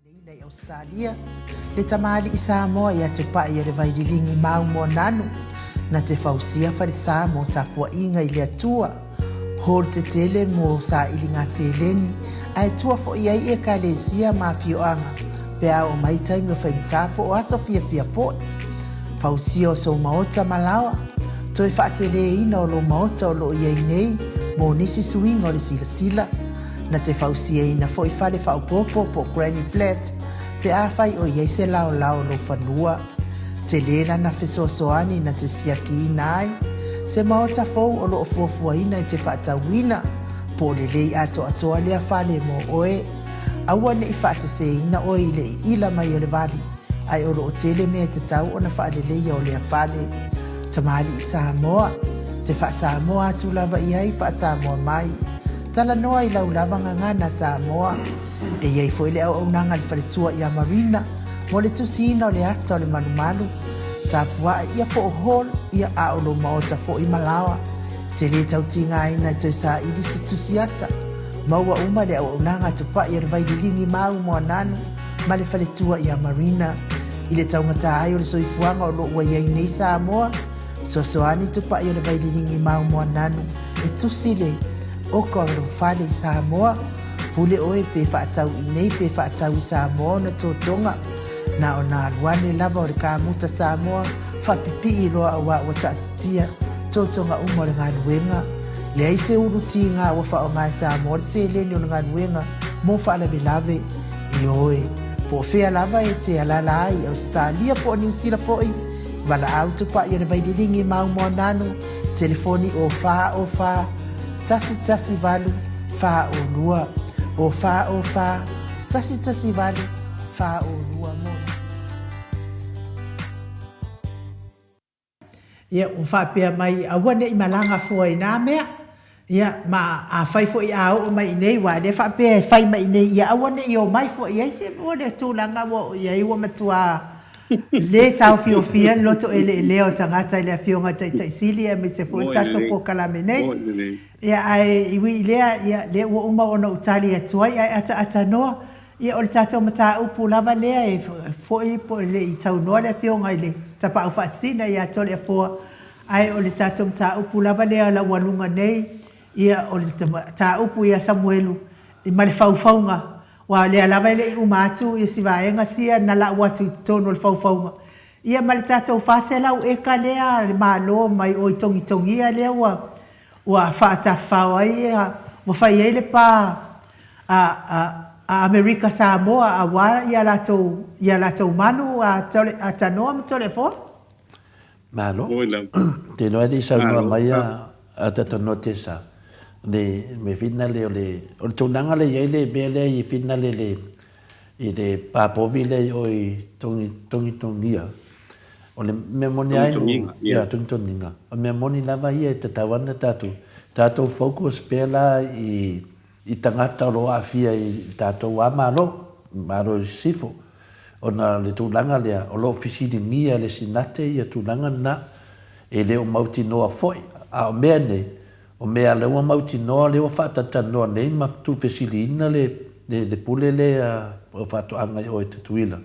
Leina i Ausetalia, le tamalii Samoa ia Tupai o le Vaililigi Mau Moananu, na te fausia falesa mo tapuaiga i le Atua, hall tetele mo sailiga seleni, ae tua foi ai ekalesia ma afioaga pe a oo mai taimi o faigata po o aso fiafia foi. Fausia o sou maota ma laoa, toe faateleina o lou maota o loo i ai nei mo nisi suiga o le silasila. Na te fausiaina foi fale faaopoopo po o granny flat pe afai o i ai se laolao o lou fanua. Tele lana fesoasoani na te siakiina ai se maota fou o lo o fuafuaina e te faatauina, po o lelei atoatoa lea fale mo oe. Aua ne i faaseseina oe i le iila mai o le vali, ae o lo o tele mea e tatau ona faaleleia o lea fale. Tamalii Samoa, te faa-Samoa atu lava i ai, faa-Samoa mai. Talanoa i lau lava gagana Samoa. E i ai foi le auaunaga a le faletua ia Marina mo le tusiina o le ata o le malumalu, tapuae ia po o hall ia a o lou maota foi ma laoa. E te le tau tigaina e toe saili se tusi ata. Maua uma le auaunaga a Tupai o le Vaililigi Mau Moananu ma le faletua ia Marina. I le taugata ai o le soifuaga o lo o ua i ai nei Samoa, Fesoasoani Tupai o le Vaililigi Mau Moananu e tusi le oka o lou fale i Samoa, pule oe pe faatau i nei pe faatau i Samoa ona totoga. Na ona alu ane lava o le kamuta Samoa faapipii loa auā ua taatitia totoga uma o le galuega. Leai se ulu tiga ua faaaoga e Samoa le seleni o le galuega mo faalavelave. Ioe, po o fea lava e te alala ai i Ausetalia po o Niusila foi, valaau Tupai o le Vaililigi Mau Moananu, Telefoni o 4 o 4 1 1 8 4 o 2 o 4 o 4 1 1 8 4 o 2 mo nisi. Ia, ua faapea mai, aua ne i malaga fua i nā mea. Ia, ma afai foi a oo mai i inei, aua o lea e faapea e fai mai i inei, ia aua ne i omai foi i ai se o le tulaga ua oo i ai ua matua le taofiofia le loto eleelea o tagata i le Afioga i le Taitai Sili aemaise foi le tatou polokalame nei. Ia, ae ui i lea, ia, lea ua uma ona ou tali atu ai, ae ataata noa, ia, o le tatou mataupu lava lea e foi po o le i saunoa le Afioga i le Tapaau Faasisina ia Toleafoa, Ae o le tatou mataupu lava lea o laualuga nei, ia, o le mataupu ia Samuelu ma le faufauga, aua o lea lava e le i uma atu si vaega sia na lau atu i totonu o le faufauga, ia ma le tatou 400 eka lea a le Malo mai o i Togitogia lea ua ua faatafafao ai ia, ua fai ai le pa a a a Amerika Samoa aua ia latou ia latou manu a a Tanoa ma Toleafoa. Malo. Te iloa e le i saunoa mai a Tatanoa Tessa le mea finale o le o le tulaga lea i ai le mea lea i finale le i le pā povi lea i o i Tongi Togitogia. O le mea moni lava ia Togitogiga. O le mea moni lava ia e tatau ana tatou tatou focus pea la i i tagata o lo o aafia i tatou lava Malo, Malo i Sisifo, ona o le tulaga lea, o lo o fesiligia e le Sinate ia tulaga lena, e le o mautinoa foi. A o mea nei, o mea lea ua mautinoa lea ua faatalatalanoa nei ma tuufesiliina le le pule lea o faatoaga i o i Tutuila.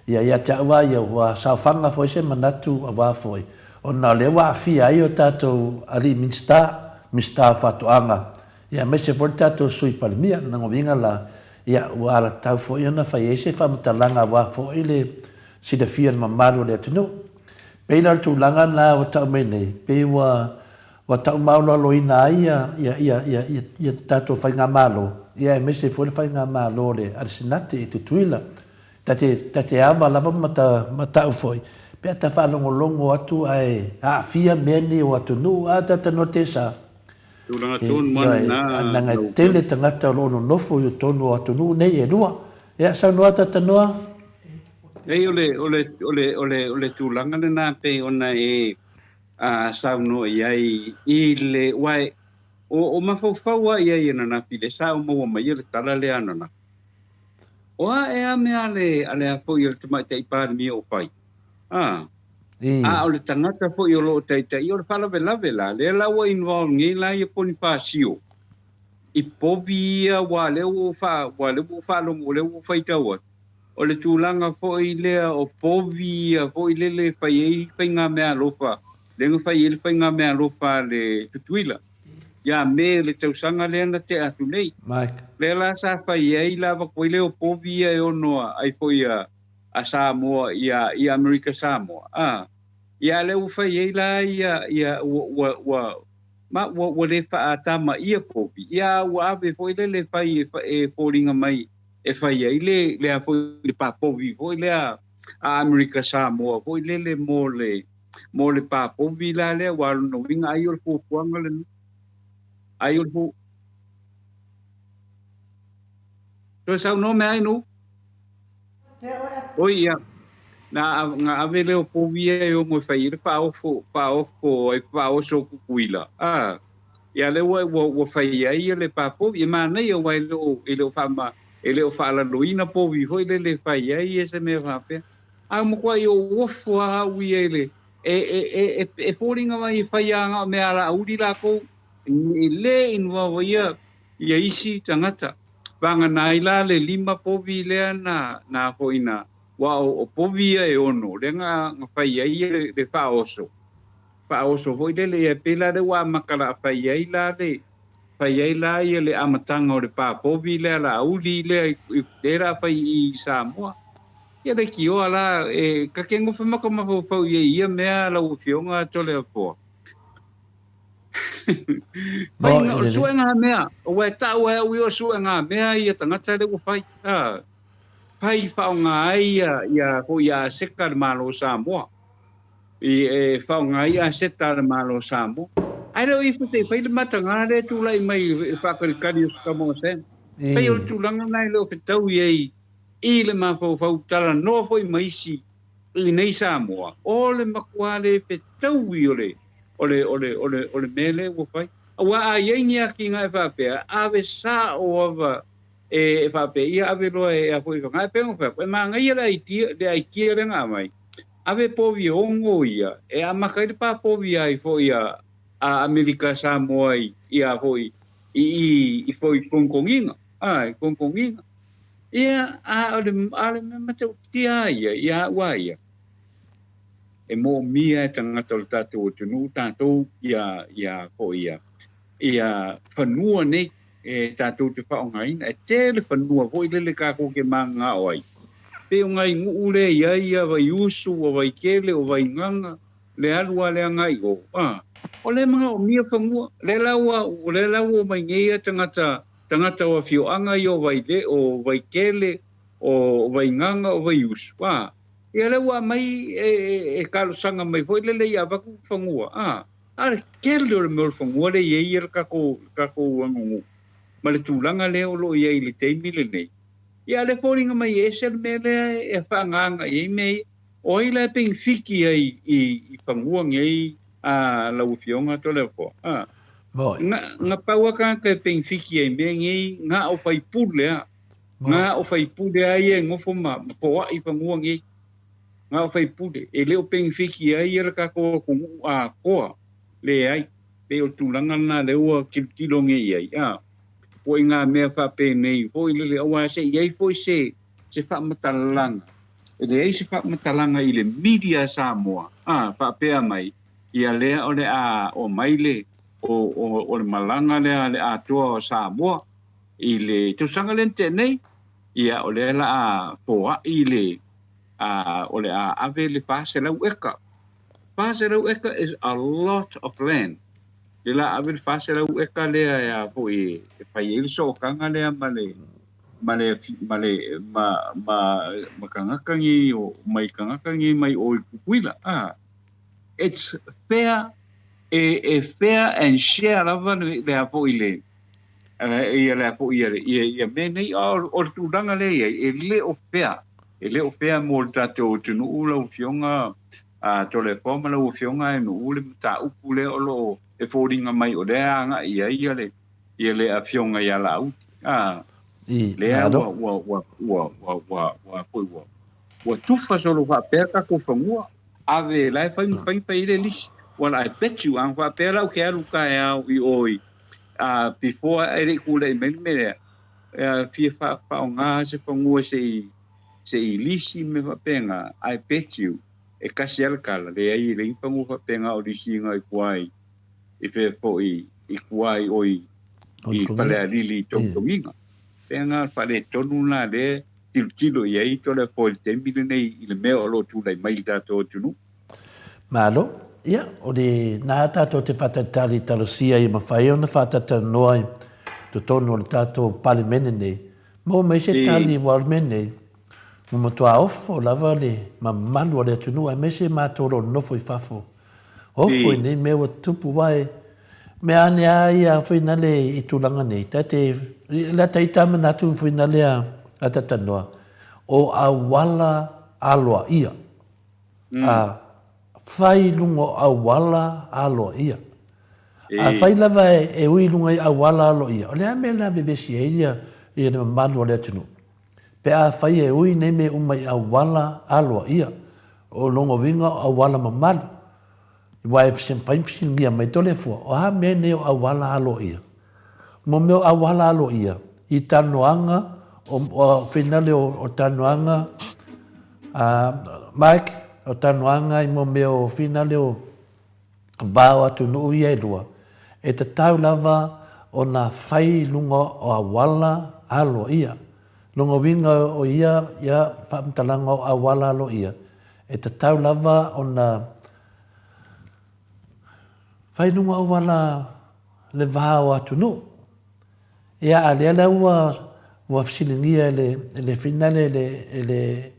Ia, ia te au lava ia, ua saofaga foi se manatu aua foi, ona o lea ua aafia ai o tatou alii Minisita, Minisita o Faatoaga, Ia aemaise foi le tatou Sui Palemia. Lona uiga la, ia ua alatau foi ona fai ai se faamatalaga aua foi le silafia e le mamalu o le atunuu. Pei la o le tulaga lena ua tau mai nei, pei ua ua tau maoloaloina ai ia ia ia ia ia ia tatou faigamalo, ia aemaise foi le faigamalo a le a le Senate i Tutuila. Ta te ta te ava lava ma ta ma ta'u foi, pe a ta faalogologo atu ae aafia mea nei o atunuu, a ta tanoa te sa. Tulaga tonu lava lena Leaga e tele tagata o lo o nonofo i totonu o atunuu nei e lua. Ia, saunoa Tatanoa. Leai, o le, o le, o le, o le, o le tulaga lena pei ona e saunoa i ai i le, aua o, o mafaufau lava i ai ananafi, lea sa ou maua mai le tala lea ananafi. O a ea mea a le, a le a foi a le Tamaitai Palemia o fai? A. A o le tagata foi o lo o taitaia, o le faalavelave la, lea la ua involve nei la ia Ponifasio i povi ia aua lea ua ou fa, aua lea ua ou faalogo, lea ua ou faitau atu. O le tulaga foi lea o povi ia foi lele e fai ai faigameaalofa, lea na fai ai le faigameaalofa a le Tutuila ia Me le tausaga lea na tea atu nei. Mike. Lea la sa fai ai la avatu ai lea o povi ia e ono ai foi a Samoa ia i Amerika Samoa. A, ia a lea ua fai ai la ia ia ua ua ua ma ua ua le faatamaia povi, ia a ua ave foi lele e fai e e foliga mai e fai ai le lea foi le papovi foi lea a Amerika Samoa foi lele mo le mo le papovi la lea ua lona uiga ai o le fuafuaga lena ai o le fu Toe saunoa mai ai nu. Oi ia na na ave lea o povi ia e omo e fai ai le faaofo faaofo ai faaoso Kukuila a Ia lea ua, ua, ua fai ai ia le pā povi. E manaia aua e le o, e le o faama, e le o faalaloina povi foi lele e fai ai ia se mea faapea. A ua matuai ou ofo lava au ia i le, e, e, e, e, e foliga mai e fai lava na o mea alauli lakou, e le involve ia, ia isi tagata. Vagana ai la le lima povi lea na, na foi na, aua o, o povi ia e ono, lea na, na fai ai ia le, le faaoso. Faaoso foi lele ia pei la lea ua amata la fai ai la le fai ai la ia le amataga o le pā povi lea la auli lea lea la fai i Samoa. Ia leitioa la e ka ke gofe ma ka mafaufau i ai ia mea lau afioga Toleafoa. Fai Mo o i le suega mea, aua e ta'u ai au ia o suega mea ia tagata lea ua fai. A fai faaaoga ai ia ia foi ia aseta le Malo o Samoa. I e faaaoga ai aseta a le Malo o Samoa. Ae le o ifo se i fai le mataga lea e tulai mai i le faakalikali o se tama o Sam. Pei o le tulaga lena e le o fetau i ai i le mafaufau talanoa foi ma isi i nei Samoa, o le matua le fetaui o le o le o le o le o le mea lea ua fai. Aua a i ai ni atinae faapea, ave sao lava e faapea, ia ave loa e a foi i Fagā. E pei ona fai atu, e manaia le idea, le idea lea na aumai, ave povi e ono ia, e amata ai le pā povi ai foi a, a Amerika Samoa i, i a foi, i, i, i foi kongkongiga, a, i kongkongiga. Ia, a o le, a o le mea matautia a ia, ia au a ia, e moomia e tagata o le tatou atunuu tatou ia, ia foi ia, ia fanua nei, e tatou te faaaogaina. E tele fanua foi lele tatou te mananao ai. Pei o nai nuu lea i ai ia Vaiusu, o Vaitele, o Vaigaga, le alu lava lea agai i o, a, o lea e manaomia fanua. Lea la ua, lea la ua omai nei ia tagata, tagata o afioaga ia o Vaile, o Vaitele, o Vaigaga, o Vaiusu, a, ia lea ua aumai e, e, e talosaga mai foi lele ia avatu fanua, a. A o le tele o le mea o le fanua lea e i ai le tatou, le tatou aganuu ma le tulaga lea o lo o i ai i le taimi lenei. Ia a o lea e foliga mai e ese le mea lea e faaagaaga i ai mea ia. O ai la e penefiti ai i, i fanua nei a lau Afioga Toleafoa? A, Moi. na, na pau a tagata e penefiti ai i mea nei, na o faipule a. Moi. Na o faipule a ia e nofo ma, ma foai fanua nei. Na o faipule, e le o penefiti ai le tatou atunuu atoa, leai. Pei o le tulaga lena lea ua tilotilo nei i ai, a, ua i ngā mea faapenei foi lele, aua se i ai foi se, se faamatalaga, e leai se faamatalaga i le media a Samoa, a, faapea mai, ia lea o le a omai le, o, o, o le malaga lea a le atoa o Samoa i le tausaga lea na tea nei, ia o lea la a foai le, a, o le a ave le 400 eka. 400 eka is a lot of land. Le la ave le 400 eka lea e a foi e fai ai le sootaga lea ma le ma le ma le ma ma ma tagata nei o mai tagata nei mai o i Tutuila. Ah, it's fair e e fair and share lava le le a foi le ia le a foi ia ia ia mea nei a o le tulaga lea i ai e le o fair. E le o fair mo le tatou atunuu lau Afioga a Toleafoa ma lau Afioga Ainuu le mataupu lea o lo o e foliga mai o lea e agai i ai ia le ia le Afioga ia Laauli. A I, lea malo. ua ua ua ua ua ua ua foi ua ua tufa solo faapea tatou fanua. Ave la e fai ma fai fai le lisi. Well, I bet you, a faapea la ou te alu taeao i o i before e le i tulai mai le mea lea, fia faaaoga se fanua se i se i lisi ma mea faapena, I bet you, e tasi lava le tala, leai e leai ni fanua faapena o lisiina i tua i, i fea foi, i tua i o i, i Falealili i Togitogiga. Pea na o le faaletonu lena lea tilotilo i ai Toleafoa i le taimi lenei i le mea o lo o tulai mai i le tatou atunuu. Malo. Ia, o lena tatou te faatalitali i talosia ia mafai ona faatalatalanoa i totonu o le tatou Palemene nei, maua mai se tali aua o le mea nei, ua matua ofo lava le mamalu o le atunuu aemaise matou o lo o nonofo i fafo. Ofo i nei mea ua tutupu aua e mea ane lava ia foi nale i tulaga nei, ta te, la ta ita manatu foi nale a talatalanoa, o auala aloaia. A fai i luga o auala aloaia. A fai lava e ui i luga i auala aloaia, o le a mea o le a vevesi ai ia le mamalu o le atunuu? Pe a fai e ui nei mea uma i auala aloaia, o lona uiga o auala mamalu, aua e mafai ona fesiligia mai Toleafoa, o a mea nei o auala aloaia? Mo mea o auala aloaia, i talanoaga, o finale o talanoaga, Mike, o talanoaga i mo mea o finale o va o atunuu ia e lua, e tatau lava ona fai i luga o auala aloaia. Lona uiga o ia ia faamatalaga o auala aloaia, e tatau lava ona fai i luga o auala le va o atunuu. Ia, a lea la ua ua fesiligia e le e le finale e le e le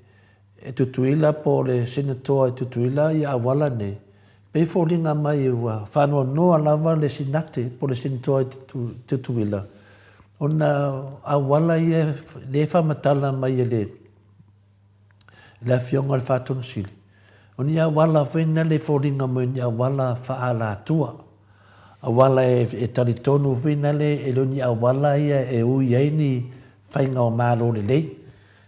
e Tutuila po o le Senatoa i Tutuila ia auala nei, pei e foliga mai ua faanoanoa lava le Sinate po o le Senatoa i Tutuila ona o auala ia lea e faamatala mai e le le Afioga i le Faatonu Sili, o ni auala foi na le foliga mai o ni auala faaalatua, auala e talitonu foi na le e le o ni auala ia e ui ai ni faiga o Malo lelei,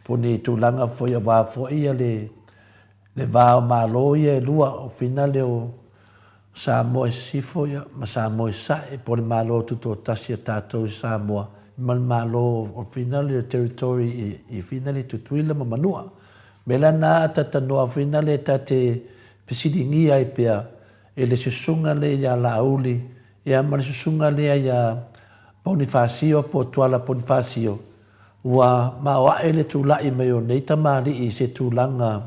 po o ni tulaga foi aua foi le Le va o Malo ia e lua, o finale o Samoa i Sisifo ma Samoa i Sasae, po o le Malo Tutoatasi a tatou i Samoa ma le Malo o finale o Territory i finale i Tutuila ma Manua. O mea la na a talatalanoa finale ta te fesiligia ai pea e le susuga lea ia Laauli ia ma le susuga lea ia Ponifasio po o Tuala Ponifasio Ua maoae le tulai mai o nei tamalii i se tulaga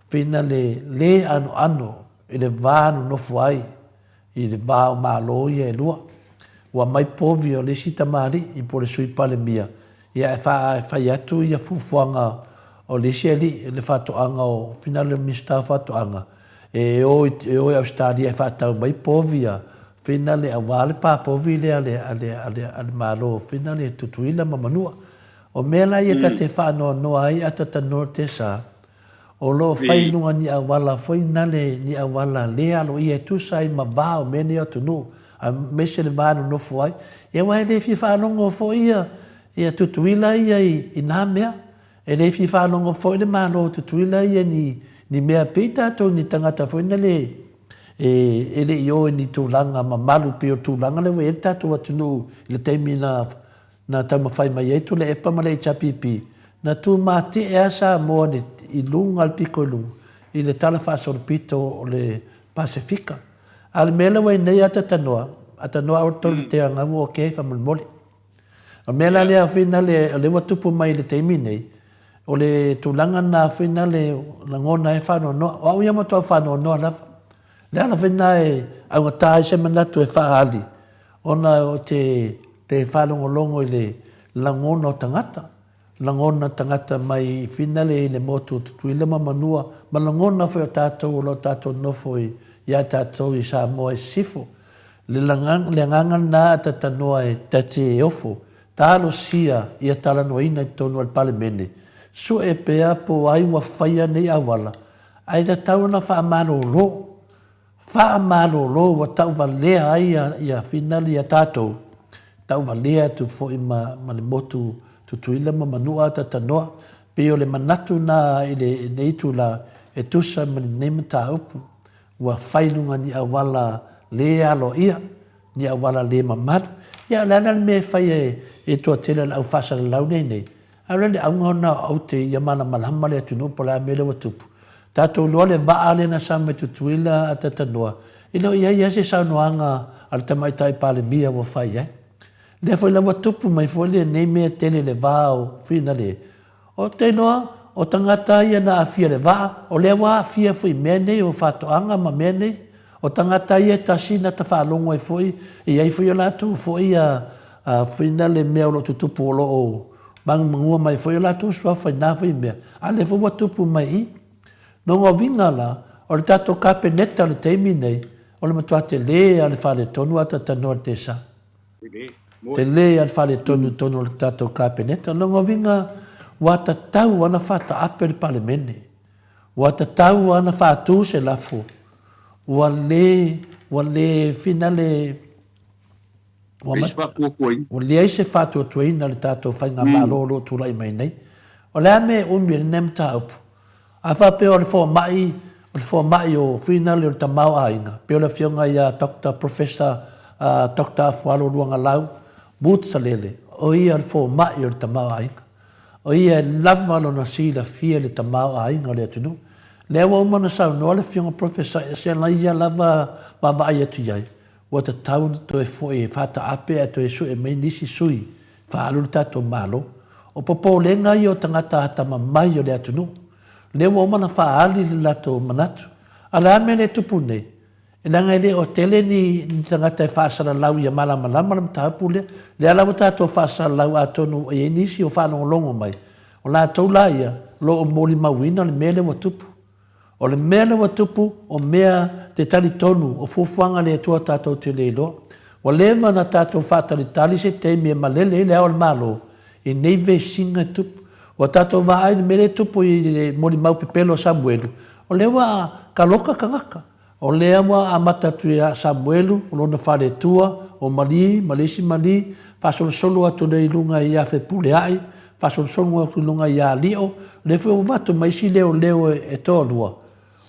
finale le anoano i le va nonofo ai i le va o Malo ia e lua. Ua mai povi o le isi tamalii po o le Sui Palemia ia e fai atu ia fuafuaga o le isi alii le faatoaga o finale o le Minisita o Faatoaga e o i Ausetalia e faatau mai povi a Finale aua le pa povi lea a le, a le, a le, a le Malo, finale Tutuila ma Manua. O mea la ia ta te faanoanoa ai a ta tanoa te sa, o lo o fai i luga ni auala foi nale ni auala le aloaia e tusa ai ma va o mea nei o atunuu, aemaise le va nonofo ai. Ia aua e le fia faalogo foi ia, ia Tutuila ia i, i na mea. E le fia faalogo foi le Malo o Tutuila ia ni, ni mea pei tatou ni tagata foi na le, e, e le i o i ni tulaga mamalu pei o le tulaga lea ua i ai le tatou atunuu i le taimi na, na taumafai mai ai Tuilaepa ma le HRPP, na tumatie lava Samoa i, i luga i le pito i luga i le Tala Faasolopito o le Pasefika. A o le mea lea ua i ai nei a talanoa, a talanoa au tolu te agau okay faamolemole. O le mea la lea foi nale o lea ua tupu mai i le taimi nei, o le tulaga lena foi nale lagona ai le faanoanoa. O au ia matua faanoanoa lava. O le ala foi lena e augata ai se manatu e faaali ona o te te faalogologo i le lagona o tagata. Lagona tagata mai finale i le motu o Tutuila ma Manua, ma lagona foi o tatou o lo o tatou nofo i ia tatou i Samoa i Sisifo. Le le agaga lena a tatanoa e tate e ofo, talosia ia talanoaina i totonu o le Palemene, sue pea po o ai ua faia nei auala, ae tatau ona faamalolo. Faamalolo ua tauvalea ai ia finale ia tatou, tauvalea atu foi ma ma le motu Tutuila ma Manua Tatanoa. Pei o le manatu na i lenei itula e tusa ma lenei mataupu ua fai luga ni auala le aloaia, ni auala le mamalu. Ia o le a la le mea e fai e toatele o le au faasalalau nei nei? Ae o le a le auga ona aute ia malamalama le atunuu po o le a mea lea ua tupu. Tatou iloa le vaa lea na sau mai Tutuila a Tatanoa, e le o i ai lava se saunoaga a le Tamaitai Palemia ua fai ai. Lea foi la ua tupu mai foi lenei mea tele i le va o Finale. Ou te iloa, o tagata ia na aafia i le vaa, o lea ua aafia foi i mea nei o faatoaga ma mea nei. O tagata ia e tasi na ta faalogo ai foi, e i ai foi o latou foi a Finale mea o lo o tutupu o lo o Magumagu mai foi o latou suafa i na foi mea, a lea foi ua tupu mai i. Lona uiga la, o le tatou Kapeneta i le taimi nei, o le matua tele lava o le faaletonu a tatanoa le tesa. Tele lava le faaletonu i totonu o le tatou Kapeneta. Lona uiga, ua tatau lava ona faataape le Palemene. Ua tatau lava ona faatu se lafo. Ua le, ua le finale Ua Leai se faatuatuaina. Ua leai se faatuatuaina i le tatou faigamalo o lo o tulai mai nei. O le a mea e umi ai lenei mataupu? A faapea o le fomai, o le fomai o Finale o le tamaoaiga, pei o le afioga ia Doctor Professor Doctor Afualo Luagalau Mutsalele, o ia le fomai o le tamaoaiga. O ia e lava lona silafia i le tamaoaiga o le atunuu. Lea ua uma ona saunoa le afioga Professor e se ia lava vaavaai atu i ai, Ua tatau ona toe foi e faataape ae toe sue mai nisi sui e faaalu le tatou Malo. O popolega ia o tagata atamamai o le atunuu. Lea ua uma ona faaali le latou manatu. A o le a le mea lea e tupu nei? E leaga e le o tele ni tagata e faasalalau ia malamalama le mataupu lea. Lea la ua tatou faasalalau atonu ua i ai nisi o faalogologo mai, o latou la ia o lo o molimauina le mea lea ua tupu. O le mea lea ua tupu, o mea te talitonu, o fuafuaga a le Atua tatou te le iloa. Ua leva ona tatou faatalitali se taimi e malele ai le Ao o le Malo i nei vesiga e tupu. Ua tatou vaai i le mea lea e tupu i le molimau pepelo a Samuelu, o lea ua kaloka tagata. O lea ua amata atu ia Samuelu, o lona faletua, o Malī ma le isi Malī, faasolosolo atu lea i luga ia Fepuleai, faasolosolo atu i luga ia Lio, lea foi ua avatu ma isi leoleo e toalua.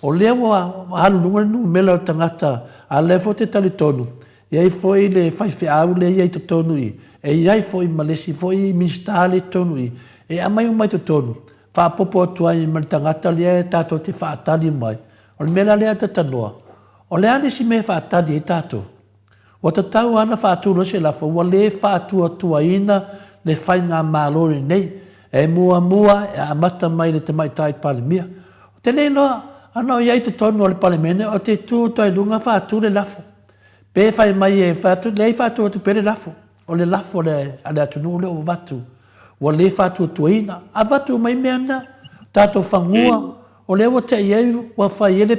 O lea ua alu i luga le numera o tagata, a o lea foi ou te talitonu, e i ai foi le faifeau lea e i ai i totonu i i, e i ai foi ma le isi foi Minisita lea e i totonu i i, e aumai uma i totonu, faaopoopo atu ai ma le tagata lea tatou te faatali mai. O le mea la lea a Tatanoa, o le a le isi mea e faatali ai tatou? Ua tatau lava ona faatu loa se lafo ua le faatuatuaina le faigamalo lenei e muamua e amata mai i le Tamaitai Palemia. Ou te le iloa, ana o i ai i totonu o le Palemene, ou te tu atu ai i luga faatu le lafo. Pe fai mai e fai atu, leai faatu atu pea le lafo. O le lafo a le atunuu lea ua avatu, ua le faatuatuaina. Avatu mai mea na, tatou fanua, O lea ua tei ai, ua fai ai le,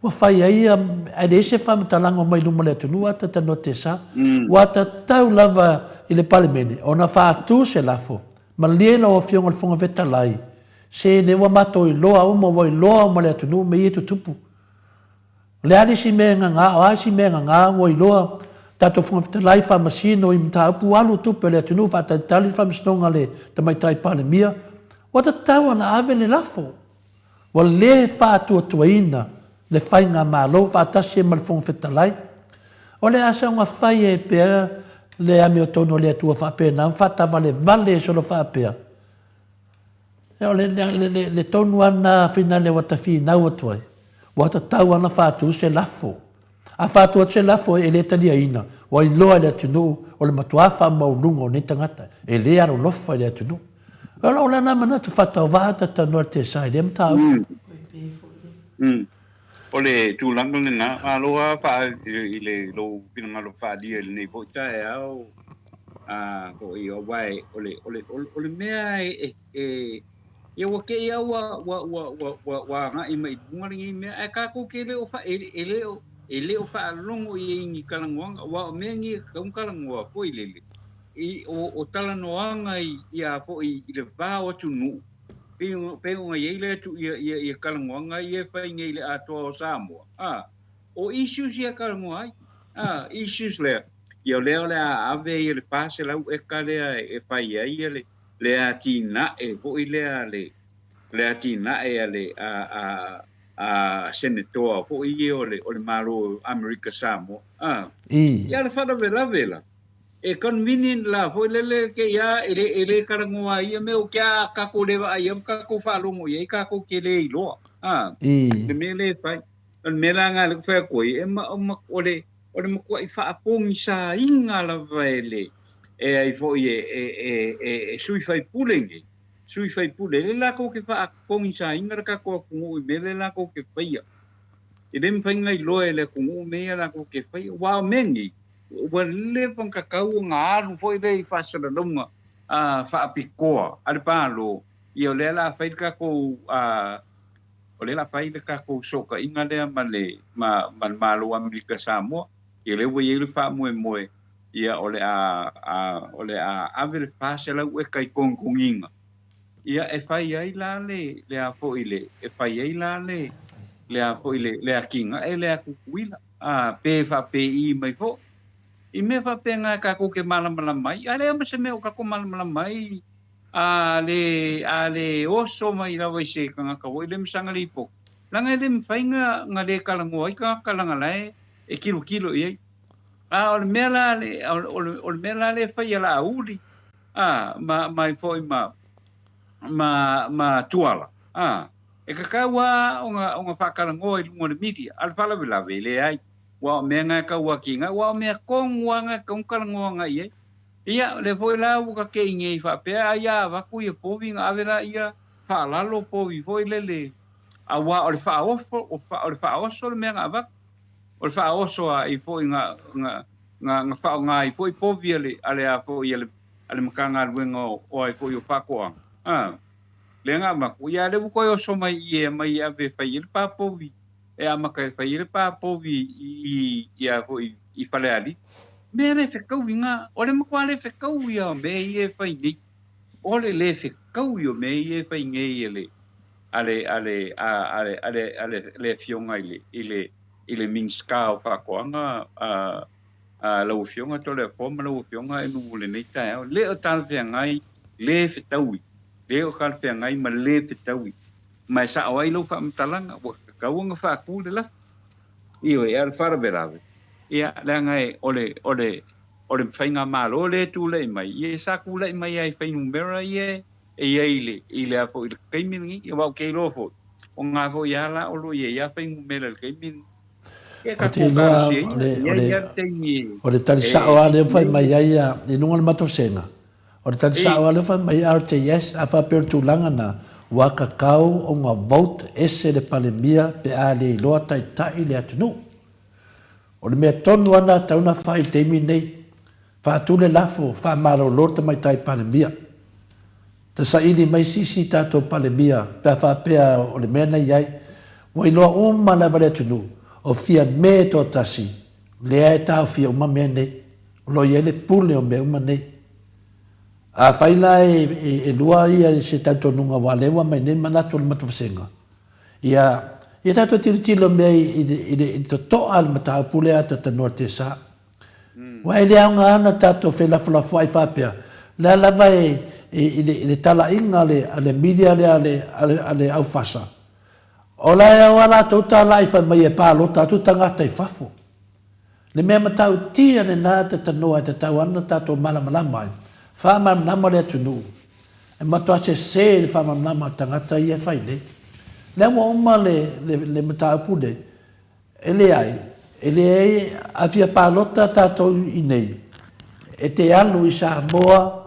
ua fai ai ae leai se faamatalaga o mai luma o le atunuu a tatanoa te sa. Ua tatau lava i le Palemene ona faatu se lafo. Malie lau Afioga i le Fofoga Fetalai, se lea ua matou iloa uma, ua iloa uma le atunuu mea ia e tutupu. O le a le isi mea e gaga, o a isi mea e gaga, ua iloa tatou Fofoga Fetalai faamasino i mataupu alu tupe a le atunuu faatalitali le faamasinoga a le Tamaitai Palemia, ua tatau ona ave le lafo. Ua le faatuatuaina le faigamalo faatasi ai ma le Fofoga Fetalai. O le a saoga fai ai pea le amiotonu a le Atua faapena ma faatavalevale solo faapea? O le tonu lava lena finale ua ta finau atu ai, ua tatau lava ona faatu se lafo. A faatu atu se lafo e le taliaina, ua iloa e le atunuu o le matua faamaualuga o nei tagata, e le alolofa i le atunuu. O lou lena manatu faatauvaa tatanoa le tesa i lea mataupu. O le tulaga lena, malo lava faa i le lou finagalo faaalia i lenei foi taeao a foi aua o le o le o le mea e e ia ua te i lava ua ua ua ua ua ua agai mai i luga lenei mea ae tatou te le o fa e e le o e le o faalogo i ai i ni talanoaga aua o mea nei e tatau ona talanoa foi lele i o o talanoaga i ia foi i le va o atunuu pei ona pei ona i ai le atu ia ia ia talanoaga ia e fai nei i le atoa o Samoa a o issues ia e talanoa ai a issues lea ia o lea o le a ave ia le 400 eka lea e fai ai ia le le atinae foi lea le le atinae a le a a a Senetoa foi ia o le o le Malo o Amerika Samoa a I. Ia le faalavelave la. E convenient la foi lele ke ia e le e le talanoa ai ia mea o ke a kakou le vaai ai ma kakou faalogo i ai kakou ke le iloa a le mea lea e fai. O le mea la lena lea ou te fai atu ai e ma o le o le matuai faapogisaina lava e le e ai foi e e e e e sui faipule nei sui faipule lea latou te faapogisaina le tatou atunuu i mea lea latou te faia. E le mafai ona iloa e le atunuu mea ia latou te faia aua o mea nei Ua leva ona tatau ona alu foi lea i faasalalauga faapitoa a le Malo, ia o lea o le a fai le tatou, o lea o le a fai le tatou fesootaiga lea ma le ma le Malo o Amerika Samoa. Ia o lea ua i ai le faamoemoe, ia o le a o le a ave le 400 eka i togitogiga, ia e fai ai la le le a foi le e fai ai la le le a foi le le atinae lea a Tutuila. Ā, pe faapēi mai foi. I mea faapena tatou te malamalama ai, a leai ma se mea o tatou malamalama ai, a le, a le oso mai lava i se tagata foi lea ma sana lipoti, leaga e le mafai na, na le talanoa ai tagata leaga la e, e tilotilo i ai. A o le mea la le, o le, o le, o le mea la lea e fai a Laauli, ā, ma, ma ai foi ma, ma, ma Tuala, ā, E tatau lava ona, ona faatalanoa i luga o le media, a o le faalavelave, e leai. Aua o mea na e tau atiga, aua o mea tonu lava na e tatau ona talanoa agai i ai. Ia, o lea foi la ua tate'i nei faapea, ai a avatu ia povi ona ave laia faalalo povi foi lele, aua o le faaofo, o le faaoso le mea na avatu. O le faaoso a i foi na, na, na, na faaaoga ai foi povi a le, a le a foi a le, a le Matagaluega o, o ai foi o Faatoaga. A. Lea na avatu, ia lea ua toe oso mai i e aumai e ave e fai ai le pā povi, e amata e fai ai le pā povi i, i, i a foi i Falealili. Mea le fetaui na, o le matua le fetaui lava o mea ia e fai nei. O le le fetaui o mea ia e fai nei e le, a le, a le, a, a le, a le, a le, le Afioga i le, i le, i le Minisita o Faatoaga, a, a lau Afioga Toleafoa ma lau Afioga Enu o lenei taeao. Le o talafeagai, le fetaui. Le o talafeagai ma le fetaui. Ma e sao ai lau faamatalaga, ua tatau ona faatu le lafo. Ioe, a o le faalavelave, ia, leaga e, o le, o le, o le faigamalo lea e tulai mai, ia sa tulai mai lava i fuainumera ia e i ai i le, i le a foi i le taimi lenei. Aua ou te iloa foi, o na foi lava la o lo o i ai lava fuainumera i le taimi lenei. Ou te iloa o le tali sao lava lea ua fai mai ai i luga o le matou sega, o le tali sao lava lea ua fai mai ai RTS, a faapea o le tulaga lena, ua tatau ona vote ese le Palemia pe a le iloa taitai le atunuu. O le mea tonu lava lena e tatau ona fai i le taimi lenei, faatu le lafo, faamalolo le Tamaitai Palemia. Ta saili mai sisi tatou Palemia pe a faapea o le mea na i ai. Ua iloa uma lava le atunuu o Fiame toatasi lea e taofia uma mea nei. O lo o i ai le pule o mea uma nei. Afai la e lua ia se talitonuga aua lea ua aumai nei manatu o le matou vasega, ia ia tatou tilotilo mea i le totoa o le mataupu lea a Tatanoa Tesa. Aua e le aoga ana tatou felafolafoai faapea, o lea lava e i le talaiga a le media lea a le aufasa, o la e ao a latou talai fai mai e palota atu tagata i fafo. Le mea matautia lena e tatanoa e tatau ana tatou malamalama ai, faamalamalama le atunuu, e matua sese le faamalamalama a tagata ia e fai nei. Lea ua uma le mataupu nei, E leai, e leai a fia palota tatou i nei, e te alu i Samoa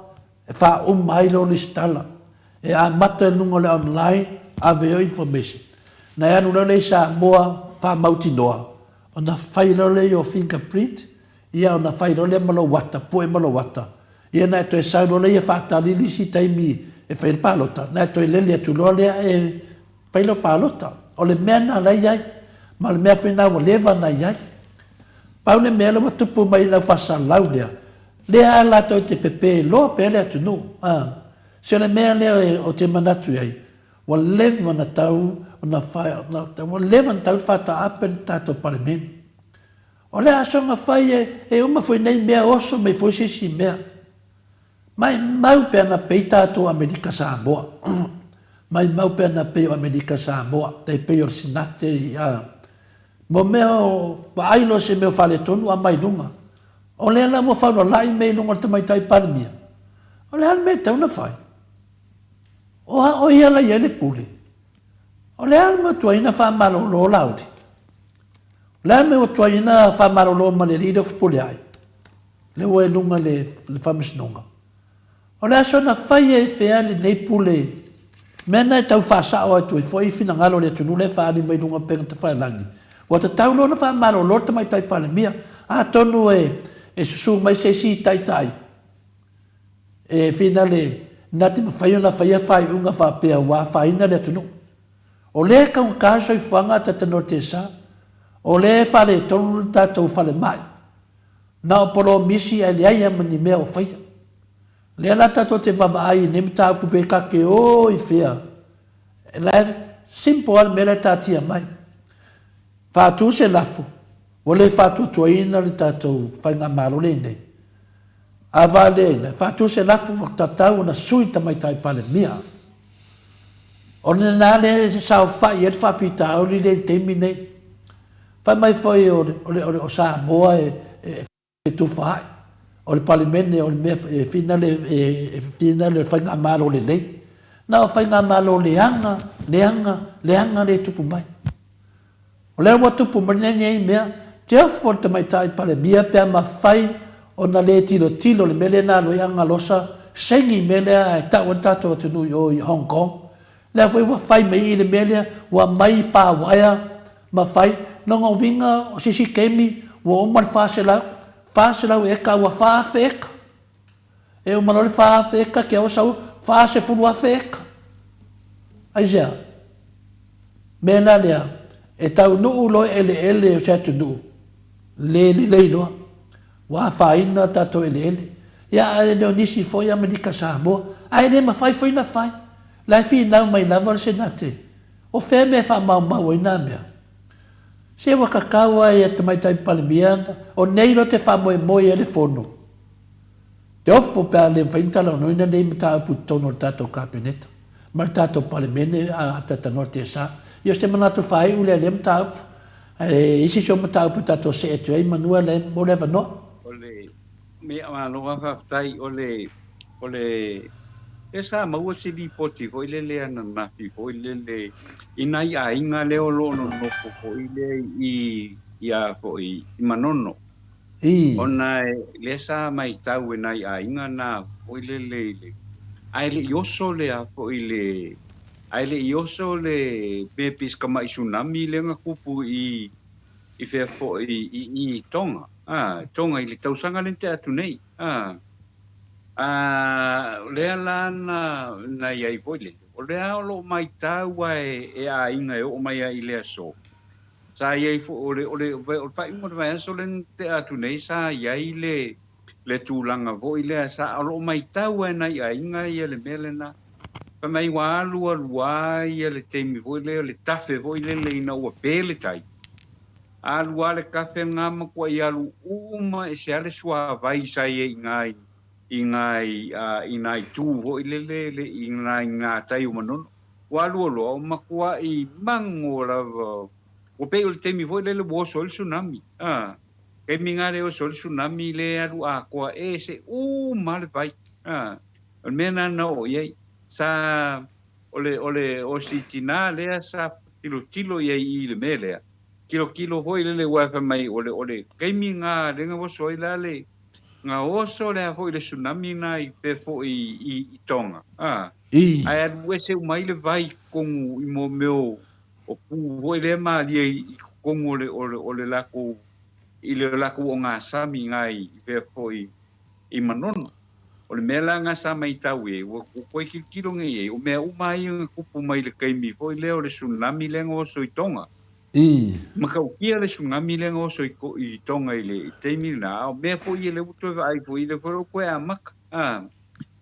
e faauma ai lou lesitala, e amata i luga o le online, ave o information. Na e alu loa lea i Samoa faamautinoa, ona fai loa lea i o fingerprint, ia ona fai loa lea ma lou ata, pue ma lou ata, ia na e toe sau loa lea ia faatali le isi taimi e fai ai le palota, na e toe lele atu loa lea e Fai lau palota. O le mea lena la e i ai, ma o le mea foi lena ua leva ona i ai. Pau le mea lea ua tupu mai i lau faasalalau lea, lea lava latou te pepe loa pea le atunuu. A, se o le mea lea ou te manatu i ai, ua leva ona tau ona ua leva ona tau ona faataape le tatou Palemene. O le asoga fai e uma foi nei mea oso mai foi se isi mea. Maimau pe ana pei tatou Amerika Samoa. Maimau pe ana pei o Amerika Samoa, tai pei o le Sinate i a. Mo mea o, vaai loa se mea o faaletonu aumai i luga. O lea la ua faulalai mea i luga o le Tamaitai Palemia. O le a le mea e tatau ona fai? O a o ia la i ai le pule? O le a le mea ua tuai ona faamalolo Laauli? O le a le mea ua tuai ona faamalolo ma le alii lea o Fepuleai, lea ua i luga i le Faamasinoga? O le aso na fai ai fea lenei pule mea na e tau faasao atu ai foi finagalo o le atunuu lea e faaali mai luga o upega tafailagi, ua tatau loa ona faamalolo le Tamaitai Palemia. Atonu e susu mai se isi taitai e finale na te mafai ona faia faaiuga faapea ua afaina le atunuu. O lea e taugata le soifuaga a Tatanoa Tesa, o lea e faaletonu le tatou falemai. Na o polomisi ae leai lava ma ni mea o faia. O lea la tatou te vaavaai i lenei mataupu pe ta te o i fea. La e simple lava le mea la e taatia mai. Faatu se lafo, ua le faatuatuaina le tatou faigamalo lenei. A valeina, faatu se lafo ua tatau ona sui le Tamaitai Palemia. O lena lea e saofai ai le faafitauli lea i le taimi nei. Fai mai foi o Samoa e fetufaai, o le Palemene o le mea e finale e le faigamalo lelei. Na o faigamalo leaga, leaga, leaga lea e tupu mai. O lea ua tupu mai lenei mea, te ofo le Tamaitai Palemia pe a mafai ona le tilotilo i le mea lea na alu ai Agalosa saini i mea lea ae tau ai le tatou atunuu i o i Hong Kong. Lea foi ua fai mai i i le mea lea, ua aumai pa uaea ma fai, lona uiga o se isi taimi ua uma le 400, 400 eka ua 4000 eka. E uma loa le 4000 eka ke au sau 40,000 eka. Aisea? Mea la lea, e taunuu loa eleele o se atunuu, le lelei loa. Ua afaina tatou eleele. Ia ae le o nisi foi Amerika Samoa. Ae le mafai foi na fai. La e finau mai lava le Senate. O fea mea e faamaumau ai na mea? Se ua kakau a ia Tamaitai Palemia o nei loa te faamoemoe ai le Fono. Te ofo pe a le mafai ona talanoaina nei mataupu i totonu o le tatou Kapeneta ma le tatou Palemene a atatanoa le TSA. Ia o se manatu faaiu lea i lea mataupu. Ae isi si ou mataupu tatou see atu ai manua le mo le avanoa. O le mea malo lava faafetai o le o le lea sa maua se lipoti foi lele ananafi foi lele i nai aiga lea o lo o nonofo foi lea i ia foi i Manono. I. Ona lea sa maitau e nai aiga na foi lele i le ae le i oso le a foi le Ae le i oso le mea pei se tamai tsunami lea na tupu i i fea foi i i Tonga, a, Tonga i le tausaga lea na tea atu nei, a. A, o lea la na na i ai foi lele, o lea o lo o maitau lava e e aiga e oo mai lava i le aso, sa i ai foi, o le o le o le faaiuga o le vaiaso lea na tea atu nei sa i ai le le tulaga foi lea sa o lo o maitau lava e nai aiga ia le mea lena. Fai mai ua alu alu lava ia le taimi foi lea, le tafe foi lele ina ua pe le tai. Alu lava le tafe lena matuai alu uma ese lava le suavai sa i ai i ina i nai i nai itu foi lele le i nai gatai o Manono. Ua alu alu lava ua matuai mago lava. Ua pei o le taimi foi lele ua oso ai le tsunami. A. Taimi na le oso ai le tsunami le alu atoa ese uma lava le vai. A. O le mea lena na oo i ai, sa, o le, o le, o si tinā lea sa tilotilo i ai i le mea lea, tilotilo foi lele aua fai mai o le, o le taimi lena lea na oso ai la le, na oso lea foi le tsunami lena i pea foi i, i Tonga, a, I. ae alu ese uma ai le vai i totonu i mo mea o, o pu foi lea malie i totonu o le, o le, o le latou, i le latou ogasami i na i pea foi i Manono. O le mea la lena sa maitau i ai, ua toe tilotilo nei i ai, o mea uma lava ia na tupu mai le taimi foi lea o le tsunami lea na oso i Tonga. I. Matautia le tsunami lea na oso i Tonga i le taimi lena, a o mea foi ia lea ua toe vaai foi, lea foi ua toe amata. A,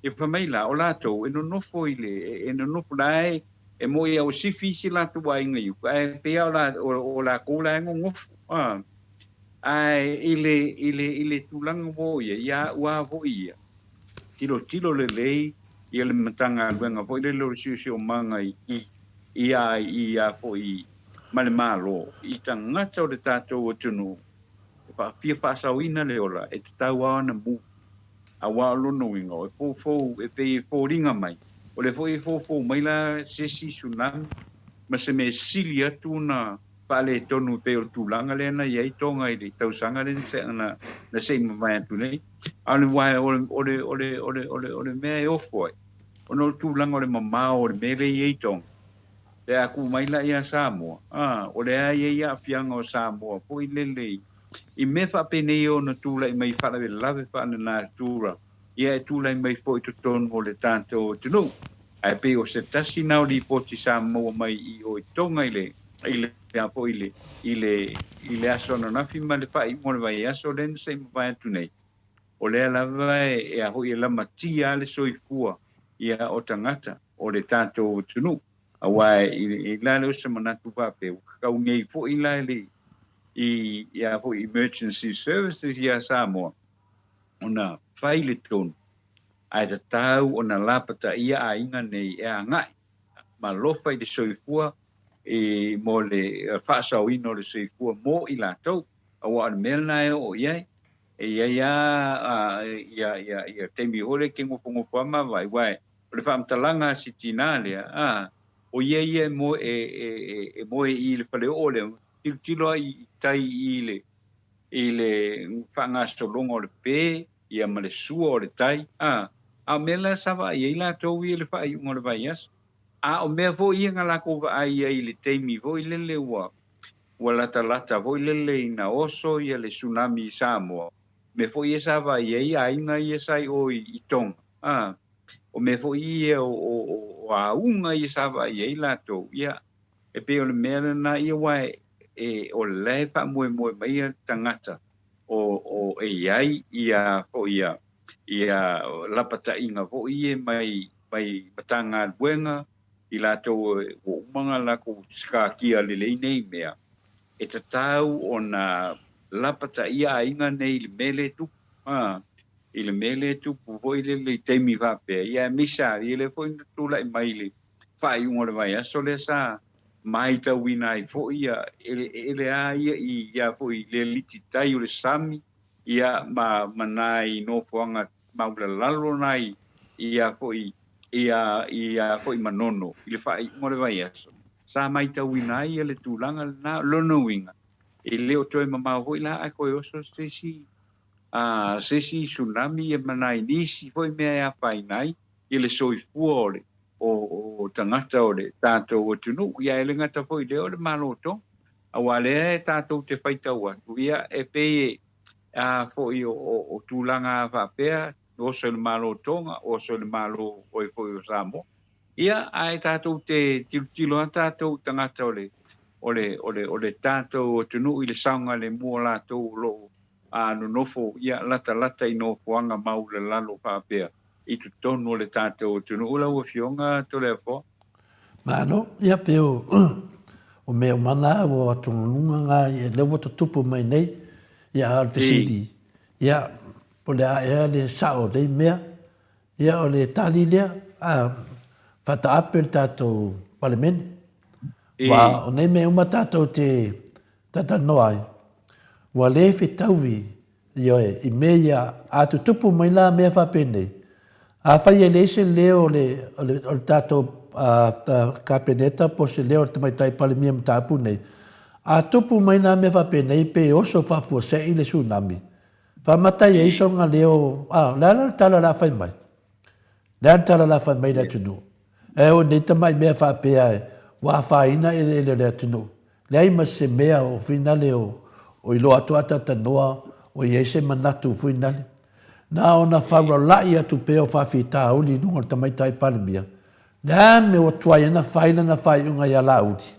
ia fai mai la, o latou e nonofo i le, e nonofo la e, e moi lava ua sifi isi latou aiga i uka, ae pei lava o, o latou la e nonofo. A. Ae i le, i le, i le tulaga ua oo i ai, ia au lava foi ia, tilotilo lelei ia le Matagaluega foi lele o le Siosiomaga i, i, i a, i a foi ma le Malo, i tagata o le tatou atunuu. fia faasaoina le ola, e tatau lava ona move. Aua o lona uiga, o e foufou, e pei e foliga mai, o lea foi e foufou mai la se isi tsunami ma se mea e sili atu ona faaletonu e pei o le tulaga lea na i ai Tonga i le tausaga lea na se i mavae atu nei. A o le, o le, o le, o le, o le, o le mea e ofo ai, ona o le tulaga o le mamao o le mea lea e i ai Tonga, pe a tuu mai la ia Samoa, a, o lea e i ai aafiaga o Samoa foi lele i, i mea faapenei e ono tulai mai i faalavelave faalenatura, ia e tulai mai foi i totonu o le tatou atunuu. Ae pei o se tasi na o lipoti sa maua mai i o i Tonga i le, i le, a foi i le, i le, i le aso ananafi ma le faaiuga o le vaiaso lea na se i mavae atu nei, o lea lava e, a foi e lamatia lava le soifua ia o tagata o le tatou atunuu. Aua i la lea o se manatu faapea, ua tatau nei foi la i le, i a foi emergency services ia Samoa ona fai le tonu, ae tatau ona lapataia aiga nei e agai ma alofa i le soifua i, mo le faasaoina o le soifua mo i latou, aua o le mea lena e oo i ai. E i ai lava ia taimi foi lea e te nofonofo lava ma vaai, aua o le faamatalaga a si tinā lea, a, o ia ia e moe, e, e, e, e moe i i le faleoo lea, tilotilo lava i tai i le, i le faagasologa o le pe, ia ma le sua o le tai, a, a o mea la sa vaai ai latou ia i le faaiuga o le vaiaso. A o mea foi ia na latou vaai ai i le taimi foi lele ua, ua latalata foi lele ina oso ia le tsunami i Samoa, mea foi ia sa vaai ai aiga ia sa i o i Tonga, a, o mea foi ia o, o, o auga ia sa vaai ai latou, ia, e pei o le mea lena, ia aua e, e, o la e faamoemoe mai ia tagata o, o e i ai ia foi ia, ia lapataiga foi ia mai, mai Matagaluega, i latou ua uma ona latou sikakia lelei nei mea, e tatau ona lapataia aiga nei i le mea lea e tupu, a, i le mea lea e tupu foi lele i taimi faapea, ia aemaise lava ia lea foi na tulai mai i le faaiuga o le vaiaso lea sa maitauina ai foi ia eleele a ia i ia foi le liti tai o le sami, ia ma ma nai nofoaga maulalalo nai ia foi ia ia foi Manono i le faaiuga o le vaiaso, sa maitauina ai ia le tulaga lena. O lona uiga, e le o toe mamao foi la ae toe oso se isi a se isi tsunami ia ma nai nisi foi mea e afaina ai ia le soifua o le o, o tagata o le tatou atunuu. Ia e le gata foi i lea o le Malo Tonga, aua lea e tatou te faitau atu, ia e pei e a foi o, o, o tulaga faapea, oso i le Malo Tonga, oso i le Malo oe foi o Samoa. Ia, ae tatou te tilotilo lava tatou i tagata o le, o le, o le, o le tatou atunuu i le saogalemu o latou o lo o a nonofo, ia, latalata i nofoaga maulalalo faapea i totonu o le tatou atunuu lau Afioga Toleafoa. Malo, ia pei o, o mea uma na ua atugaluga na ia lea ua tutupu mai nei, ia a o le fesili, ia po o le a ea le sao o nei mea, ia o le tali lea, a faataape le tatou Palemene. Aua o nei mea uma tatou te talatalanoa ai, ua le fetaui Ioe, i mea ia, a tutupu mai la mea faapenei, afai e leai se leo o le, o le, o le tatou Kapeneta po o se leo o le Tamaitai Palemia i mataupu nei, a tupu mai nā mea faapenei pe oso faafuasei le tsunami, faamata i ai sona leo, a, o le a la le tala o le a fai mai? Le a le tala o le a fai mai i le atunuu? E o nei tamai mea faapea ua afaina eleele o le atunuu. Leai ma se mea o fuinale o o iloa atu atatanoa o i ai se manatu fuinale. Na ona faulalai atu pea o faafitauli i luga o le tamaitai Palemia, le a mea ua tuai ai na fai lana faaiuga ia Laauli?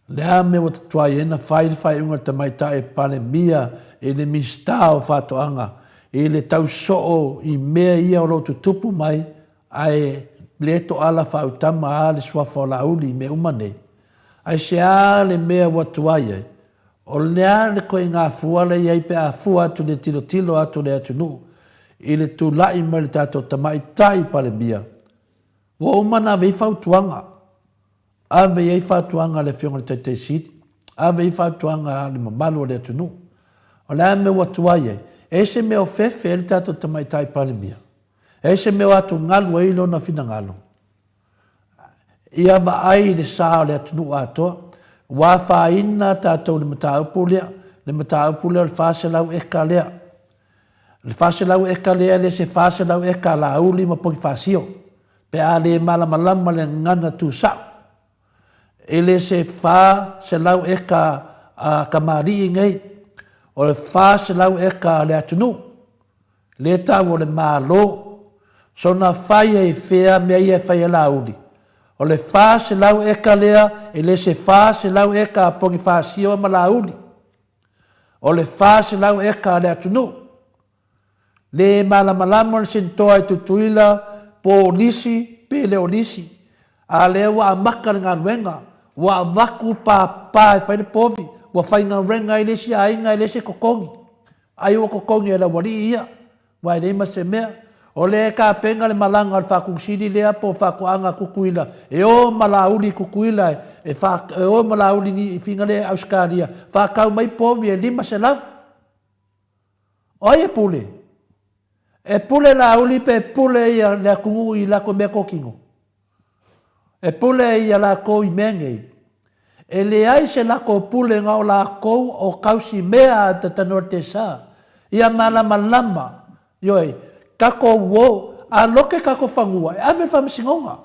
Le a mea ua tuai ai na fai le faaiuga a le tamaitai Palemia i le Minisita o Faatoaga i le tau soo i mea ia o lo o tutupu mai ae le toala faautama a le suafa o Laauli i mea uma nei? Aisea le mea ua tuai ai? O le a le koiga fua la i ai pe a fua atu le tilotilo atu o le atunuu i le tulai mai le tatou tamaitai Palemia? Ua uma ona ave ai fautuaga. Ave i ai fautuaga a le Afioga i le Taitai Sili. Ave i ai fautuaga a le mamalu o le atunuu. O le a le mea ua tuai ai? E ai se mea o fefe ai le tatou Tamaitai Palemia? E ai se mea o atugalu ai lona finagalo? Ia vaai i le sa o le atunuu atoa. Ua afaina tatou i le mataupu lea, le mataupu lea o le 400 eka lea. O le 400 eka lea e le se 400 eka a Laauli ma Ponifasio, pe a le malamalama le gagana tusao. E le se 400 eka a kamali'i nei, o le 400 eka a le atunuu, le tau o le Malo. Sona fai ai fea mea ia e fai e Laauli? O le 400 eka lea e le se 400 eka a Ponifasio ma Laauli. O le 400 eka a le atunuu. Le malamalama le Senetoa i Tutuila po o lisi pe le o lisi, a lea ua amata le galuega, ua avatu papa e fai le povi, ua faigaluega ai le isi aiga e leai se totogi, ai ua totogi e le aualii ia, aua e leai ma se mea. O lea e tapena le malaga a le Faatonusili lea po o Faatoaga a Tutuila e o ma Laauli i Tutuila e, e o ma Laauli i Fingalea i Ausetalia, faatau mai povi e 500. O ai e pule? E pule Laauli pe pule ia le atunuu i latou meatotino? E pule ia latou i mea nei. E leai se latou pulega o latou o tausi mea a Tatanoatesa. Ia malamalama, ioe, tatou uo, a lote tatou fanua, e ave i le faamasinoga.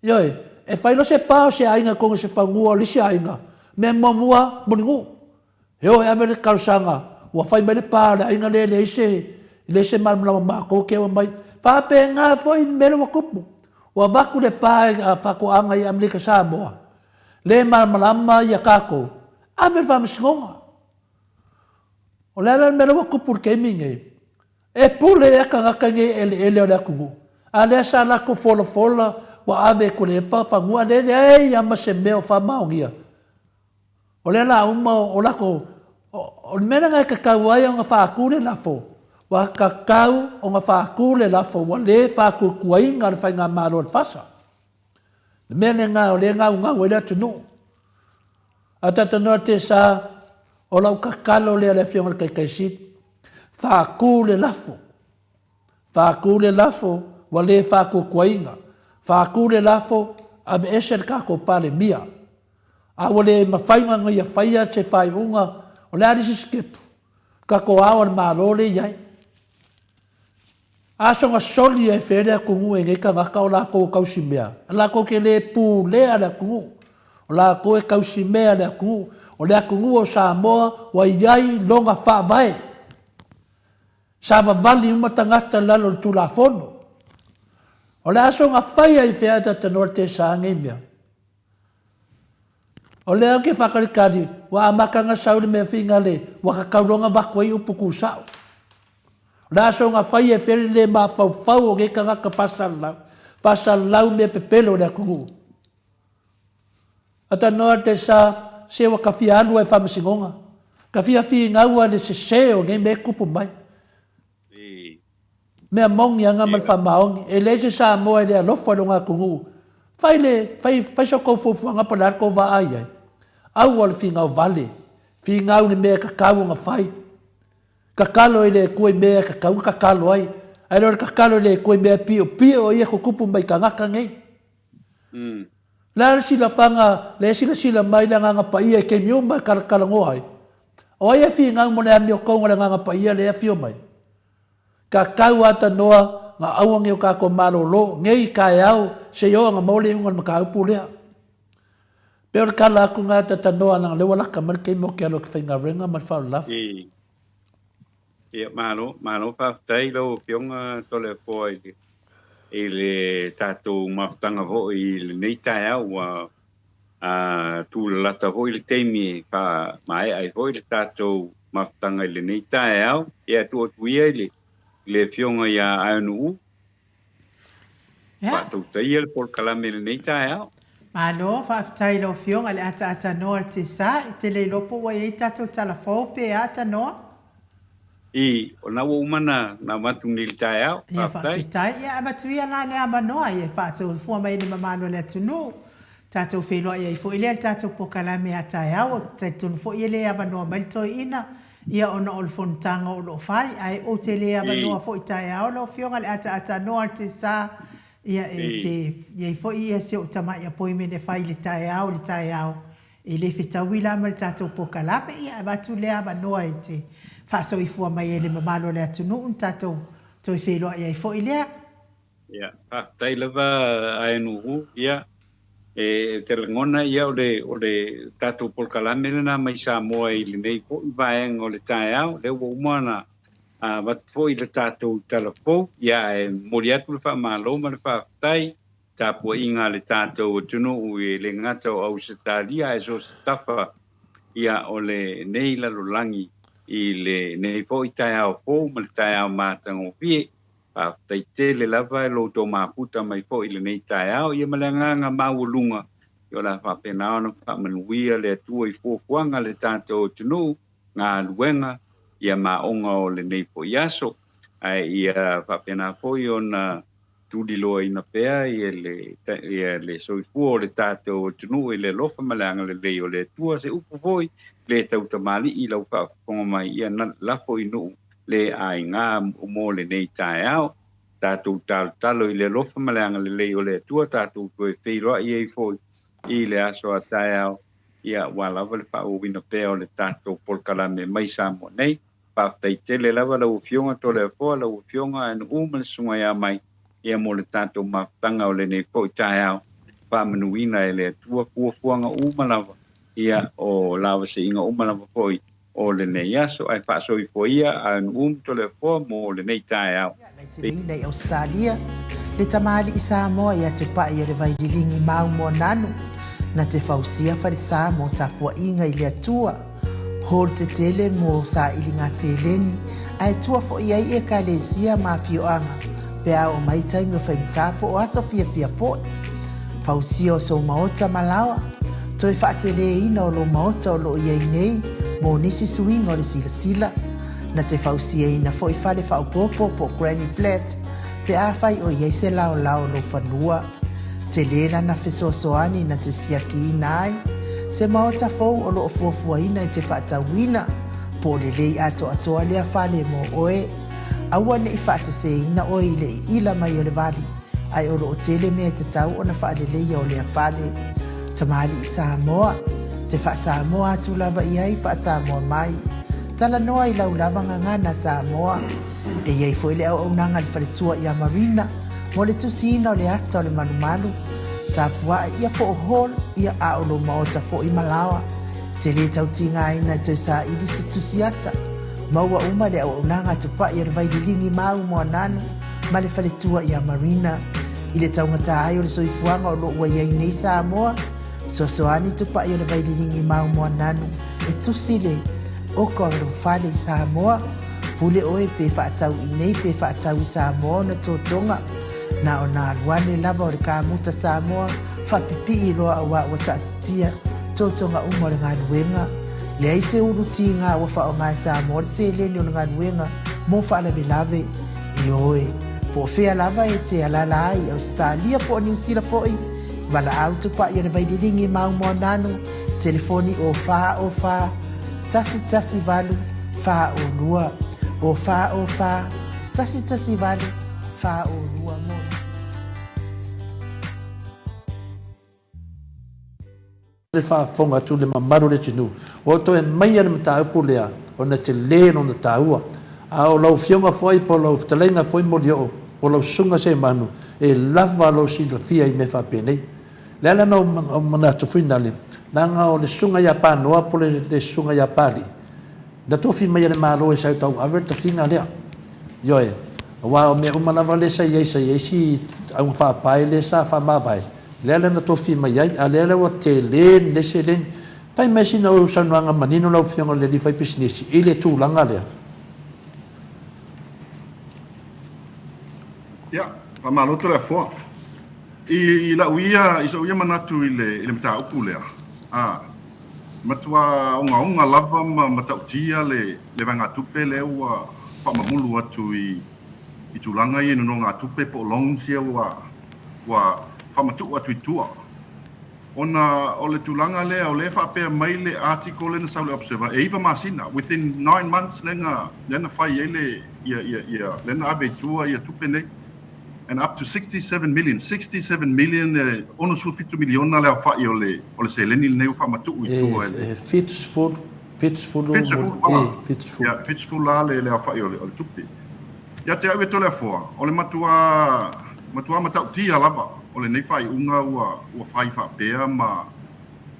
Ioe, e fai loa se pa o se aiga i totonu o se fanua o le isi aiga, mea muamua, mulinuu. E o e ave le talosaga, ua fai mai le pa o le aiga lea e leai se, leai se malamalama matou te omai. Faapena foi le mea lea ua tupu. Ua avatu le pa a faatoaga i Amerika Samoa, le malamalama ia tatou, ave i le faamasinoga. O le a la le mea lea ua tupu i le taimi lenei? E pule ea tagata nei i eleele o le atunuu? A lea sa latou folafola ua ave e Tuilaepa fanua, a lea e leai lava ma se mea o faamaonia. O lea la uma o latou, o le mea lena e tatau ai ona faatu le lafo, ua tatau ona faatu le lafo ua le faatuatuaina le Faigamalo a le FASA. Le mea lena o lea e gaugau ai le atunuu. A talanoa te sa, o lau tatalo lea i le Afioga i le Taitaisili, faatu le lafo, faatu le lafo ua le faatuatuaina, faatu le lafo, aveese le tatou Palemia. A ua le mafai ona ia faia se faaiuga, o le a le isi sitepu? Tatou ao a le Malo lea e i ai. A soona soli ai fea le atunuu e nei tagata o latou e tausimea? Latou te le pulea le atunuu. O latou e tausimea le atunuu. O le atunuu o Samoa ua i ai lona faavae. Sa vavali uma tagata i lalo o le Tulafono. O le a soona fai ai fea e Tatanoa le Tesa nei mea? O lea ou te faakalikali, ua amata ona sau le mea finale, ua tatau loa ona avatu ai upu tusao. O le aso na fai e fea le le mafaufau o nei tagata faasalalau, faasalalau mea pepelo o le atunuu. A tanoa te sa, se ua ka fia alu ai faamasinoga, ka fia finau ai le sese o nei mea e tupu mai. Mea moni aga ma le faamaoni. E leai se Samoa e le alofa i lona atunuu. Fai le, fai, fai sa outou fuafuaga po o le a le tou vaai ai. Aua le finau vale. Finau i le mea e tatau ona fai. Tatalo i le Atua i mea e tatau ona tatalo ai. Ae le o le tatalo i le Atua i mea e piopio ia tutupu mai tagata nei. O le a le silafaga, le silasila mai le Agaga Paia i taimi uma e talatalanoa ai? O ai e finau mo le amiotoga o le Agaga Paia lea e afio mai? Tatau atanoa nga aua nei o tatou malolo nei taeao se i oo anga maua le iuga o le mataupu lea. Pei o le tala atu na tatanoa leaga lea ua lata mai le taimi o ke alo ke faigaluega ma le faaololafo. Ia, malo, malo faafetai lau Afioga Toleafoa i le, i le tatou mafutaga foi i lenei taeao ua a, tulalata foi le taimi e faamaea ai foi le tatou mafutaga i lenei taeao. Ia, tuu atu ia i le, i le Afioga ia Aenu'u Ia. faatautaia le polokalame i lenei taeao. Malo, faafetai i lau Afioga i le ataatanoa o le Tesa, e te le iloa po ua i ai tatou tala fou pe a tanoa? I, o lena ua uma ona avatu nei i le taeao. Ia, Faafetai. faafetai. Ia, avatu ia la le avanoa e faatofua mai ai le mamalu o le atunuu. Tatou feiloai ai foi lea i le tatou polokalame a taeao. Ou te talitonu foi e le avanoa mai le toeaina. Ia ona o le fonotaga o lo o fai, ae ou te le avanoa foi taeao lau Afioga i le ataata noa o le Tesa, ia e te i ai foi ia si ou tamai appointment e fai i le taeao i le taeao, e le fetaui la ma le tatou polokalame, ia avatu lea avanoa e te faasoifua mai ai i le mamalu o le atunuu na tatou toe feiloai ai foi lea. Ia, faafetai lava Aenu'u, ia, e te lagona ia o le, o le tatou polokalame lena mai Samoa i lenei foi vaega o le taeao, lea ua uma ona avatu foi le tatou tala fou, ia, ae momoli atu le faamalo ma le faafetai tapuaiga a le tatou atunuu e le gata o Ausetalia ae so o se tafa ia o lenei lalolagi i lenei foi taeao fou ma le taeao matagofie. Faafetai tele lava i lo outou mafuta mai foi i lenei taeao, ia ma le agaga maualuga o le a faapena ona faamanuia le Atua i fuafuaga a le tatou atunuu, galuega, ia ma aoga o lenei foi aso. Ae ia faapena foi ona tuliloaina pea ia le, ia le soifua o le tatou atunuu i le alofa ma le agalelei o le Atua. Se upu foi le tautamalii i lau faafofoga mai, ia lafo i nuu le aiga mo lenei taeao. Tatou talotalo i le alofa ma le agalelei o le Atua, tatou toe feiloai ai foi i le aso a taeao, ia aua lava le faaauauina pea o le tatou polokalame mai Samoa nei. Faafetai tele lava lau Afioga Toleafoa, lau Afioga Aenu'u ma le Susuga ia Mai, ia mo le tatou mafutaga o lenei foi taeao. Faamanuina e le Atua fuafuaga uma lava, ia o lavasiiga uma lava foi o lenei aso, ae faasoifua ia a Nu'u ma Toleafoa mo lenei taeao. Laiseneina i Ausetalia, le tamalii Samoa ia Tupai o le Vaililigi Mau Moananu, na te fausia falesa mo tapuaiga i le Atua, hall tetele mo sailiga seleni, ae tua foi ai Ekalesia ma afioaga pe a oo mai taimi o faigata po o aso fiafia foi. Fausia o sou maota ma laoa, toe faateleina o lou maota o lo o i ai nei mo nisi suiga o le silasila. Na te fausiaina foi fale faaopoopo po o granny flat pe afai o i ai se laolao o lou fanua. Tele lana fesoasoani na te siakiina ai se maota fou o lo o fuafuaina e te faatauina po o lelei atoatoa lea fale mo oe. Aua ne i faaseseina oe i le iila mai o le vali, ae o lo o tele mea e tatau ona faaleleia o lea fale. Tamalii Samoa, te faa-Samoa atu lava i ai faa-Samoa mai. Talanoa i lau lava gagana Samoa. E i ai foi le auaunaga a le faletua ia Marina mo le tusiina o le ata o le malumalu. Tapuae ia po o hall ia a o lou maota foi ma laoa. Te lē tau tigaina e toe saili se tusi ata. Maua uma le auaunaga a Tupai o le Vaililigi Mau Moananu ma le faletua ia Marina. I le taugata ai o le soifuaga o lo o ua i ai nei Samoa, fesoasoani Tupai o le Vaililigi Mau Moananu e tusi le oka o le fale i Samoa. Pule oe pe faatau i nei pe faatau i Samoa ona totoga. Na ona alu ane lava o le kamuta Samoa faapipii loa auā ua taatitia totoga uma o le galuega. Leai se ulu tiga ua faaaoga e Samoa le seleni o le galuega mo faalavelave. Ioe, po o fea lava e te alaala ai i Ausetalia po o Niu Sila foi, valaau tupai o le Vaililigi Mau Moananu, telefoni o 4 o 4 1 1 8 4 o 2, o 4 o 4 1 1 8 4 o 2 mo nisi. Le faafofoga atu le mamalu o le atunuu, ua ou toe aumaia le mataupu lea ona e tele lona taua. A o lau Afioga foi po o lau fetalaiga foi Molioo, po o lau Susuga Semanu, e lava lou silafia i mea faapenei. O le ala lena o ou manatu foi nale, leaga o le Susuga ia Panoa po o le Susuga ia Papalii, Na tofi mai e le Malo e sau tauave le tofiga lea. Ioe, aua o mea uma lava lea sa i ai, sa i ai si auga faapae lea sa faamavae, lea la na tofi mai ai, a lea la ua tele lenei seleni. Fai mai sina ou saunoaga manino lau Afioga i le alii faipisinisi i le tulaga lea. Ia, faamalo Toleafoa. I lau ia, i sou ia manatu i le, i le mataupu lea, a, Matua ogaoga lava ma matautia le vaegatupe lea ua faamamulu atu i tulaga ia i nonogatupe po o loans ia ua faamatuu atu i tua. Ona o le tulaga lea, o lea e faapea mai le article lea na sau i le Observer, e iva masina, within nine months lea na, lea na fai ai le, ia, ia, ia, lea na ave i tua ia tupe nei. And up to 67 million, 67 million, e 67 miliona le aofai o le, o le seleni lenei ua faamatuu i tua e le. E 70, 70, 70, e, 70. Ia, 70 la le, le aofai o le, o le tupe. Ia te au e Toleafoa, o le matua, matua matautia lava o lenei faaiuga ua, ua fai faapea ma,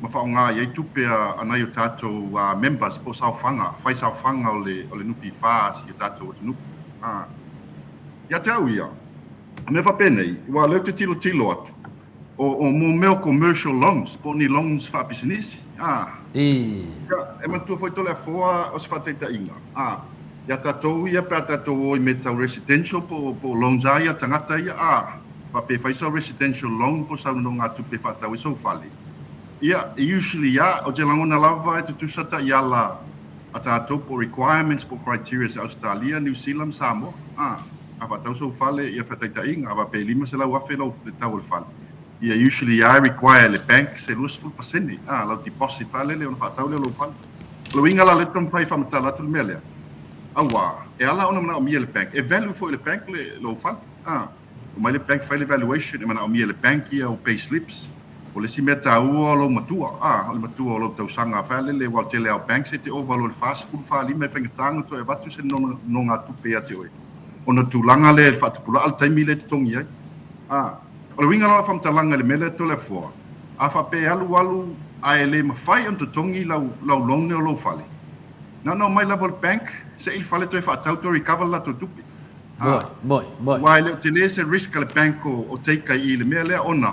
ma faaaoga i ai tupe a, a nai o tatou members po o saofaga, fai saofaga o le, o le NPF a si o tatou atunuu. A. Ia te au ia, o mea faapenei, aua o lea ou te tilotilo atu, o, o mō mea o commercial loans, po o ni loans faapisinisi, a. I. Ia, e manatua foi Toleafoa o se faataitaiga, a. Ia tatou ia pe a tatou o i mea tau residential po o, po o loans a ia tagata ia, a. Faapea e fai sau residential loan po o sau nonogatupe e faatau ai sou fale, ia, usually a, ou te lagona lava e tutusa taiala a tatou po o requirements po o criterias a Ausetalia, Niu Sila ma Samoa. A, a faatau sou fale ia faataitaiga, a faapea e 500,000 lau le tau o le fale, ia usually a e require e le bank se 20%, a, lau deposit faalele ona faatau lea o lou fale. O le uiga la lea ou te taumafai e faamatala atu le mea lea, auā, e ala ona manaomia e le bank, e value foi e le bank le lou fale, a. Omai le bank fai le valuation, e manaomia e le bank ia au pay slips. O le isi mea taua o lou matua, a, o le matua o lou tausaga faalele, aua o le tele lava o banks e te ova loa i le 40, 45 e faigata ona toe avatu se nonogatupe ia te oe ona o le tulaga lea i le faatupula'a le taimi lea e totogi ai. A, o le uiga la o lau faamatalaga i le mea lea Toleafoa, a faapea e alualu ae le mafai ona totogi lau, lau loan lea o lou fale, na ona omai lava o le bank se i le fale toe faatau toe recover le latou tupe. Moi, moi, moi. Aua e le o tele se risk a le bank o, o take ai i le mea lea ona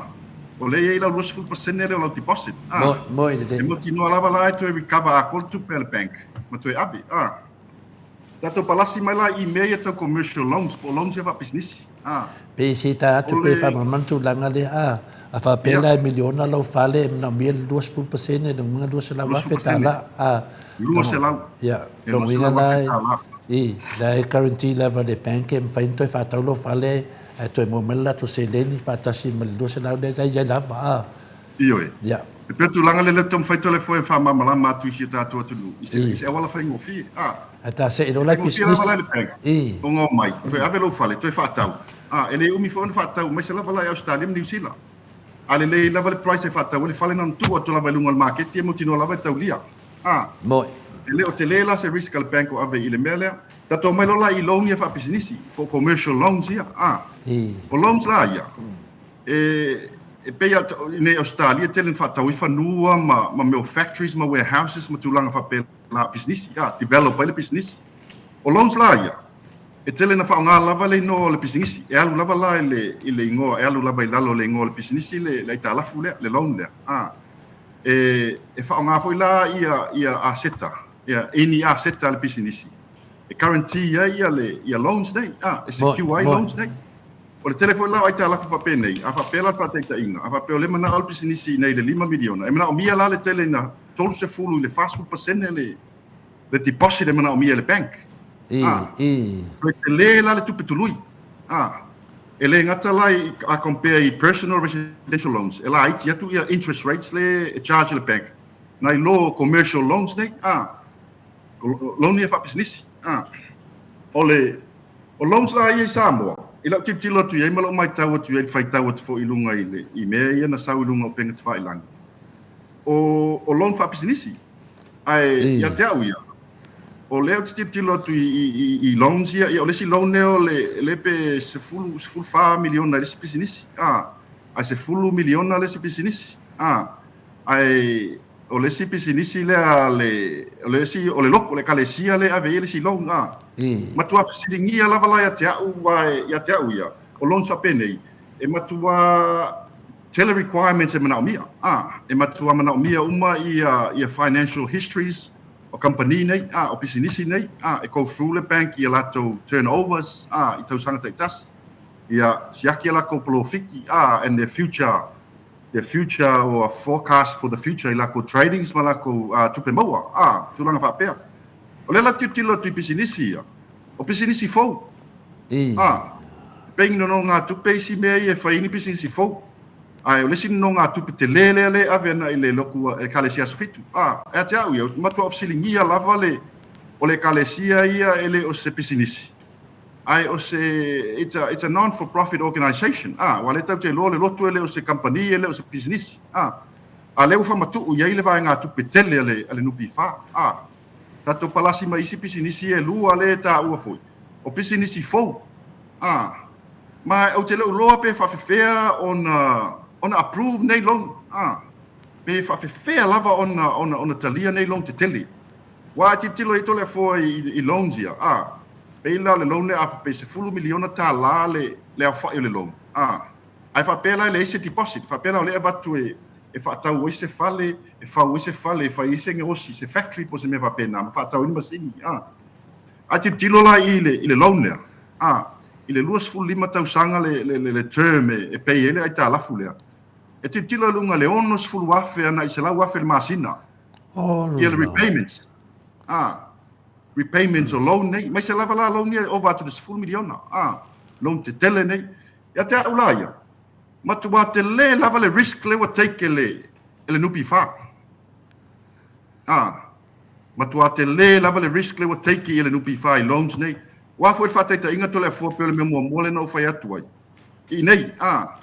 o lea e i ai lau 20% lea o lau deposit. Ah. Moi, moi lelei. E mautinoa lava la e toe recover atoa le tupe a le bank ma toe ave. Ah. Tatou palasi mai la i mea ia tau commercial loans po o loans ia faapisinisi. Ah. Pe se ta atu pe faamalamalama le tulaga lea, a, a faapea la e miliona lau fale e manaomia le 20% le uiga $200,000 tala, a. 200. Ia, lona uiga la e, i, la e guarantee lava e le bank e mafai ona toe faatau lou fale ae toe maua mai le latou seleni faatasi ma le 200 lea la e i ai lava, a. Ioe. Ia. E pei o tulaga lea lea ou te taumafai toleafoe e faamalamalama atu i si o tatou atunuu, i se, i se auala faigofie. A. Ae ta see loa la i Faigofie lava pisinisi. la i le bank. I. Ona omai, toe ave lou fale, toe faatau. A, e le umi foi ona faatau, aemaise lava la i Ausetalia ma Niu Sila. A lelei lava le price e faatau ai le fale, na ona tuu atu lava i luga o le maketi e mautinoa lava e taulia. A. Moi. E le o tele la se risk a le bank o ave i le mea lea. Tatou omai loa la i loan ia faapisinisi, po o commercial loans ia. A. I. O loans la ia, E, e pei a, i nei Ausetalia, tele na faatau ai fanua ma, ma mea o factories ma warehouses ma tulaga faapena pisinisi, a, develop ai le pisinisi. O loans la ia, e tele na faaaoga lava le inoa o le pisinisi, e alu lava la i le, i le igoa, e alu lava i lalo o le igoa o le pisinisi le, le aitalafu lea, le loan lea, a. E, e faaaoga foi la ia, ia aseta, ia any aseta a le pisinisi, e guarantee ai ia le, ia loans nei, a, e secure ai loans nei. O le tele foi la o aitalafu faapenei, a faapea la le faataitaiga, a faapea o lea e manao le pisinisi i nei i le $5 miliona, e manaomia la le tele ina 30 i le 40% le, le deposit e manaomia e le bank. I, A, i. toe tele la le tupe tului. A, e le gata la i, a compare i personal residential loans, e laiti atu ia interest rates le e charge e le bank, nai lo commercial loans nei, a, loan ia faapisinisi. A, o le, O loans la ia i Samoa, i lau tilotilo atu i ai ma lou maitau atu i ai, le faitau atu foi i luga i le, i mea ia na sau i luga o upega tafailagi, o, o loan faapisinisi. Ae ia te au ia, o lea ou te tilotilo atu i, i, i, i loans ia, ia o le isi loan lea o le, lea pe 10, 14 miliona i le isi pisinisi, a, ae 10 miliona le isi pisinisi, a, ae O le isi pisinisi lea a le, o le isi, o le lotu, o le ekalesia lea e ave i ai le isi loan, a. Matua fesiligia lava la ia te au, aua ia te au ia, o loans faapenei, e matua tele requirements e manaomia, a. E matua manaomia uma ia, ia financial histories o kamupani nei, a, o pisinisi nei, a, e go through le bank i a latou turnovers, a, i tausaga taitasi, ia siaki a latou polofiki, a, and their future their future or a forecast for the future i lakou tradings ma lakou tupe maua, a, tulaga faapea. O lea la tilotilo atu i pisinisi ia, o pisinisi fou, a, e pei ni nonogatupe isi mea ia e fai ai ni pisinisi fou. Ae o le isi nonogatupe telē lea lea e ave ana i le lotu Ekalesia Aso Fitu. A, ia te au ia, ou te matua fesiligia lava le, o le Ekalesia ia e le o se pisinisi, ae o se, it's a, it's a non-for-profit organization, a, aua o lea tatou te iloa o le lotu e le o se kamupani, e le o se pisinisi, a. A lea ua faamatuu i ai le vaegatupe tele a le, a le NPF, a. Tatou palasi ma isi pisinisi e lua lea e taua foi, o pisinisi fou, a. Ma ou te le o iloa pe faafefea ona ona approve nei loan, a. Pe faafefea lava ona ona ona talia nei loan tetele. Aua a tilotilo i ai Toleafoa i i loans ia, a. Pei la o le loan lea a pe $10 miliona le le aofai o le loan, a. Ae faapea la e leai se deposit, faapea la o lea e avatu e e faatau ai se fale, e fau ai se fale, e fai ai se gaosi, se factory po o se mea faapena, ma faatau ai ni masini, a. A tilotilo la i le i le loan lea, a, i le 25 tausaga le le le term e e pay ai le aitalafu lea, e tilotilo i luga i le $60,000 agai i le $100,000 i le masina ia le repayments, a, repayments o loan nei, aemaise lava la loan ia e ova atu i le $10 miliona, a, loan tetele nei. Ia te au la ia, matua telē lava le risk lea ua take e le e le NPF. A, matua telē lava le risk lea ua take e le NPF i loans nei. Ua a foi le faataitaiga Toleafoa pei o le mea muamua lea na ou fai atu ai i inei, a,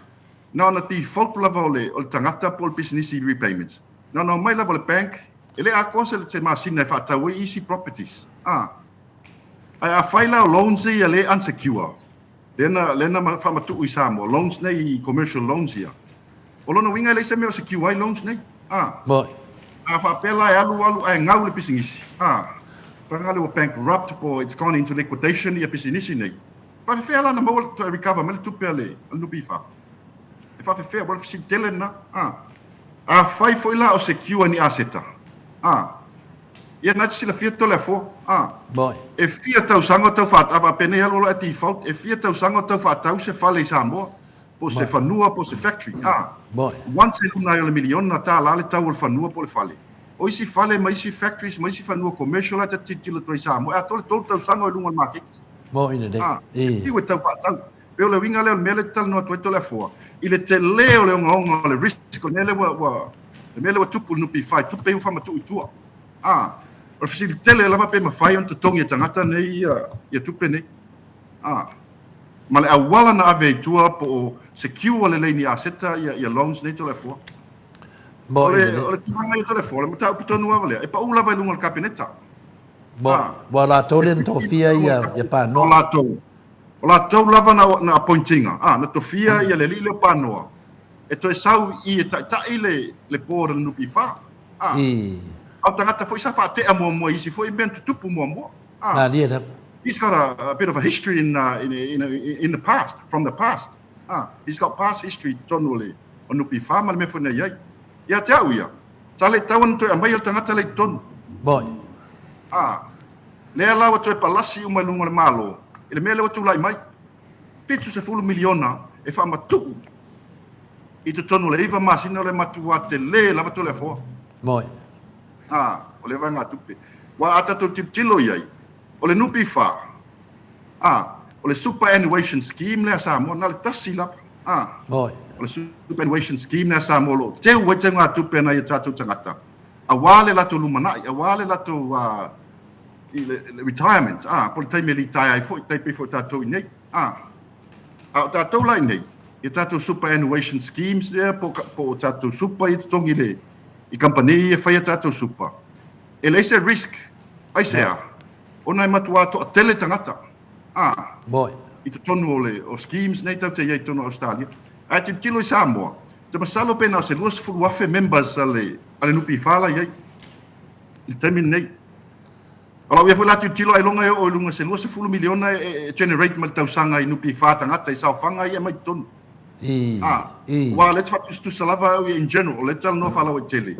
na ona default lava o le o le tagata po o le pisinisi i repayments. Na ona omai lava o le bank, e le atoa se se masina e faatau ai isi properties. A, ae afai la o loans ia le unsecure, Lea na, lea na faamatuu i Samoa, loans nei, commercial loans ia. O lona uiga e leai se mea o secure ai loans nei. A. Moi. A faapea la e alu alu ae gau le pisinisi. A. Paga lea ua bankrupt po it's gone into liquidation ia pisinisi nei. Faafefea la na maua toe recover mai le tupe a le, a le NPF? E faafefea, ua le fesili tele lena. A. Afai foi la o secure ni aseta. A. Ia na te silafia Toleafoa. A. Moi. E fia tausaga o tau faatau, faapenei alu alu ae default, e fia tausaga o tau faatau se fale i Samoa, po o se fanua po o se factory. A. Moi. Once e luna ai o le miliona tālā le tau o le fanua po o le fale. O isi fale ma isi factories ma isi fanua commercial la e ta te tilotilo atu ai i Samoa, e atoa le tolu tausaga o i luga o le maketi. Moi lelei. A. E fiu e tau faatau. Pei o le uiga lea o le mea lea e te talanoa atu ai Toleafoa, i le telē o le ogaoga o le risk, o le mea lea ua, ua, le mea lea ua tupu i le NPF, i tupe ia ua faamatuu i tua. A, o le fesili tele lava pe mafai ona totogi e tagata nei ia, ia tupe nei. A, ma le auala na ave ai i tua po o secure lelei ni aseta ia, ia loans nei Toleafoa. O le, o le tulaga ia Toleafoa, o le mataupu tonu lava lea, e pau lava i luga o le Kapeneta. A, Ua latou lea na tofia ia, ia Panoa. O latou. O latou lava na, na appoint ina, a, na tofia ia le alii lea o Panoa e toe sau i e taitai le, le board a le NPF. A, a o tagata foi sa faatea muamua i isi foi mea na tutupu muamua. A, Malie lava. He's got a, a bit of a history in, uh, in, in, in the past, from the past. A, he's got past history i totonu o le o NPF ma le mea foi na i ai. Ia te au ia, sa le tatau ona toe aumaia le tagata lea i totonu. Moi. A, Lea la ua toe palasi uma i luga o le Malo i le mea lea ua tulai mai, $70 miliona e faamatuu i totonu o le iva masina o le matua tele lava Toleafoa. Moi. A, o lea vaegatupe. Aua a tatou tilotilo i ai, o le NPF, a, o le Superannuation Scheme lea a Samoa, na o le tasi lava. A, Moi. o le Superannuation Scheme lea a Samoa o lo o teu ai teugatupe a nai o tatou tagata, aua le latou lumanai, aua le latou i le retirement, ā, po o le taimi e litaea ai foi, tai pei foi o tatou i nei, ā. A o tatou la i nei, i a tatou superannuation schemes lea, po, po o tatou super ia totogi i le, i kamupani ia e fai a tatou super, e leai se risk, aisea, ona e matuā toatele tagata, ā, i totonu o le, o schemes nei tatou te i ai i totonu o Ausetalia. Ae tilotilo i Samoa, ou te masalo pe na o se 20,000 members a le, a le NPF la i ai i le taimi lenei. O lau ia foi la tilotilo ailoga e oo i luga se 20 miliona e generate mai le tausaga i NPF tagata i saofaga ia e aumai i totonu. A, aua o lea e te faatusatusa lava au ia in general, o lea e te talanoa faalauaitele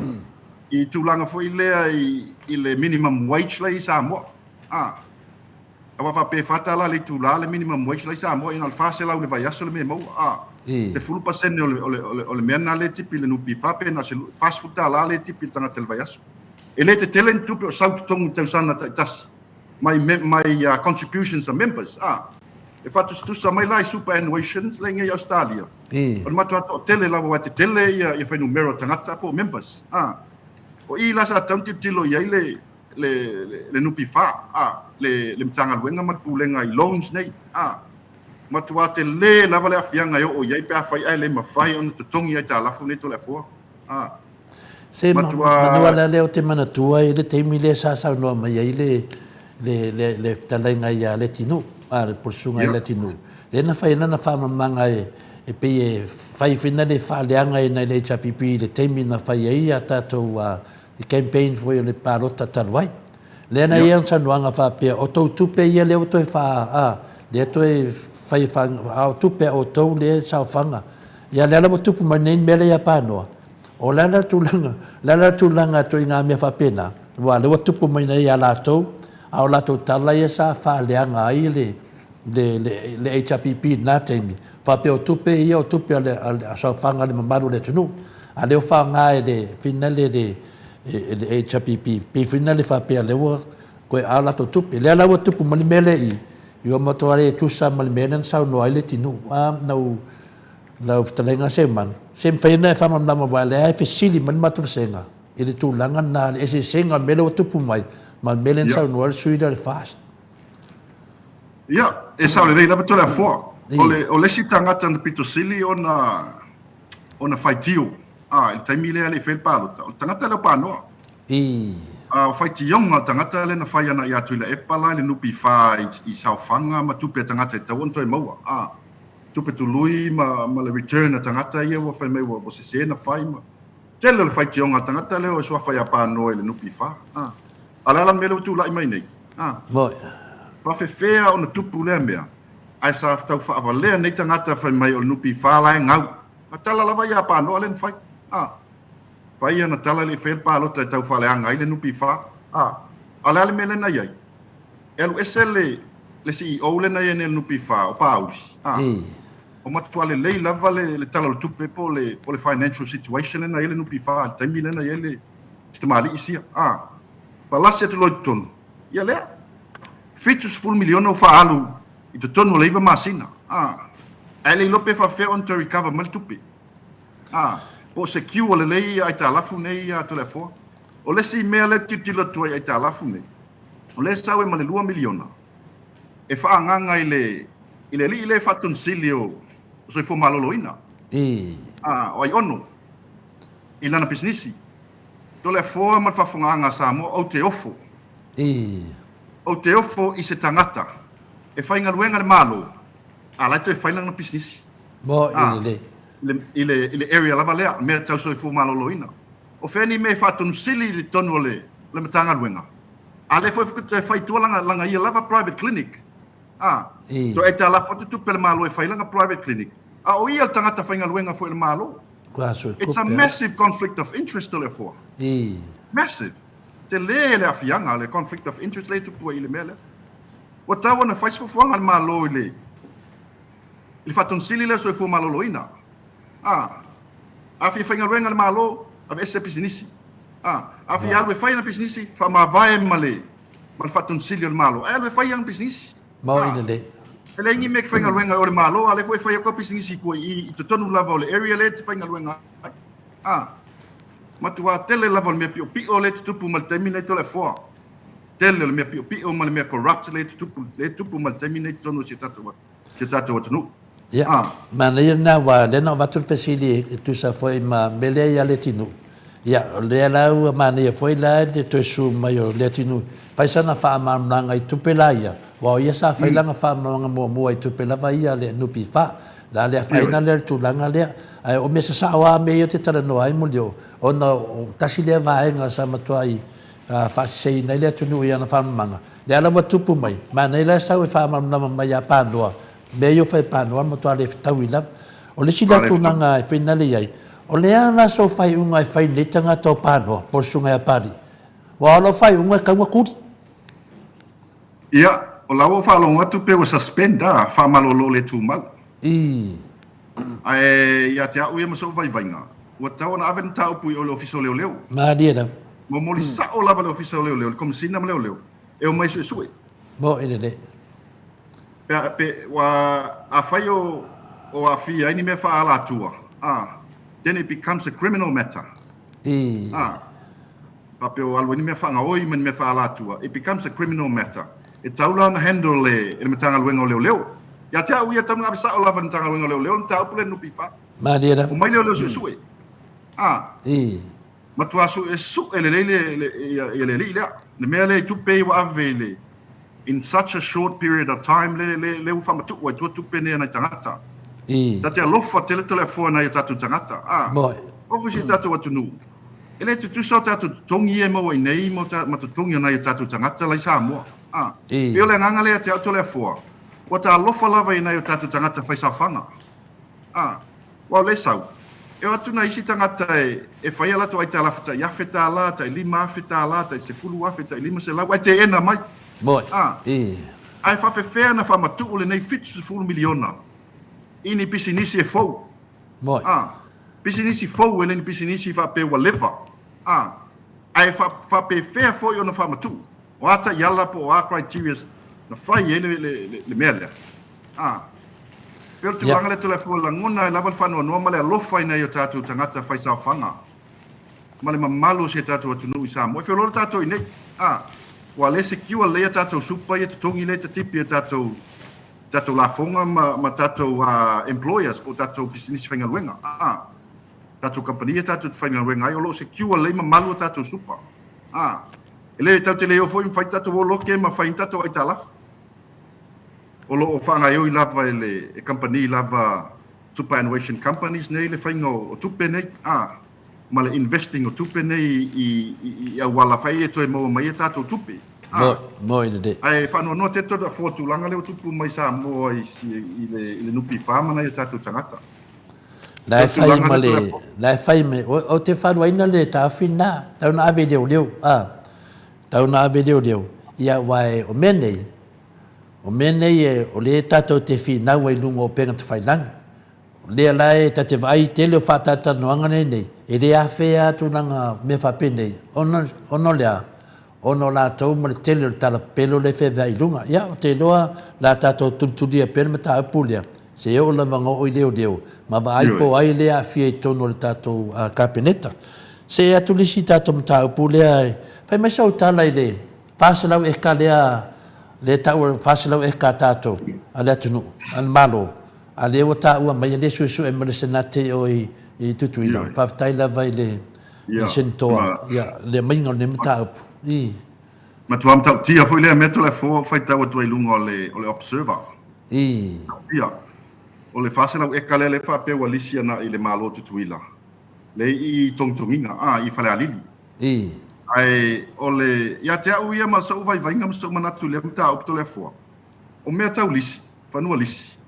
i tulaga foi lea i le minimum wage la e i Samoa. A, Aua faapea e $4 le itula le minimum wage la i Samoa, ia na o le 400 i le vaiaso le mea e maua. A, 10% o le, o le, o le, o le mea lena lea e tipi i le NPF pe na o se $40 lea e tipi i le tagata i le vaiaso. E le tetele ni tupe o sau i totonu i tausaga taitasi mai, mai contributions a members. A, E faatusatusa mai la i superannuations lea i inei i Ausetalia, o le matua toatele lava aua e tetele ia fuainumera o tagata po o members. A, o i la sa tatau ona tilotilo i ai le, le, le NPF, a, le, le Matagaluega ma le Pulega i loans nei. A, matua tele lava le aafiaga e oo i ai pe afai ae le mafai ona totogi aitalafu nei Toleafoa. A, Se matua la lea ou te manatua i le taimi lea sa saunoa mai ai le le le le fetalaiga ia Leatinuu, a le susuga ia Leatinuu, lea na fai ai lana faamalamalamaga e e pei e fai foi lena le faaleaga i nai le HRPP i le taimi na fai ai a tatou campaign foi o le palota talu ai. Lea na i ai ana saunoaga faapea, o tou tupe ia lea ua toe fa a, lea toe fai fa a o tupe a outou lea e saofaga. Ia lea la ua tupu mai nei le mea lea ia Panoa. O le a la le tulaga, o le a la le tulaga atu i ngā mea faapena, aua o lea ua tupu mai nei ia latou, a o latou tala ia sa faaleaga ai le, le, le, le HRPP i lena taimi, faapea o tupe ia o tupe a le, a le saofaga a le mamalu o le atunuu, a o lea ua faaaoga e le finale le, e le HRPP, pei foi lena le faapea o lea ua toe a latou tupe. Lea la ua tupu mai le mea lea i i, ua matua le tusa ma le mea lea na saunoa ai Leatinuu, a, na ou, Lau fetalaiga Seumanu, se mafai ona e faamalamalama aua o lea e fesili mai le matou vasega i le tulaga lena, le eseesega o le mea lea ua tupu mai ma le mea lea na saunoa ai le sui usufono lea o le FAST. Ia, e sao lelei lava Toleafoa. O le, o le isi tagata na pito sili ona, ona faitio, a, i le taimi lea e le i faia le palota, o le tagata lea o Panoa. I. A, o faitioga o le tagata lea na fai ana ia Tuilaepa la i le NPF i, i saofaga ma tupe a tagata e tatau ona toe maua, a. tupe tului ma, ma le return a tagata ia ua fai mai ua, ua sese na fai ma tele o le faitioga a tagata lea o suafa ia Panoa i le NPF. A, a o le a la le mea lea ua tulai mai nei? A, Moi. faafefea ona tupu lea mea ae sa tau faavalea nei tagata fai mai o le NPF la e gau. A tala lava ia Panoa lea na fai. A, fai ana tala e le i faia le palota e tau faaleaga ai le NPF. A, a o le a le mea lea na i ai? E alu ese le le CEO lea na i ai nei o le NPF, o Paauli, a, o matua lelei lava le le Tala o le Tupe po o le po o le financial situation lea na i ai le NPF i le taimi lea na i ai le si tamalii sia, a, palasi atu loa i totonu, ia lea, $70 miliona ua faaalu i totonu o le iva masina, a, ae le iloa pe faapefea ona toe recover mai le tupe, a, po o secure lelei aitalafu nei a Toleafoa. O le isi mea lea ou te tilotilo atu ai i aitalafu nei, O lea e sau ai ma le $2 miliona e faaagaaga i le i le alii lea e faatonisili o Soifua Maloloina, a, o Aiono, i lana pisinisi. Toleafoa ma le faafofogaaga a Samoa, ou te ofo. Ou te ofo i se tagata e faigaluega i le Malo, a la e toe fai lana pisinisi. A, i le, i le area lava lea, mea tau soifua maloloina. O fea ni mea e faatonusili i totonu o le le Matagaluega? A lea foi toe fai i tua lana, lana ia lava private clinic. A, toe aitalafu atu tupe a le Malo e fai lana private clinic, a o ia le tagata faigaluega foi a le Malo. It's a massive conflict of interest Toleafoa. Massive. Tele le aafiaga, le conflict of interest lea e tupu ai i le mea lea. Ua tatau ona fai se fuafuaga a le Malo i le i le faatonusili lea o le soifua maloloina. A, A fia faigaluega le Malo, aveese pisinisi. A, a fia alu e fai ana pisinisi, faamavae ma le, ma le faatonusili o le Malo, ae alu e fai ana pisinisi. A, e leai ni mea e faigaluega ai o le Malo, a o lea foi e fai atu au pisinisi i tua i i, i totonu lava o le area lea e te faigaluega ai. A, matua tele lava o le mea piopio lea e tutupu mai le taimi lenei Toleafoa. Tele o le mea piopio ma le mea corrupt lea e tutupu, lea e tupu mai le taimi lenei i totonu o si o tatou si o tatou atunuu. Ia, Ah. manaia lena aua lea na avatu le fesili e tusa foi ma mea lea ia Leatinuu. Ia, o lea la ua manaia foi la le toe susu mai o Leatinuu, fai sana faamalamalamaga i tupe la ia, aua o ia sa fai lana faamalamalamaga muamua i tupe lava ia a le NPF. La le afaina lea i le tulaga lea. Ae o mea sasao lava mea ia ou te talanoa ai Molioo, ona o tasi lea vaega sa matuai faasiseina ai le atunuu i ana faamalamalamaga. Lea la ua tupu mai, manaia la e sau e faamalamalama mai ia Panoa, mea ia o fai Panoa matua le fetaui lava. O le isi lea tulaga e fainale i ai, o le a la sou faaiuga e fai nei tagata o Panoa po o le susuga ia Papalii? Aua o lau faaiuga e tatau ona tuli. Ia, o la ua faalogo atu pe ua suspend a, faamalolo le tumau. I. Ae ia te au ia ma sou vaivaiga, ua tatau ona ave le mataupu i o i le Ofisa o Leoleo. Malie lava. Momoli sao lava le Ofisa o Leoleo, le Komesina ma Leoleo, e omai suesue. Moe lelei. Pe a, pe, ua, afai o, o aafia ai ni mea faaalatua, a, then it becomes a criminal matter. I. A, faapea o alu ai ni mea faagaoi ma ni mea faaalatua, it becomes a criminal matter. E tatau la ona handle e, e le Matagaluega o Leoleo. Ia te au ia, e tatau ona ave sao lava e le Matagaluega o Leoleo le mataupu lea i le NPF. Malie lava. Omai leoleo suesue. A. I. Matua suesue lelei le, le, ia, ia le alii lea. Le mea lea i tupe ia ua ave i le, in such a short period of time le, le, le ua faamatuu ai tua tupe nei a nai tagata. I. Ta te alofa tele Toleafoa i nai o tatou tagata. A. Moe. Ofu i si o tatou atunuu. E le tutusa o tatou totogi ia e maua i nei ma, ma totogi o nai o tatou tagata la i Samoa. A. I. Pei o le agaga lea ia te au Toleafoa, ua ta alofa lava i nai o tatou tagata faisaofaga. A, aua o lea e sau, e o atu nai isi tagata e, e fai a latou aitalafu tai $1,000, tai $5,000, tai $10,000, tai 500, ae teena mai. Moe. A, I. ae faafefea ona faamatuu lenei 70 miliona i ni pisinisi e fou? Moe. A, pisinisi fou e le ni pisinisi faapea ua leva. A, ae fa, faapefea foi ona faamatuu? O a taiala po o a criterias na fai ai le, le, le, le mea lea? A. Pei o le tulaga lea Toleafoa, lagona ai lava le faanoanoa ma le alofa i nai o tatou tagata faisaofaga ma le mamalu o si a tatou atunuu i Samoa. E feoloolo tatou i nei. A. Ua le secure lelei a tatou super ia totogi lea e tatipi e tatou tatou lafoga ma, ma tatou uh, employers po o tatou pisinisi faigaluega. A. Tatou kamupani ia tatou te faigaluega ai o lo o secure lelei ma malu a tatou super. A. E le tatou te le o foi ma fai tatou oloke ma fai ni tatou aitalafu. O lo o faagaoioi lava e le kamupani lava superannuation companies nei le faiga o tupe nei, a, ma le investing o tupe nei i, i, i auala fai e toe maua mai ai tatou tupe. A, Moi lelei. Ae faanoanoa tele Toleafoa tulaga lea ua tupu mai Samoa i, i, le, i le NPF ma nai o tatou tagata. La e fai ma le, la e fai me, o te wharuaina le taofi nā, tau na ave leoleo, a, tau na ave leoleo, ia wae o mea nei, O mea nei e, o lea tatou te finau ai i luga o upega tafailagi. O lea la e ta te vaai i tele o faatalatanoaga nei nei, e le afea atu tulaga mea faapenei, ona, ona o le a? Ona o latou ma le tele o le tala pepelo lea e feaveai i luga. Ia, ou te iloa o le a tatou tulitulia pea le mataupu lea, seia oo lava ina oo i leoleo, ma vaai po o ai lea e aafia i totonu o le tatou Kapeneta. See atu le isi tatou mataupu lea, fai mai sau tala i le 400 eka lea lea e taua 400 eka a tatou, a le atunuu, a le Malo, a lea ua taua mai, lea e suesue mai le Senate i o i i Tutuila. Faafetai lava i le i le Senetoa, ia, le aumaiga o lenei mataupu. I. Matua matautia foi lea mea Toleafoa o faitau atu ai i luga o le o le Observer. I. Matautia. O le 400 eka lea lea faapea ua lisi ana i le Malo o Tutuila. Lea i Togitogiga, a, i Falealili. I. Ae o le, ia te au ia ma soʻu vaivaiga ma soʻu manatu i lea mataupu Toleafoa, o mea tau lisi, fanua lisi,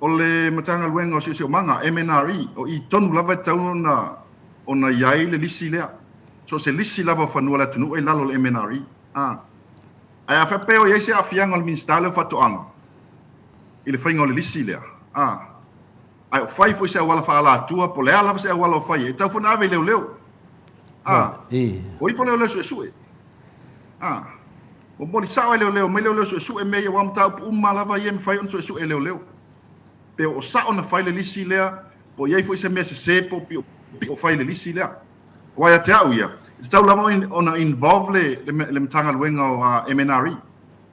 o le Matagaluega o Siosiomaga, MNRE, o i tonu lava e tatau ona, ona i ai le lisi lea. So o se lisi lava o fanua o le atunuu e i lalo o le MNRE. A. Ae a faapea o i ai se aafiaga o le Minisita lea o Faatoaga i le faiga o le lisi lea, a, Ae o fai foi se auala faaalatua po o le a lava se auala o fai ai, e tatau foi ona ave i leoleo. A, o ifo leoleo suesue. A, momoli sao ai leoleo, mai leoleo suesue mea ia, aua o mataupu uma lava ia e mafai ona suesue e leoleo. Pe o sao ona fai le lisi lea, po o i ai foi se mea sese po o pio fai i le lisi lea. Aua ia te au ia, e tatau lava ona involve le, le, le Matagaluega o MNRE,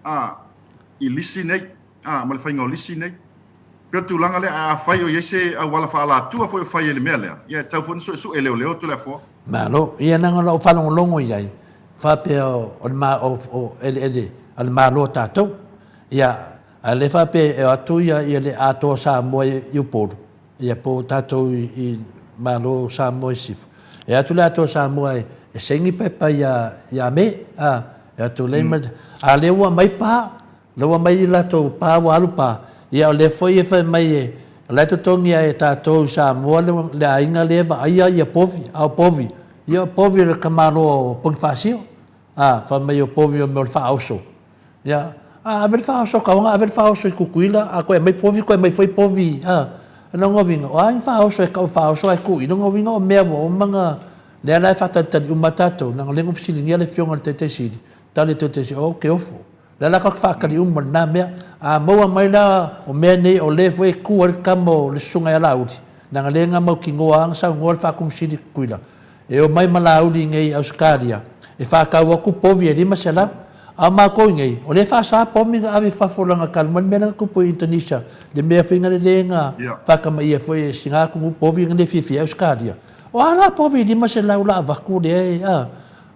a, i lisi nei. Ā, ma le faiga o lisi nei. Pei o le tulaga lea, ae afai o i ai se auala faaalatua foi o fai ai le mea lea, ia e tatau foi ona suesue e leoleo Toleafoa. Malo. Ia leaga o lau faalogologo i ai, faapea o le ma, o, o eleele a le Malo tatou. Ia, a o lea faapea e o atu ia, ia le Atoa Samoa i, i Upolu, ia po o tatou i, i Malo o Samoa i Sisifo. E o atu le Atoa Samoa e, e saini pepa ia, ia Me, a, e o atu lea ma, a o lea ua aumai pa, La ua mai i latou pa ua alu pa, ia o lea foi e fai mai e o la e totogi ai e tatou i Samoa le, le aiga lea e vaaia ia povi, a o povi, ia o povi o le tamaloa o Ponifasio, a, fai mai o povi o mea o le faaoso. Ia, a ave le faaoso, tau ona ave le faaoso i Tutuila, a toe aumai povi, toe aumai foi povi, a. O lona uiga, o a ni faaoso e tau faaoso ae tuu i lona uiga o mea ua uma ona, lea la e faatalitali uma tatou, leaga o lea na fesiligia le Afioga i le Taitaisili, tali le Taitaisili, ou te ofo. Lea la tatou faatali uma i lena mea. A maua mai la o mea nei o lea foi e tu ai le tama o le Susuga ia Laauli, leaga lea na mautinoa lava na saunoa le Faatonu Sili Tutuila e omai ma Laauli iinei i Ausetalia e faatau atu povi e 500. A o matou iinei, o lea e faasa povi na ave i fafo leaga talu mai le mea lea na tupu i Indonesia, le mea foi na lele na faatamaia foi e sina atunuu povi na le fiafia ai Ausetalia. O a la povi 500 la avatu lea e, a?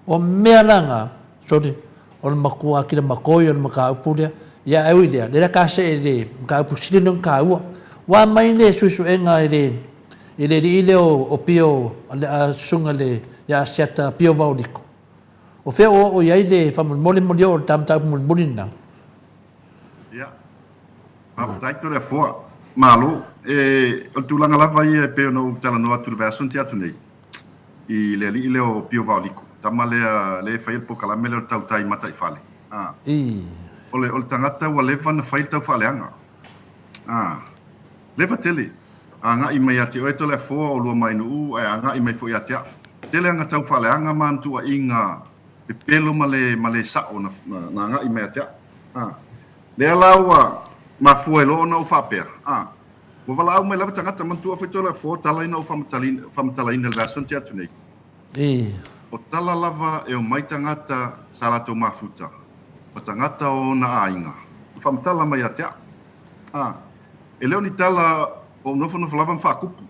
O mea la na, sorry, O le matua kila makoi o le mataupu lea. Ia ae ui lea, lea ka see i le mataupu sili ona taua. Ua mai le suesuega i le i le alii lea o Pio a susuga le ia Asiata Pio Vaoliko. O fea o oo i ai le faamolemole moli oo le ta mataupu mulimuli lena? Ia, faafetai Toleafoa. Malo. E, o le tulaga lava ia e pei ona ou talanoa atu i le vaiaso na tea atu nei, i le alii lea o Pio Vaoliko, tama lea lea e faia le polokalame lea o le tautai mataifale. A. I. O le, o le tagata ua leva ona fai le taufaaleaga. A. Leva tele. Agai mai ia te oe Toleafoa o lua Mainuu ae agai mai foi ia te au. Tele ana taufaaleaga ma ana tuuaiga pepelo ma le, ma le sao na, na, na agai mai ia te au. A. Lea la ua mafua ai loa ona ou faapea, a. Ua valaau mai lava tagata, manatua foi Toleafoa tala ina ou faamatalaina i le vaiaso na tea atu nei. O tala lava e omai tagata sa latou mafuta ma tagata o ona aiga ma faamatala mai ia te au. A, e le o ni tala o ou nofonofo lava ma faakupu.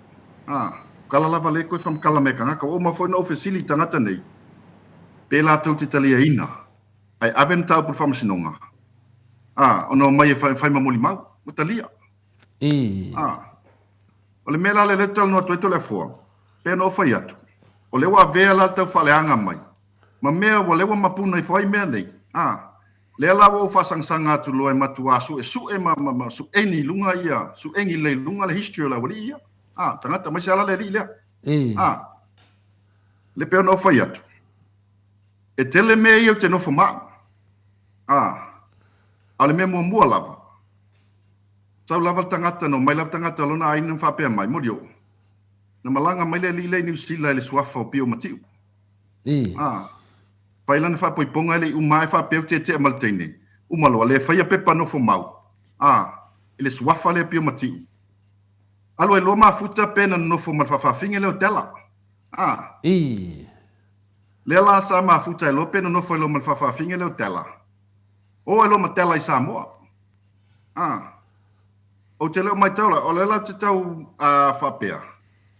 A, o tala lava le koe faamatala mai a tagata. Ua uma foi ona ou fesili i tagata nei pe latou te taliaina ae ave le mataupu i le faamasinoga, a, ona omai e fai ma molimau. Ua talia. Ii. A. O le mea la lea lea ou te talanoa atu ai Toleafoa, pei ona ou fai atu, o lea ua avea la le taufaaleaga mai, ma mea ua lea ua mapuna ifo ai mea nei. A. Lea la ua ou faasangasaga atu loa e matuā suesue ma, ma, ma sueni i luga ia, sueni lelei i luga le history o le aualii ia. A. Tagata, aemaise lava la le alii lea. Ii. A. Le pei ona ou fai atu, e tele mea ia ou te nofo ma au. A. A o le mea muamua lava, Sau lava le tagata, na omai lava tagata o lona aiga ma faapea mai, Molioo, na malaga mai le alii lea i Niu Sila i le suafa o Pio Matiu. I. A, fai lana faapoipoga e le i uma ae faapea u tetea ma le teine, uma loa, le faia pepa nofo mau, a, i le suafa lea Pio Matiu. Alu ai loa mafuta pe na nonofo ma le faafaafine lea o Della. A. I. Lea la sa mafuta ai loa pe nonofo ai loa ma le faafaafine lea o Della. O ai loa ma Della i Samoa. A. Ou te le o matau la, o lea la ou te tau a, faapea,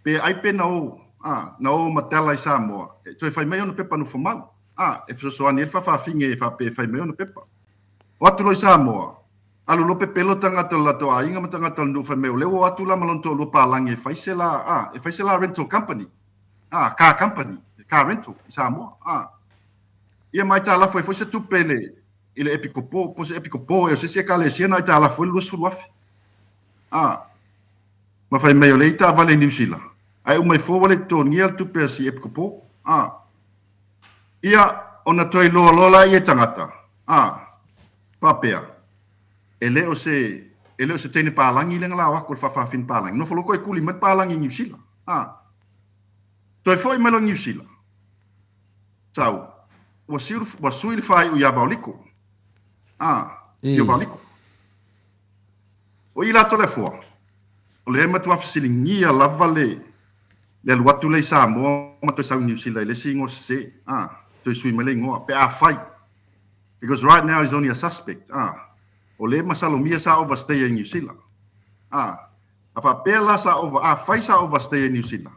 pe ai pe na o, a, na o ma Della i Samoa, e toe fai mai ona pepa nofomau, a, e fesoasoani ai le faafaafine e faapea e fai mai ona pepa. O atu loa i Samoa, alu loa pepelo tagata o le latou aiga ma tagata o le nuu fai mai o lea ua o atu la ma lona toalua palagi e fai se la, a, e fai se la rental company, a, car company, car rental i Samoa, a. Ia ma aitalafu ai foi se tupe i le, i le epikopo, po se epikopo ea o se isi ekalesia na aitalafu ai le 20,000. A, ma fai mai o lea i taavale i Niu Sila, ae uma ifo ua le totogia le tupe a si epikopo. A, ia, ona toe iloa loa laia e tagata, a, faapea, e le o se, e le o se teine palagi lea na lao aku o le faafaafine palagi. Nofo loa toe kuli mai le palagi i Niu Sila. A, toe foi mai loa i Niu Sila. Sau, ua siu, ua sui le faaiu iā Vaoliko. A, i o Vaoliko. O i la Toleafoa, o lea e matua fesiligia lava le, le alu atu lea i Samoa ma toe sau i Niu Sila i le isi igoa sese, a, toe sui mai le igoa, pe afai. Because right now he's only a suspect, a, o lea e masalomia sa overstay ai i Niu Sila. A, a faapea la sa over, afai sa overstay ai i Niu Sila,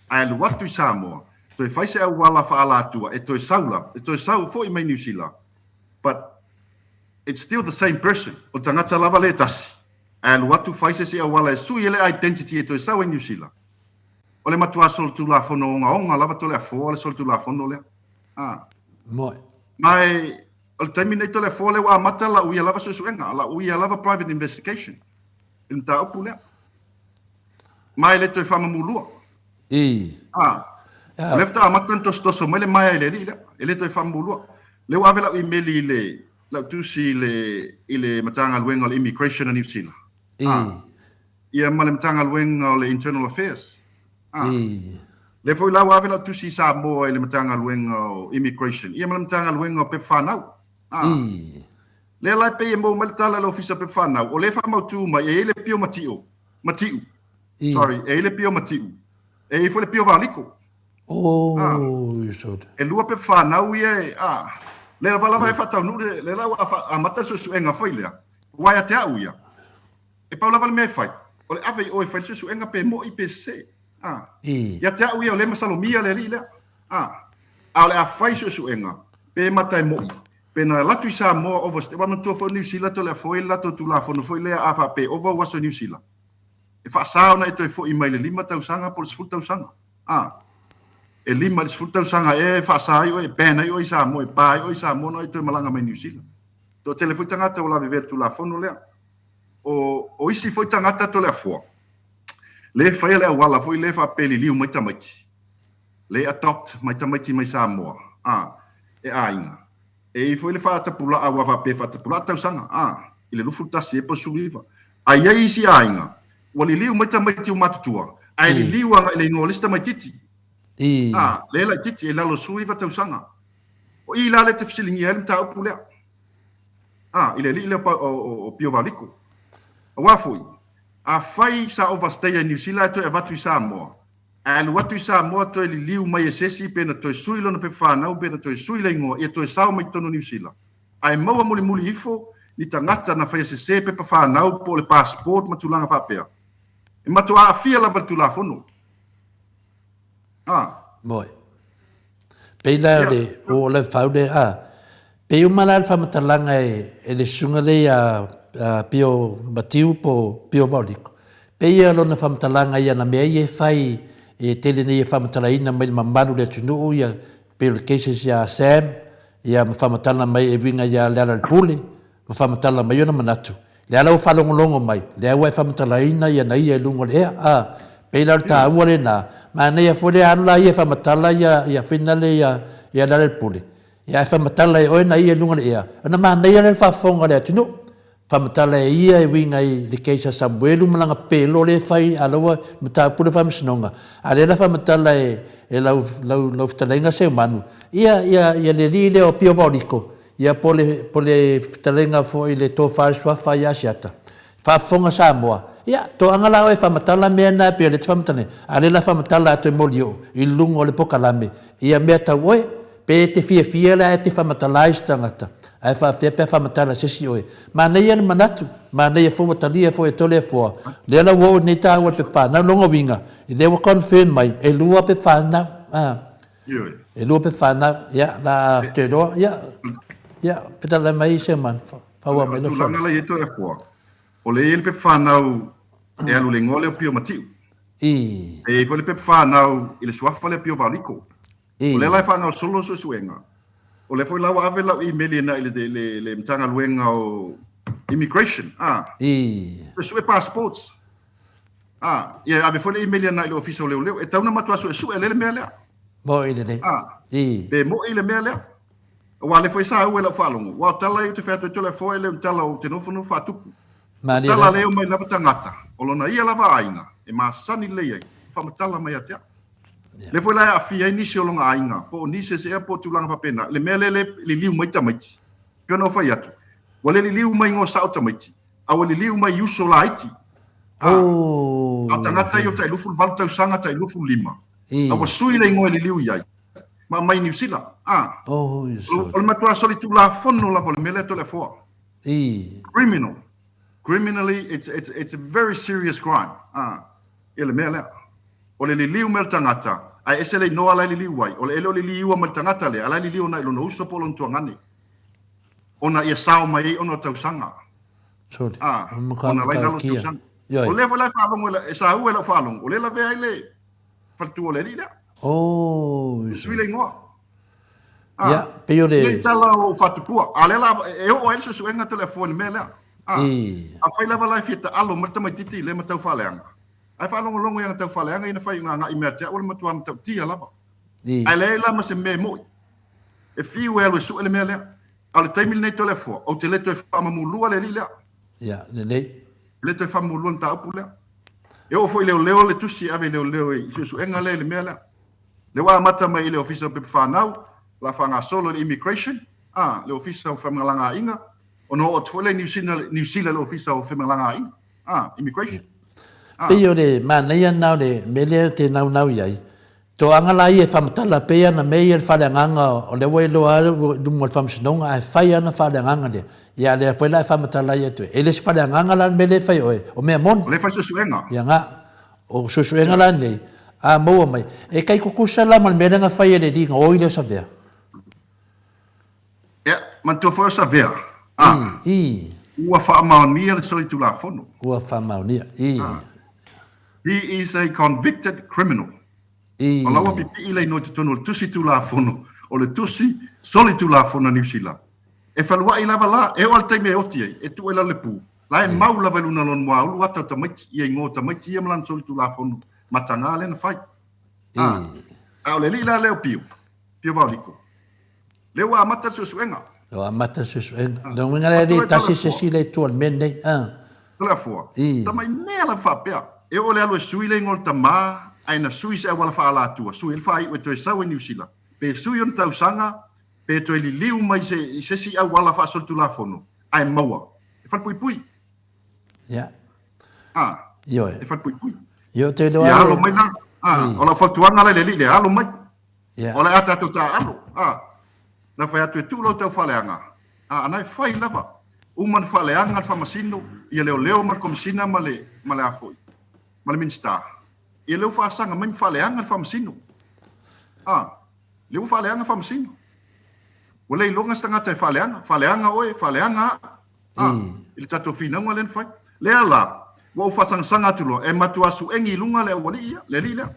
ae alu atu i Samoa, toe fai se auala faaalatua e toe sau lava, e toe sau foi mai Niu Sila, but it's still the same person, o le tagata lava lea e tasi, ae alu atu fai se isi auala e sui ai le identity e toe sau ai Niu Sila. O le matua solitulafono ogaoga lava Toleafoa le solitulafono lea. Ah. Moe. Ma e, o le taimi nei Toleafoa lea ua amata lau ia lava suesuega, lau ia lava private investigation i le mataupu lea. Ma e le toe faamamulua. I. A. O lea faatoa amata ona tosotoso mai le maea i le alii lea. E le toe faamamulua. Lea ua ave lau imeli i le, lau tusi i le, i le Matagaluega o le Immigration a Niu Sila. I. A. Ia ma le Matagaluega o le Internal Affairs. A. I. Lea foi la ua ave lau tusi i Samoa i le Matagaluega o Immigration, ia ma le Matagaluega o Pepa Fanau. A. I. Lea la e pei e maua mai le tala a le Ofisa o Pepa Fanau, o lea e faamautu mai e i ai le pio matio, matiu, sorry, e i ai le pio matiu, e i ai foi le pio valiko. Ah, e lua pepa fanau ia e, ah, lea lava lava e faataunuu le, lea la ua amata le suesuega foi lea, aua ia te au ia, e pau lava le mea e fai, o le ave i o e fai le suesuega pe mo'i pe sese. Ah, ia te au ia o lea e masalomia le alii lea. Ah, a o le a fai suesuega, pe mata e mo'i, pe na alu atu i Samoa overstay, aua manatua foi o Niu Sila Toleafoa e i ai le latou Tulafono foi lea a faapea e ova ou aso i Niu Sila, e faasa ona e toe foi mai le 5 tausaga po o le 10 tausaga. A, e 5 i le 10 tausaga ea e faasa ai oe, e ban ai oe i Samoa, e pa ai oe i Samoa ona e toe malaga mai Niu Sila. Toatele foi tagata ua lavevea i le Tulafono lea. O, o isi foi tagata Toleafoa, le faia le auala foi lea faapea e liliu mai tamaiti, le adopt mai tamaiti mai Samoa, a, e aiga. E i ai foi le faatapulaa aua faapea e faatapulaa tausaga, a, i le 21 ea po o le 19. A i ai isi aiga, ua liliu mai tamaiti ua matutua, ae liliu agai i le igoa o le isi tamaitiiti, a, lea laitiiti, e i lalo o le 19 tausaga. O i la lea e te fesiligia ai le mataupu lea, a, i le alii lea o Pio Valiko. Aua foi, afai sa overstay ai Niu Sila ae toe avatu i Samoa, Ae alu atu i Samoa toe liliu mai e sesi pe na toe sui lona pepa fanau pe na toe sui le igoa ia toe sao mai totonu o Niu Sila. Ae maua mulimuli ifo ni tagata na faia sese pepa fanau po o le passport ma tulaga faapea. E matua aafia lava le Tulafono. A. Moi. Pei la o le o le fau le a. Pei uma la le faamatalaga e le susuga lea ia Pio Matiu po o Pio Vaoliko, pei ia lona faamatalaga i ana mea ia e fai e tele nei e faamatalaina mai le mamalu o le atunuu ia pei o le cases ia Sam ia ma faamatala mai e uiga ia Lealailepule ma faamatala mai ona manatu. Lea la ua faalogologo mai, lea ua e faamatalaina ia na ia i luga o le ea, a, pei la o le taua lena, manaia foi le alu la ia e faamatala ia, ia finale ia, ia Lealailepule, Ia ae faamatala e oe na ia i luga o le ea, ona manaia lea le faafofoga a le atunuu. Faamatala e ia e uiga i le case a Samuelu ma lana pelo lea e fai a la ua mataupu le faamasinoga, a lea la faamatala e e lau lau lau fetalaiga Seumanu, ia ia ia le alii lea o Pio Vaoliko, ia po le po le fetalaiga foi le tofa le suafa ia Asiata. Faafofoga Samoa, ia, toaga la oe e faamatala mea na e pei o lea e te faamatala nei, a lea la faamatala atu e Molioo i luga o le pokalame ia mea tau oe, pe e te fiafia la e te faamatala ai se tagata, ae faafefea pe a faamatala se isi oe. Manaia le manatu, manaia foi ua talia foi e Toleafoa, lea la ua oo nei taua i le pepa fanau, lona uiga, lea ua confirm mai, e lua pepa fanau, a, e lua pepa fanau, ia, la a toe loa, ia, ia, fetalai mai Seuman. Fauau mai lau Tulaga la i ai Toleafoa, o lea e i ai le pepa fanau e alu i le igoa lea o Pio Matiu. E i ai foi le pepa fanau i le suafa lea Pio Vaoliko. O lea la e faagaosolo suesuega. O lea foi la ua ave lau imeli ina i le, le, le Matagaluega o Immigration. Ah. Suesue passports. Ah, ia ave foi le imeli ana i le Ofisa o Leoleo. E tau na matua suesue lea le mea lea. Mo'i lelei. Ah. Pe mo'i le mea lea. Aua o lea foi sa aua i lau faalogo, aua o tala ia ou te fai atu ai Toleafoa e le o ni tala ou te nofonofo faatupu. O tala lea e omai lava tagata, o lona ia lava aiga, e masani lelei ai, faamatala mai ia te au. Lea foi la e aafia ai nisi o lona aiga, po o nieces ea po o tulaga faapena, i le mea lea e liliu mai tamaiti. E pei ona ou fai atu, ua le liliu mai igoa sao tamaiti, a ua liliu mai i uso laiti. A o tagata ia o tai 28 tausaga, tai 25, a ua sui le igoa e liliu i ai. Ma mai Niu Sila. A. Oh, o le matua solitulafono lava o le mea lea Toleafoa. Criminal. Criminally, it's, it's, it's a very serious crime. A. Ia le mea lea. O le liliu mai o le tagata, ae ese le inoa la e liliu ai. O le, e le o le liliua mai le tagata lea, a la e liliu ona i lona uso po o lona tuagane. Ona ia sao mai ai ona o tausaga. Sorry. A. Ona la i lalo o tausaga. O lea foi la e faalogo, e saua i lau faalogo, o lea e lavea ai le faletua o le alii lea. Oh, E sui le igoa. Ah, Ia, pei o le... Ia i tala o Fatupua. A lea la, e oo ai le suesuega Toleafoa i le mea lea. Ah, I. Afai lava la e fia taalo mai le tamaitiiti i lea mataufaaleaga, ae faalogologo i ana taufaaleaga ia na fai i agai mea te au o le matua matautia lava. I. Ae leai la ma se mea e moi. E fiu e alu e sue le mea lea. A o le taimi lenei Toleafoa, ou te le toe faamamulua le alii lea. Ia, lelei. E le toe faamamulua le mataupu lea. E oo foi i leoleo le tusi e ave i leoleo i suesuega lea i le mea lea. Lea ua amata mai i le Ofisa o Pepa Fanau, o le a faagasolo i le Immigration, a, le Ofisa o Femalagaaiga. Ona oo atu foi lea i Niu Sina, Niu Sila i le Ofisa o Femalagaaiga, a, Immigration. A. Pei o le manaia lena o le mea lea te naunau i ai, toaga la ia e faamatala pei ana mea ia i le faaleagaga o lea ua iloa i luma o le Faamasinoga ae fai ana faaleagaga lea, ia a lea foi la e faamatala ai atu e le o se faaleagaga la le mea lea e fai e oe, o mea moni. O lea e fai suesuega. Ia na. O suesuega la nei, a maua mai, e tai tutusa la ma le mea lea na fai e le alii na oi lea o Savea. Ia, manatua foi o Savea, a, I. ua faamaonia le solitulafono. Ua faamaonia, i. A. He is a convicted criminal. I. O la ua pipii le inoa i totonu o le tusi tulafono, o le tusi solitulafono a Niu Sila. E fealuai lava la, e oo lava i le taimi e oti ai, e tuu ai lalo i le pu. La e mau lava i luna o lona muaulu ata o tamaiti, ia igoa o tamaiti ia ma lana solitulafono mataga lea na fai. A. A o le alii la lea o Pio, Pio Vaoliko, Lea ua amata le suesuega. Ua amata le suesuega. O lona uiga lea e le tasi se isi lea i tua o le mea lenei. Toleafoa, Tamai mea lava faapea, e oo i le alu e sui le igoa o le tama, ae na sui se auala faaalatua, sui ai le faaiu e toe sau ai Niu Sila, pe sui ona tausaga, pe toe liliu mai i se isi auala faasolitulafono, ae maua. E falepuipui. Ia. A. Ioe. E falepuipui. Ia, ou te iloa. Ia alo mai la. A, o lau fautuaga la i le alii lea, alo mai. Yeah. O le a tatou taaalo, a, na fai atu e tuu lau tau faaleaga, a, ana e fai lava. Uma na faaleaga le faamasino, ia leoleo ma le komisina ma le, ma le a foi, ma le Minisita. Ia lea ua faasaga mai ma faaleaga le faamasino. A, lea ua faaleaga faamasino. Ua le iloga se tagata e faaleaga, faaleaga oe, faaleaga aa, a, i le tatou finauga lea na fai. Lea la, ua ou faasagasaga atu loa, e matua suegi i luga le aualii ia, le alii lea.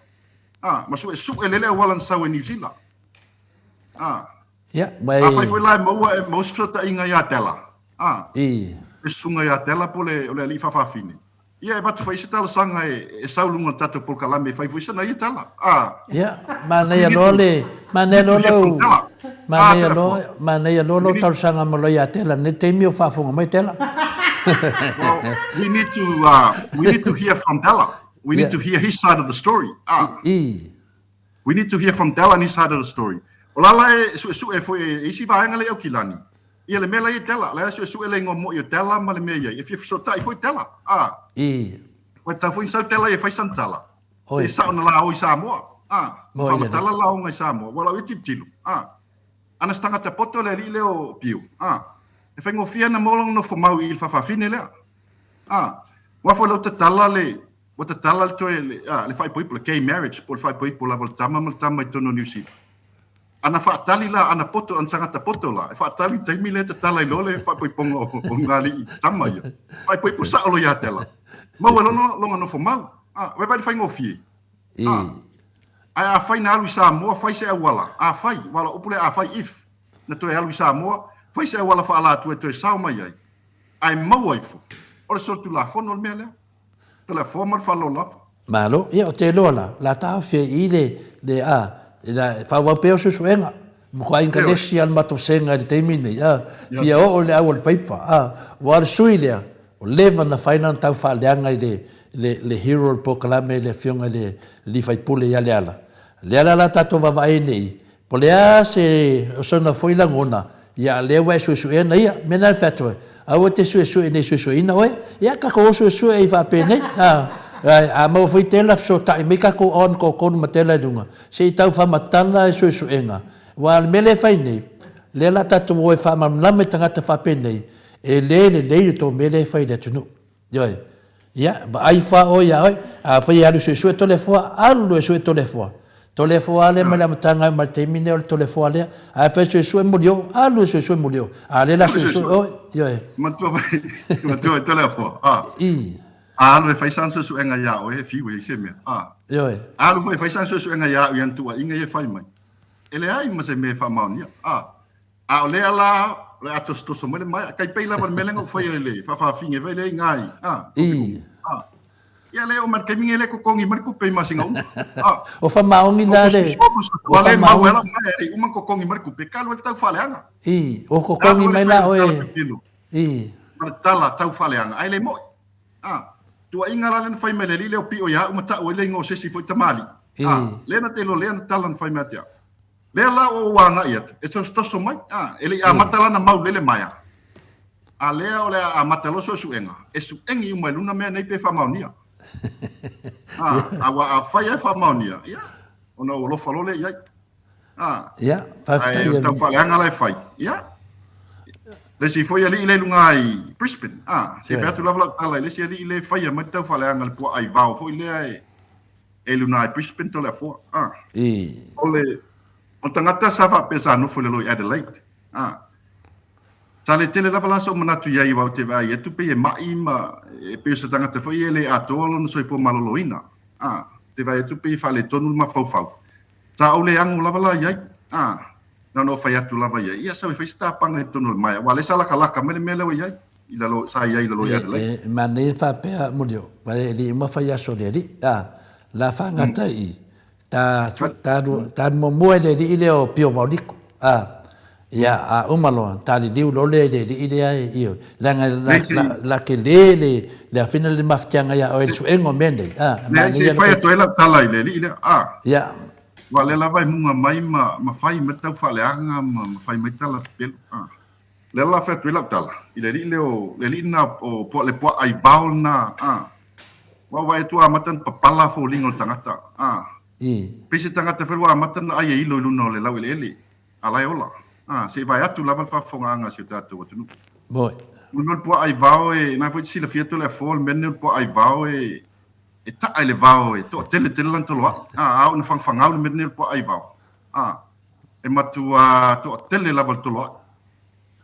A, ma suesue lele auala na sau ai Niu Sila. A, Ia, ma e... Afai foi la e maua, e maua se fesootaiga ia Tela, a, I. le susuga ia Tela po o le, o le alii faafafine, ia e avatu foi se talosaga e, e sau i luga o le tatou polokalame e fai foi sana ia tala. A, Ia, manaia loa le, manaia loa lau, manaia loa, manaia loa lau talosaga ma loa ia Tela, nei taimi o faafofoga mai Tela. Well, we need to, we need to hear from Tela. We need to hear his side of the story. Ah. I. We need to hear from Dell and his side of the story. O la la e suesue foi e isi vaega le i Aukilani. Ia le mea la i Della, la e suesue le ingoa moi o Della ma le mea iai. E fia fesotai foi Della. Ah. I. Ua tau foi sau Della e fai sana tala. Oi. E sao na la o i Samoa. Ah. Moi le. Tala la o i Samoa. Ua lau i tilotilo. Ah. Ana se tagata poto le alii lea o Piu. Ah. E faigofie ana mo lona nofo mau i le fafafine lea. Ah. Ua foi lau tatala le ua tatala le toe le, ah, le faaipoipo, le gay marriage, po o le faaipoipo lava o le tama ma le tama i totonu o Niu Sila. Ana faatali la, ana poto, ana tagata poto la, e faatali i le taimi lea e tatala ai loa le faaipoipoga o, o ngā alii tama ia. Faaipoipo sao loa ia te la. Maua lona, lona nofo mau. Ah, vaivai le faigofie. Ah, ae afai na alu i Samoa, fai se auala. Afai, aua o lau upu lea afai, if, na toe alu i Samoa, fai se auala faaalatua e toe sao mai ai, ae maua ifo, o le solitulafono le mea lea. Toleafoa ma le faaaloalo lava. Malo, ia o te iloa la, la taofia i le, le a, la faaauau pea o suesuega. Matua ingalesi a le matou sega i le taimi nei, a, fia oo i le au o le paipa, a, ua o le sui lea, ua leva na fai lana tau faaleaga i le, le, le hero o le polokalame i le afioga i le alii faipule ia Leala. Lea la la tatou vaavaai ai nei, Po o le a se osona foi lagona, ia lea ua e suesueina ia. Mea na e fai atu ai, aua e te suesue nei suesueina oe. Ia tatou o suesue ai faapenei. A, a maua foi tela fesootai mai tatou on toatolu ma tela i luga, se i tau faamatala e suesuega. Aua o le mea lea e fai nei, lea o le a tatou o e faamalamalama i tagata faapenei, e le lelei le tou mea lea e fai i le atunuu. Ioe. Ia, vaai fa oe ia oe. Afai e alu suesue Toleafoa, alu e sue Toleafoa. Toleafoa lea mai le amataga mai le taimi nei o le Toleafoa lea. Ae afai e suesue Mulioo, alu e suesue Mulioo. A lea la suesue oe, ioe. Matua mai, matua mai Toleafoa. A. I. A alu e fai sana suesuega ia oe, e fiu e i se mea. A. Ioe. Alu foi e fai sana suesuega ia au i ana tuuaiga ia e fai mai. E leai ma se mea e faamaonia. A. A o lea la, o le a tosotoso mai le maea. Kai pei lava le mea lea na ou faia i le faafaafine vai lea i ngā i, a, I. A. Ia lea o mai le taimi nei lea totogi mai le tupe i masina uma. A. O whamaongi nā le... O whamaongi. Mau e ala mai e uma totogi mai le tupe, ka alu ai le tau faaleaga. I. O totogi mai la oe. I. Ma le tala tau faaleaga, ae le moi. A. Tuuaiga la lea na fai mai le alii lea o pio ia au ma tau ai le igoa o se isi foi tamalii. A. Lea na te iloa lea na tala na fai mai ia te au. Lea la ua ou agai atu, e tosotoso mai, a, e le i amata la ona mau lele maea. A lea o le a amata loa suesuega, e suegi uma i luna mea nei pe faamaonia. A, aua afai lava e faamaonia, ia, ona ou alofa loa lea i ai. A, Ia, faafetai. Ae o le taufaaleaga la e fai, ia, le isi foi alii lea i luga i Brisbane, a, se i fai atu lava lau tala i le isi alii lea e faia mai le taufaaleaga i le puaa aivao foi lea e, e i luga i Brisbane Toleafoa, a. O le, o le tagata sa faapea sa nofo i lalo i Adelaide, a. Sa le tele lava la sou manatu i ai aua ou te vaai atu pei e ma'i ma e pei o se tagata foi e le atoa lona soifua maloloina. A, ou te vaai atu pei e faaletonu le mafaufau. Sa ou le ago lava la i ai. A, na ona ou fai atu lava i ai, ia sau e fai se tapaga i totonu o le maea, aua o lea sa lakalaka mai le mea lea ua i ai, i lalo, sa i ai i lalo i Adelaide. E, e manaia le faapea Mulio, e le i uma fai aso o le alii, a, la faagata i i, Ta, ta, ta muamua i le alii lea o Pio Vaoliko. A, ia, a uma loa, ta liliu loa lea i le alii lea e, ioe, leaga la, la, la tele le, le afina le mafatiaga ia oe i le suega o mea nei. A, Leai, se i fai atu ai lau tala i le alii lea. A, ia. Aua o lea lava e muga mai ma, ma fai mai taufaaleaga ma, ma fai mai tala pepelo. A, lea la fai atu ai lau tala i le alii lea o, le alii lena o, po, le puaa aivao lena. A, Ua vaai atu ua amata ona papala foliga o le tagata. A. Pei se tagata foi ua amata ona ai e ilo i luna o le laueleele, a la e ola. A. Se i vae atu lava le faafofogaaga a si o tatou atunuu. Moi. O le mea o le puaa aivao e, na foi te silafia Toleafoa, o le mea lenei o le puaa aivao e, e taa i le vao e toatele tele lana toloai. A, a oo ina fagafagau le mea lenei o le puaa aivao. A. E matua toatele lava le toloai.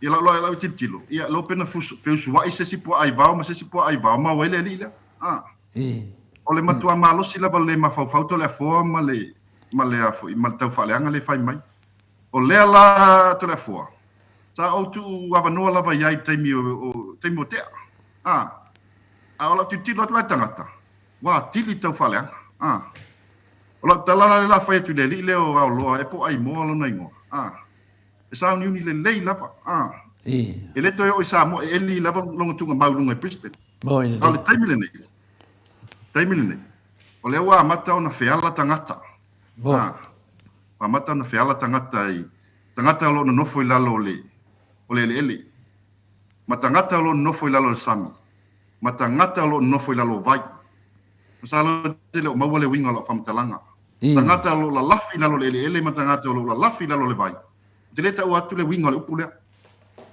Ia lau loa lau tilotilo, ia lo pe na feusuai se isi puaa aivao ma se isi puaa aivao, maua ai le alii lea. A. O le matua malosi lava le mafaufau Toleafoa ma le, ma le a foi, ma le taufaaleaga le fai mai. O lea la Toleafoa, sa ou tuu avanoa lava i ai i le taimi o, o, taimi ua tea. A. A o lau tilotilo atu la i tagata, ua atili taufaaleaga. A. O lau tala la lea la fai atu i le alii lea o Aoloa e po o Aimoa lona igoa. A. E sauniuni lelei lava, a. E le toe oo i Samoa, e eli lava lona tuugamau i luga i Brisbane. A o le taimi lenei, taimi lenei, o lea ua amata ona feala tagata, a, ua amata ona feala tagata i, tagata o lo o nonofo i lalo o le, o le eleele, ma tagata o lo o nonofo i lalo o le sami, ma tagata o lo o nonofo i lalo o vai. Masalo e te le o maua le uiga o lau faamatalaga. Tagata o lo o lalafi i lalo o le eleele ma tagata o lo o lalafi i lalo o le vai. Ou te le taua atu le uiga o le upu lea.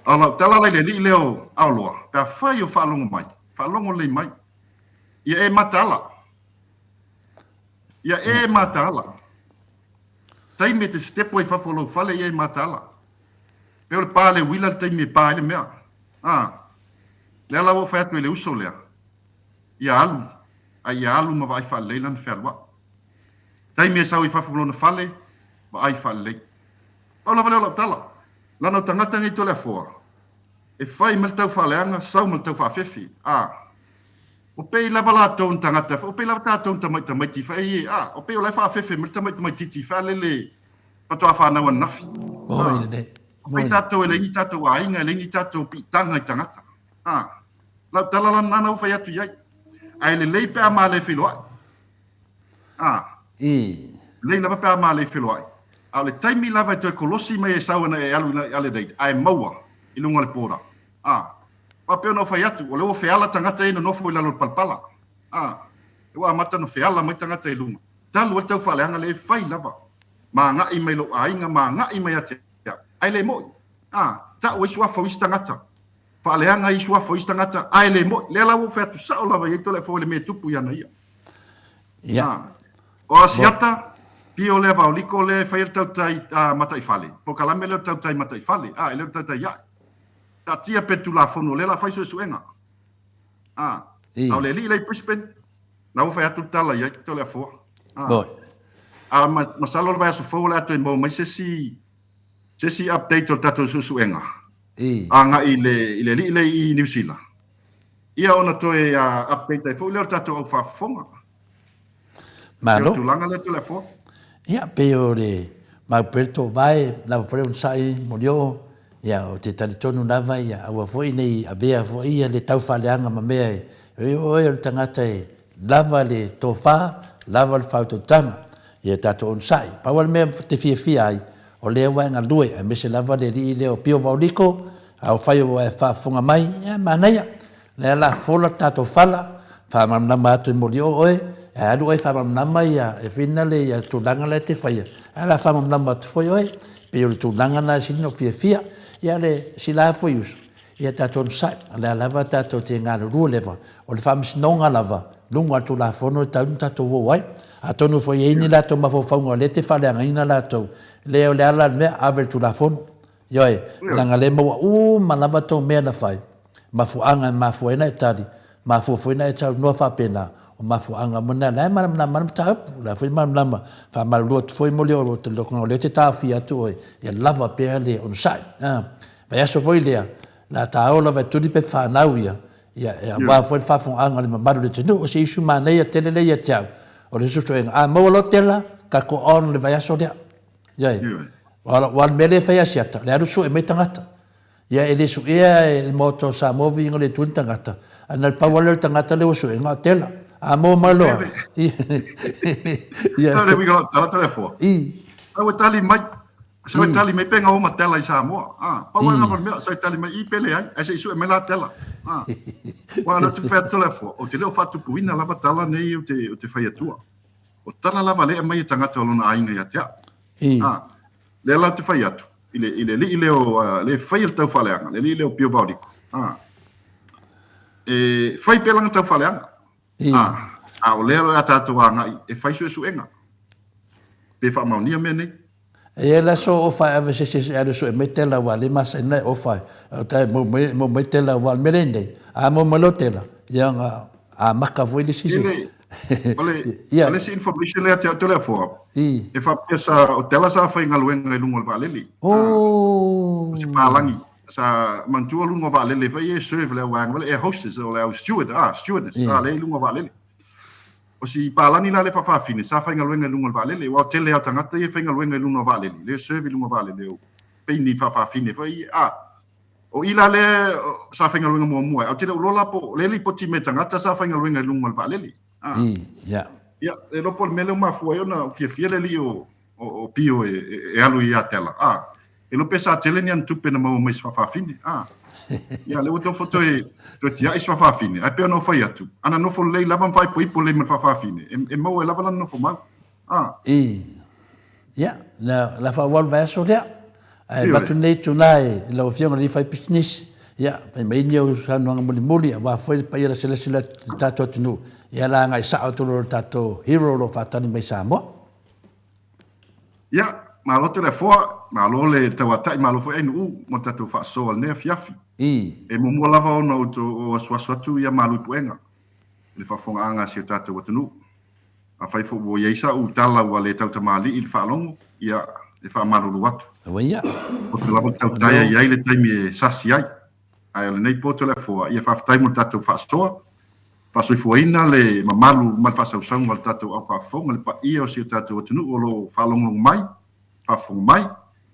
A o lau tala la i le alii lea o Aoloa, pe afai o faalogo mai, faalogo lelei mai, ia e mataala. Ia e mataala. Taimi e te sitepu ai i fafo o lou fale, ia e mataala. Pei o le pa le uila le taimi e pa ai le mea. A, lea la ua ou fai atu ai i le uso lea, ia alu, a ia alu ma vaai faalelei lana fealuai. Taimi e sau i fafo ma lona fale, vaai faalelei. Pau lava lea o lau tala, lana o tagata nei Toleafoa, e fai ma le taufaaleaga, sau ma le taufaafefe, a, o pei lava latou ni tagata, o pei lava tatou ni tamaitamaiti fai, a, o pei o la e faafefe mai le tamaitamaititi faalele faatoa fanau ananafi, a, o pei tatou e leai ni tatou aiga, e leai ni tatou piitaga i tagata, a, lau tala la lena na ou fai atu i ai, ae lelei pe a ma le feiloai. A. Lelei lava pe a ma le feloai. A o le taimi lava e toe kolosi mai ai sau ana e alu i Adelaide, ae maua i luga o le border. A. Faapea ona ou fai atu, o lea ua feala tagata ia e nonofo i lalo o le palapala. A. Lea ua amata ona feala mai tagata i luga. Talu ai le taufaaleaga lea e fai lava. Ma agai mai lou aiga, ma agai mai ia te au. Ae le moi. A. Tau ai suafa o isi tagata. Faaleaga ai suafa o isi tagata, ae le moi. Lea la ua ou fai atu sao lava i ai Toleafoa i le mea e tupu i ana ia. Ia. O Asiata, pio lea vaoliko lea e faia le tautai mataifale, polokalame lea o le tautai mataifale, a, e le o le tautai ae. Taatia pea le Tulafono, o lea o le a fai suesuega. A, a o le alii la i Brisbane, na ua fai atu le tala i ai, Toleafoa. A, a masalo o le vaiaso fou o le a toe maua mai se isi, se isi update o le tatou suesuega agai i le, i le alii lea i Niu Sila. Ia ona toe update ai foi lea o le tatou au faafofoga. Malo. O tulaga lea Toleafoa. Ia, pei o le mau pea le toovae, lava foi le onosai Molioo, ia, ou te talitonu lava ia, aua foi ne i avea foi ia le taufaaleaga ma mea e, e o oe o le tagata e lava le tofa, lava le faautautaga, ia tatou onosai. Pau lava le mea ou te fiafia ai, o lea ua e galue, aemaise lava le alii lea o Pio Vaoliko, Afai ua e faafofoga mai, ia manaia, lea la fola le tatou fala, faamalamalama atu e moli o oe, ae alu oe faamalamalama ia e finale ia tulaga la e te faia, ae la faamalamalama atu foi oe, pei o le tulaga na e sili ona ou fiafia. Ia le sila foi uso, ia tatou onosai, o lea lava tatou te galulue leva, o le faamasinoga lava, luga o le Tulafono e tatau ona tatou o ai. Atonu foi e i ai ni latou mafaufauga o lea e te faaleagaina latou, leai o le ala le mea, ave i le Tulafono. Ioe, leaga lea e maua uma lava tou mea na fai, mafuaaga e mafua ai ona e tali, mafua foi ona e saunoa faapena, o mafuaaga uma na, la e malamalama le mataupu, o la foi e malamalama, faamalulu atu foi mo le o lea ou te taofia atu oe, ia lava pea le onosai. A, vaiaso foi lea, la ta o lava e tuli pepa fanau ia, ia, aua foi le faafofogaaga a le mamalu o le atunuu. O se issue manaia tele lea ia te au, o le suesuega. A maua loa tela, tatou on le vaiaso lea. Ioe. Aua o le mea lea e fai e Asiata, o le alu sue mai tagata. Ia e le suea e le Maota o Samoa viiga o le Atua ni tagata, ae na o le pau lava lea o le tagata lea ua sue, na o Tela. A maua mai loa. Ia. Le uiga o lau tala Toleafoa. I. Sau e tali mai. Sau e tali mai pe gaoa ma Tela i Samoa. Ah, pau lava o le mea, sau e tali mai i pe leai, ae se i sue mai la Tela. Ah. Aua o lea ou te fai atu Toleafoa, ou te le o faatupuina lava tala nei ou te fai atua. O tala lava lea e aumai e tagata o lona aiga ia te au. I. A, lea la ou te fai atu, i le, i le alii lea o, le faia le taufaaleaga, le alii lea o Pio Vaoliko, a, e fai pea lana taufaaleaga. I. A, a o lea o le a tatou agai e fai suesuega, pe faamaonia mea nei. E i ai le aso ofa e ave se isi e alu e sue mai tela aua le masani na e ofa e tai mau mai mau mai tela aua o le mea lea nei a mau mai loa tela ia ona amaka foi le isi Ele, o le, ia o le isi information lea te au Toleafoa, i e faapea sa, o tela sa faigaluega i luga o le vaalele. Oh. O se palagi. Sa manatua luga o vaalele foi e serve le au vaega, le air hostess o le au steward, ah, stewardess, ah, lea i luga o vaalele. O si palani la le faafafine sa faigaluega i luga o le vaalele, aua o tele lava o tagata ia e faigaluega i luga o vaalele, lea e serve i luga o vaalele, o pei ni faafafine foi ia. A, o i la lea sa faigaluega muamua ai, ae ou te le o iloa la po o lea lipoti mai e tagata sa faigaluega i luga o le vaalele. A, I, ia. Ia, le iloa po o le mea lea ua mafua ai ona fiafia le alii o, o, o Pio e, e, e alu ia Tela. A, e iloa pe sa tele ni ana tupe na maua mai i se faafafine. A, ia, lea ua nofo toe, toe tiai se faafafine. Ae pei ona ou fai atu, ana nofo lelei lava ma faaipoipo lelei ma le faafafine, e, e maua ai lava lana nofo mau. A. I, ia, na, la faaauau le vaiaso lea. Ae avatu lenei itula i lau Afioga i le alii faipisinisi, ia, fai mai ni au saunoaga mulimuli aua foi le paia lasilasi o le tatou atunuu, ia la agai sao atu loa i le tatou hero o lo o faatali mai i Samoa. Ia, malo Toleafoa, malo le tauatai, malo foi Ainuu mo le tatou faasoa i lenei afiafi. I. E muamua lava ona ou asuasu atu ia malu i puega i le faafofogaaga a si o tatou atunuu. Afai foi ua i ai sa'u tala ua le tautamalii i le faalogo, ia, e faamalulu atu. Aua ia. Poto lava le tautaia i ai le taimi e sasi ai. Ae o lenei po Toleafoa, ia faafetai mo le tatou faasoa, faasoifuaina le mamalu ma le faasausauga o le tatou au faafofoga, le paia o si o tatou atunuu o lo o faalogologo mai, faafofoga mai.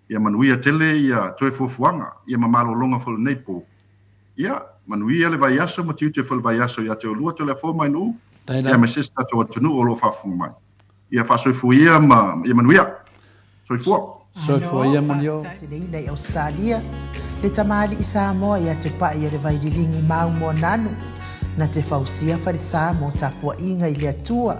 Ia manuia tele ia toe fuafuaga, ia ma malologa foi o lenei po. Ia, manuia le vaiaso ma tiute foi le vaiaso ia te oulua Toleafoa ma Ainuu, ia aemaise si tatou atunuu o lo o faafofoga mai. Ia faasoifua ia ma ia manuia. Soifua. Soifua ia Malio. Sileina i Ausetalia, le tamalii Samoa ia te pa'i o le vaililigi mau moananu, na te fausia falesa mo tapua'iga i le Atua,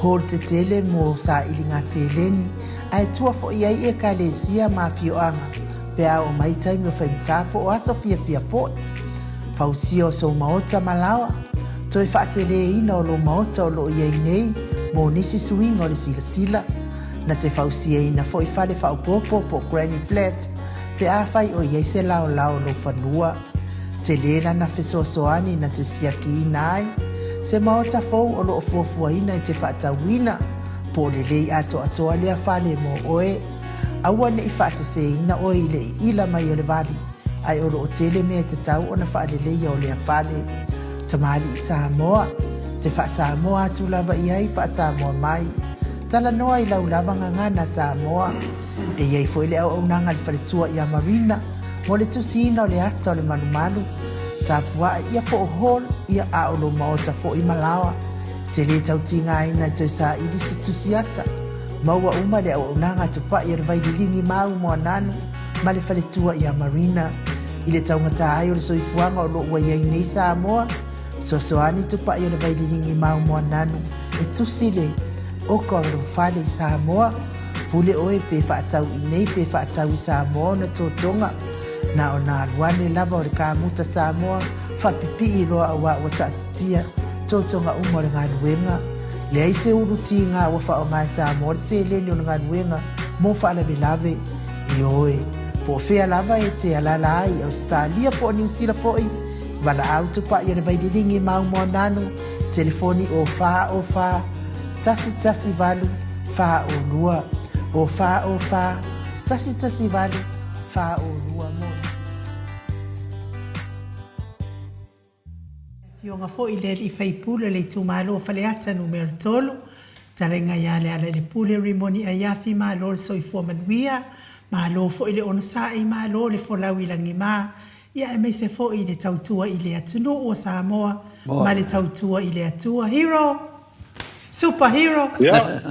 hall tetele mo sailiga seleni, ae tua fo'i ai Ekalesia ma afioaga pe a oo mai taimi o faigata po o aso fiafia fo'i. Fausia o sou maota ma laoa, toe faateleina o lou maota o loo iai nei mo nisi suiga o le silasila, Na te fausiaina foi fale faaopoopo po o granny flat pe afai o i ai se laolao o lou fanua. Tele lana fesoasoani na te siakiina ai se maota fou o lo o fuafuaina e te faatauina po o lelei atoatoa lea fale mo oe. Aua ne i faaseseina oe i le iila mai o le vali, ae o lo o tele mea e tatau ona faaleleia o lea fale. Tamalii Samoa, te faa-Samoa atu lava i ai faa-Samoa mai. Talanoa i lau lava gagana Samoa. E i ai foi le auaunaga a le faletua ia Marina mo le tusiina o le ata o le malumalu, tapuaʻe ia po o hall ia a o lou maota foi ma laoa. Te lē tau tigaina e toe saili se tusi ata. Maua uma le auaunaga a Tupaʻi o le Vaililigi Mau Moananu ma le faletua ia Marina. I le taugata ai o le soifuaga o lo o ua i ai nei Samoa, fesoasoani tupai o le vaililiga i Maumoananu e tusi le oka o lou fale i Samoa. Pule oe pe faatau i nei pe faatau i Samoa ona totoga. Na ona alu ane lava o le kamuta Samoa faapipii loa aua ua taatitia totoga uma o le galuega. Leai se ulu tiga ua faaaoga e Samoa le seleni o le galuega mo faalavelave. Ioe, po o fea lava e te alaala ai i Ausetalia po o Niu Sila foi, valaau tupai o le vaililiga i Maumoananu, telefoni o 4 o 4 1 1 8 4 o 2, o 4 o 4 1 1 8 4 o 2 mo nisi. Afioga foi i le alii faipule o le itumalo o Faleata numera 3, Fetalaiga ia Lealailepule Rimoni Aiafi, malo le soifua manuia, malo foi le onosai, malo le folau i lagima, ia aemaise foi le tautua i le atunuu o Samoa ma le tautua i le Atua. Hero! Super hero! Yeah.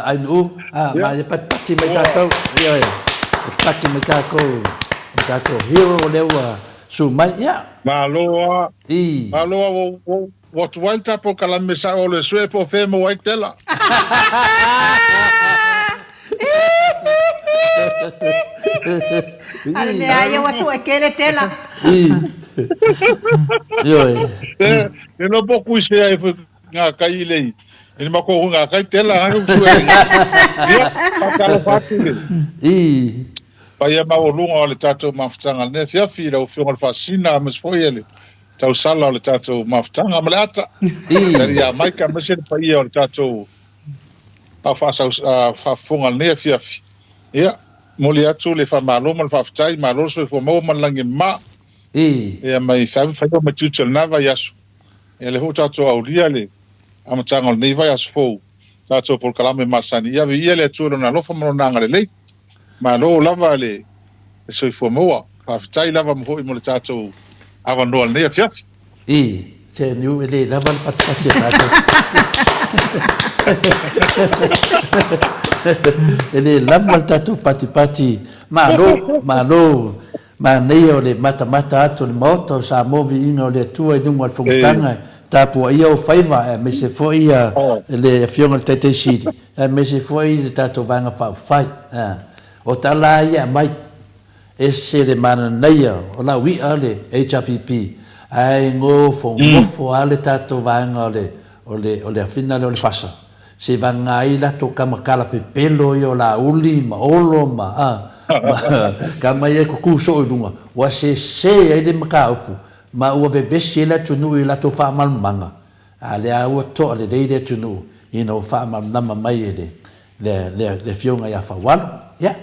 Ainuu, ma ia patipati mai tatou, ioe, patipati mai tatou, o tatou hero lea ua su mai, ia. Malo a. I. Malo a, ua, ua tuai le tatou kalame sao o le sue po o fea e maua ai tela. A le mea ia ua sue kele tela. Ioe. E no po kui se ai foi ngā kai i lei. E ni mako ngā kai tela ha ku sue. Ia, whakalofa atu le. I. Paia maualuga o le tatou mafutaga lenei afiafi i lau Afioga i le Faasisina aemaise foi e le tausala o le tatou mafutaga ma le ata. I. Ia Maika aemaise le paia o le tatou a faafofoga i lenei afiafi. Ia, momoli atu le faamalo ma le faafetai, malo le soifua maua ma le lagi e mama. Ia, mai feavi faiva ma tiute o lena vaiaso. Ia, lea foi ua tatou aulia le amataga o lenei vaiaso fou, tatou polokalame masani. Ia viia le Atua i Lona alofa ma Lona agalelei. Malo lava le soifua maua. Faafetai lava foi mo le tatou avanoa i lenei afiafi. I, se niu e le lava le patipati a tatou. E le lava le tatou patipati. Malo, malo, manaia o le matamata atu o le Maota o Samoa Viiga o le Atua i luga o le Fonotaga e tapuaia ou faiva aemaise foi le Afioga i le Taitai Sili aemaise foi le tatou Vaega Faaupufai. O tala lava ia e aumai. Ese le mananaia o lau i'a le HRPP ae gofogofo a le tatou vaega o le o le o le afina lea o le fasa se vagana ai latou kamakala pepelo ia o Laauli ma Olo ma a ma kama ia e kuku soo i luga ua sese ai le mataupu ma ua vevesi ai le atunuu i latou faamalamalamaga a lea ua toa lelei le atunuu ina ua faamalamalama mai e le le le afioga ia Faualo ia.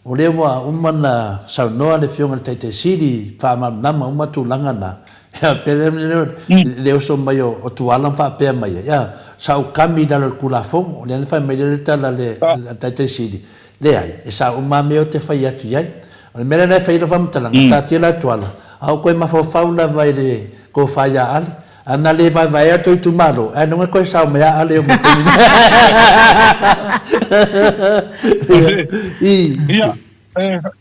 O lea ua uma ona saunoa le Afioga i le Taitai Sili, faamalamalama uma tulaga na. Ia, pe le oso mai o Tuala ma faapea mai ai, ia, sa ou kami i lalo o le Tulafono. O lea na fai mai lea le tala a le Taitai Sili, leai, e sao uma lava mea ou te fai atu i ai. O le mea lea la e fai ai lau faamatalaga, taatia la Tuala, a ou toe mafaufau lava i le tofa ia Ale, A na le vaevaea tou itumalo, ae noga koe sao mai a ale o mo taimi nei. Ia,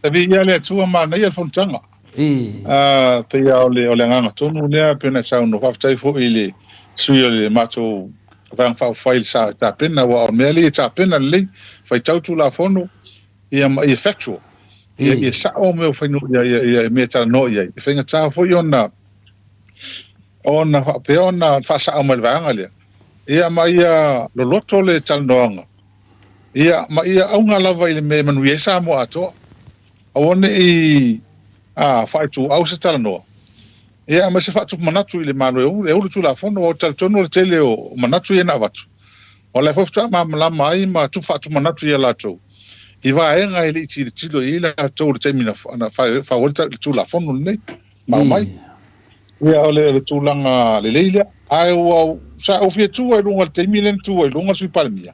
e viia le Atua manaia le fonotaga. I. A, pei lava o le, o le agaga tonu lea pei ona e saunoa. Faafetai foi i le sui o le matou Vaega Faaupufai i le sa tapena, aua o le mea lea ia tapena lelei, faitau Tulafono, ia ma ia factual, ia, ia sao mea ua fai, ia, ia, ia mea e talanoa i ai. E faigata foi ona, ona faapea ona faasao mai le vaega lea, ia ma ia loloto le talanoaga, ia ma ia auga lava i le mea e manuia ai Samoa atoa. Aua ne i a faaituau se talanoa, ia aemaise faatupu manatu i le Malo e ulu, e ulu Tulafono, aua ou te talitonu o le tele o manatu ia na avatu, o la e foi faatoa malamalama ai ma tupu faatupu manatu ia latou i vaega e le i tilotilo i ai latou i le taimi na fau ai le Tulafono lenei. Ma aumai. Ia, o le tulaga lelei lea. Ae ua, sa ou fia tu ai i luga i le taimi lea na tu ai i luga le Sui Palemia,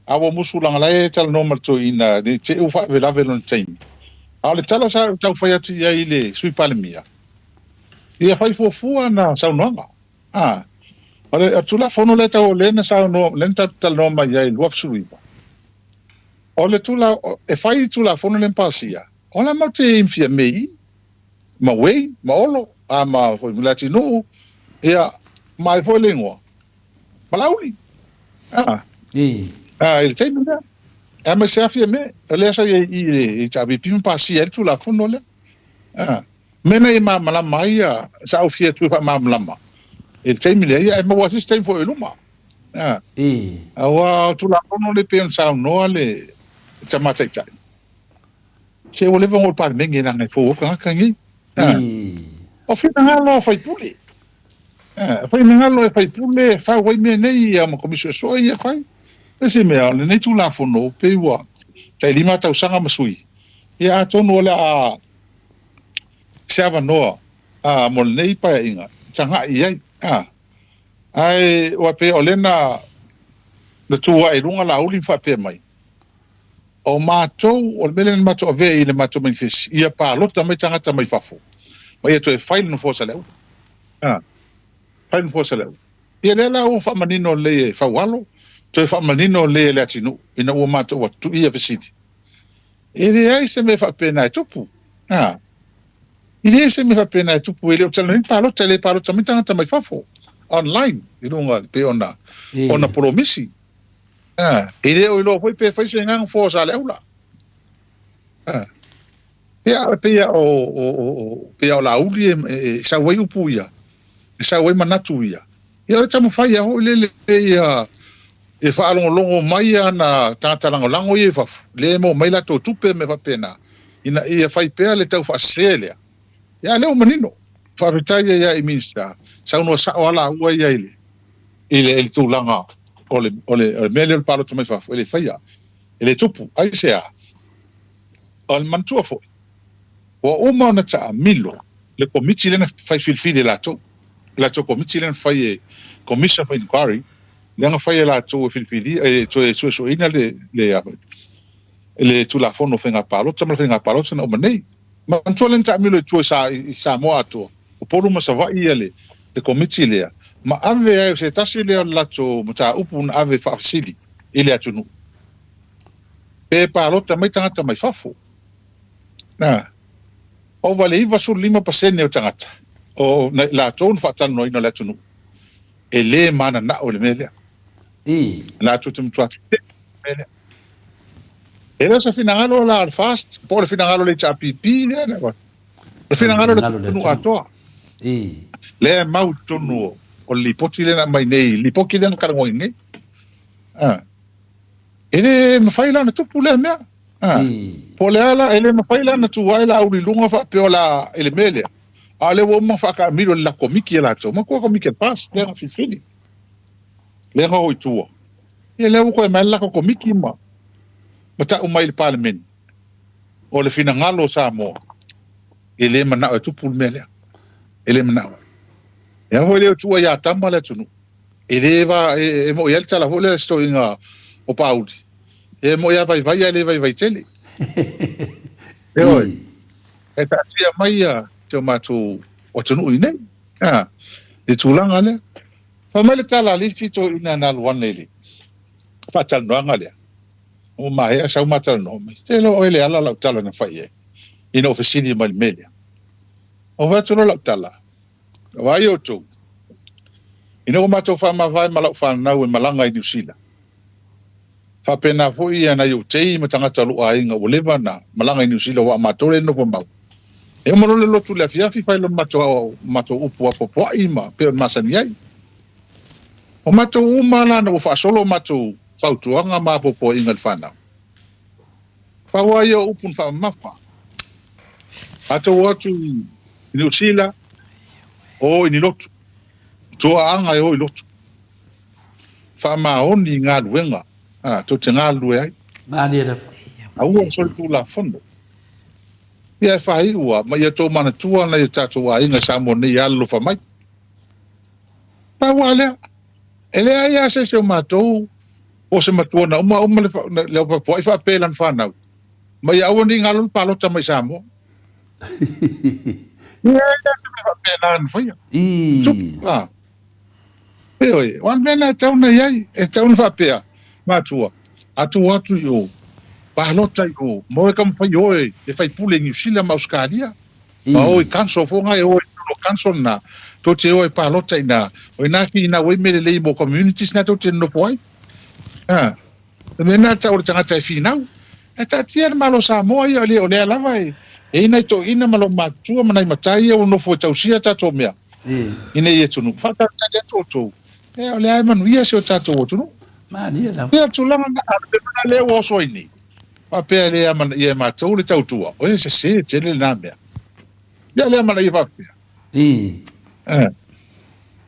a ua musu leaga la e talanoa ma le toeaina ne i te i ua faalavelave lona taimi. A o le tala sa ou tau fai atu i ai i le Sui Palemia, ia fai fuafua ana saunoaga. A, o le Tulafono lea tau, lea na saunoa, lea na talanoa mai ai i le 2019, o le tula, e fai i Tulafono lea na pasia. O la matou te i ai ma Fiame i i, ma Wayne, ma Olo, a ma foi ma Leatinuu, ia, ma ai foi le igoa, ma Laauli. A, a, i le taimi lea. Aemaise lava Fiame, o lea sa i ai i i le HRPP ma pasia ai le Tulafono lea. A, mea na ia malamalama ai ia, sa ou fia atu e faamalamalama i le taimi lea, ia ae maua se isi taimi foi i luma. A, aua o Tulafono lea pei ona saunoa le Tama Taitai, se ua leva ona ou i le Palemene leaga e fou ai tagata nei. A, o finagalo o sui usufono, a, finagalo e sui usufono e fau ai mea nei ia ma Komisi Suesue ia e fai. Le isi mea, o lenei Tulafono pei ua tai 5 tausaga ma sui, ia atonu o le a se avanoa a, mo lenei Paeaiga e tagai i ai. A, ae ua pei o lea na, na tu ae i luga Laauli ma faapea mai, o matou, o le mea lea na matou avea i le matou manifesi, ia palota mai tagata mai fafo, ma ia toe fai le nofoa o Saleaula. A, fai le nofoa o Saleaula. Ia lea la ua faamanino lelei e Faualo, toe faamanino lelei e Leatinuu, ina ua matou atu i ia fesili. E leai se mea faapena e tupu. A, e leai se mea faapena e tupu, e le o talanoaina palota, e le palota mai tagata mai fafo, online, i luga e pei ona, ona polomisi. A, e le o iloa foi pe fai se agaga fua o Saleaula. A, ia, e pei o, o, o, pei o Laauli e, e, e sau ai upu ia, e sau ai manatu ia. Ia o le taumafai lava foi lele ia e faalogologo mai ana tagata lagolago ia i fafo, lea e maua mai latou tupe ma mea faapena, ina ia fai pea le taufaasese lea. Ia a lea ua manino. Faafetai ai lava i Minisita, saunoa sao lava laua ia i le, i le, i le tulaga o le, o le, o le mea lea o le palota mai fafo, e le faia, e le tupu. Aisea? O le manatua foi, ua uma ona taamilo le Komiti lea na fai filifili e latou, le latou Komiti lea na fai e Commission of Inquiry, lea na fai e latou e filifilia, e toe suesueina le, le, le Tulafono o Faiga Palota ma le Faiga Palota na uma nei. Manatua lea na taamilo i tua i, Sa, i Samoa atoa, Upolu ma Savaii ia le, le Komiti lea, ma ave ai o se tasi lea o le latou mataupu na ave faafesili i le atunuu. Pe palota mai tagata mai fafo. Na, ova le 95% o tagata, o latou na faatalanoaina o le atunuu, e le mananao i le mea lea. I. Latou te matua tetee i le mea lea. E le o se finagalo la o le FAST, po o le finagalo o le HRPP lea na avatu. O le finagalo o le atunuu atoa. I. Lea e mau i totonu o le lipoti lea na aumai nei, le lipoti lea na talanoaina nei. A. E le mafai la ona tupu lea mea. A. Po o le a la, e le mafai la ona tu ae Laauli i luga faapea o le a i le mea lea, a o lea ua uma ona faataamilo i le la Komiti a latou, manatua Komiti a le FAST lea na filifili, lea na o i tua. Ia lea ua toe aumai le latou Komiti ma ma tau mai i le Palemene, o le finagalo o Samoa, e le manao e tupu le mea lea. E le manao. E a foi lea ua tuua ia Tama le atunuu. E le va, e, e moi ai le tala foi lea a si toeaina o Paauli, e moi lava vaivai ae le vaivai tele. Ioe. E taatia mai ia si o matou atunuu i inei. A, le tulaga lea. Fai mai le tala a le isi toeaina na alu ane i le faatalanoaga lea, ua maea sau ma talanoa mai, te iloa oe Leala lau tala na fai i ai, ina ua fesili mai i le mea lea. Ou fai atu loa lau tala, Vaai outou, ina ua matou faamavae ma lau fanau e malaga i Niu Sila, faapena foi ia nai ou tei ma tagata o lou aiga ua leva ona malaga i Niu Sila aua o matou lea e nofo mau. E uma loa le lotu i le afiafi fai loa le matou aoao matou upu apoapoai ma pei ona masani ai. O matou uma la ina ua faasolo matou fautuaga ma apoapoaiga i le fanau. Pau lava ia o upu na faamamafa. A tou o atu i Niu Sila, o i ni lotu. Tuaaga e o i lotu. Faamaoni i galuega a tou te galulue ai. Malie lava. Aua le solitulafono. Ia e faaiu lava ma ia tou manatua nai o tatou aiga i Samoa nei e alolofa mai. Pau lava lea. E leai lava se isi o matou Po o se matua na uma uma le, le aupapuai faapea i lana fanau, ma ia aua ne i galo le palota mai Samoa. Ia, ia, se mea faapena na faia. Tupu, a. Ioe, o le mea lena e tatau ona i ai, e tatau ona faapea, matua, a tuu atu i o, Palota i o, mo e taumafai oe e faipule i Niu Sila ma Ausetalia, ma o i council fo nga e o i totonu o council na, tou te o e palota i na, o ina ki ina ua i mea lelei mo communities na tou te nonofo ai. A, o le mea lena tau o le tagata e finau. Ae taatia le Malo o Samoa ia, o lea lava e i ai nai toeaiina ma loomatutua ma nai matai ia ua nofo e tausia tatou mea i nei atunuu. Faatalitali atu outou, o lea e manuia si o tatou atunuu. Malie lava. Ia, o le tulaga lena, a o le mea lena lea ua oso ai nei, faapea e le amanaia e matou le tautua, oi e sese tele lena mea. Ia le amanaia faapea. I. Eh.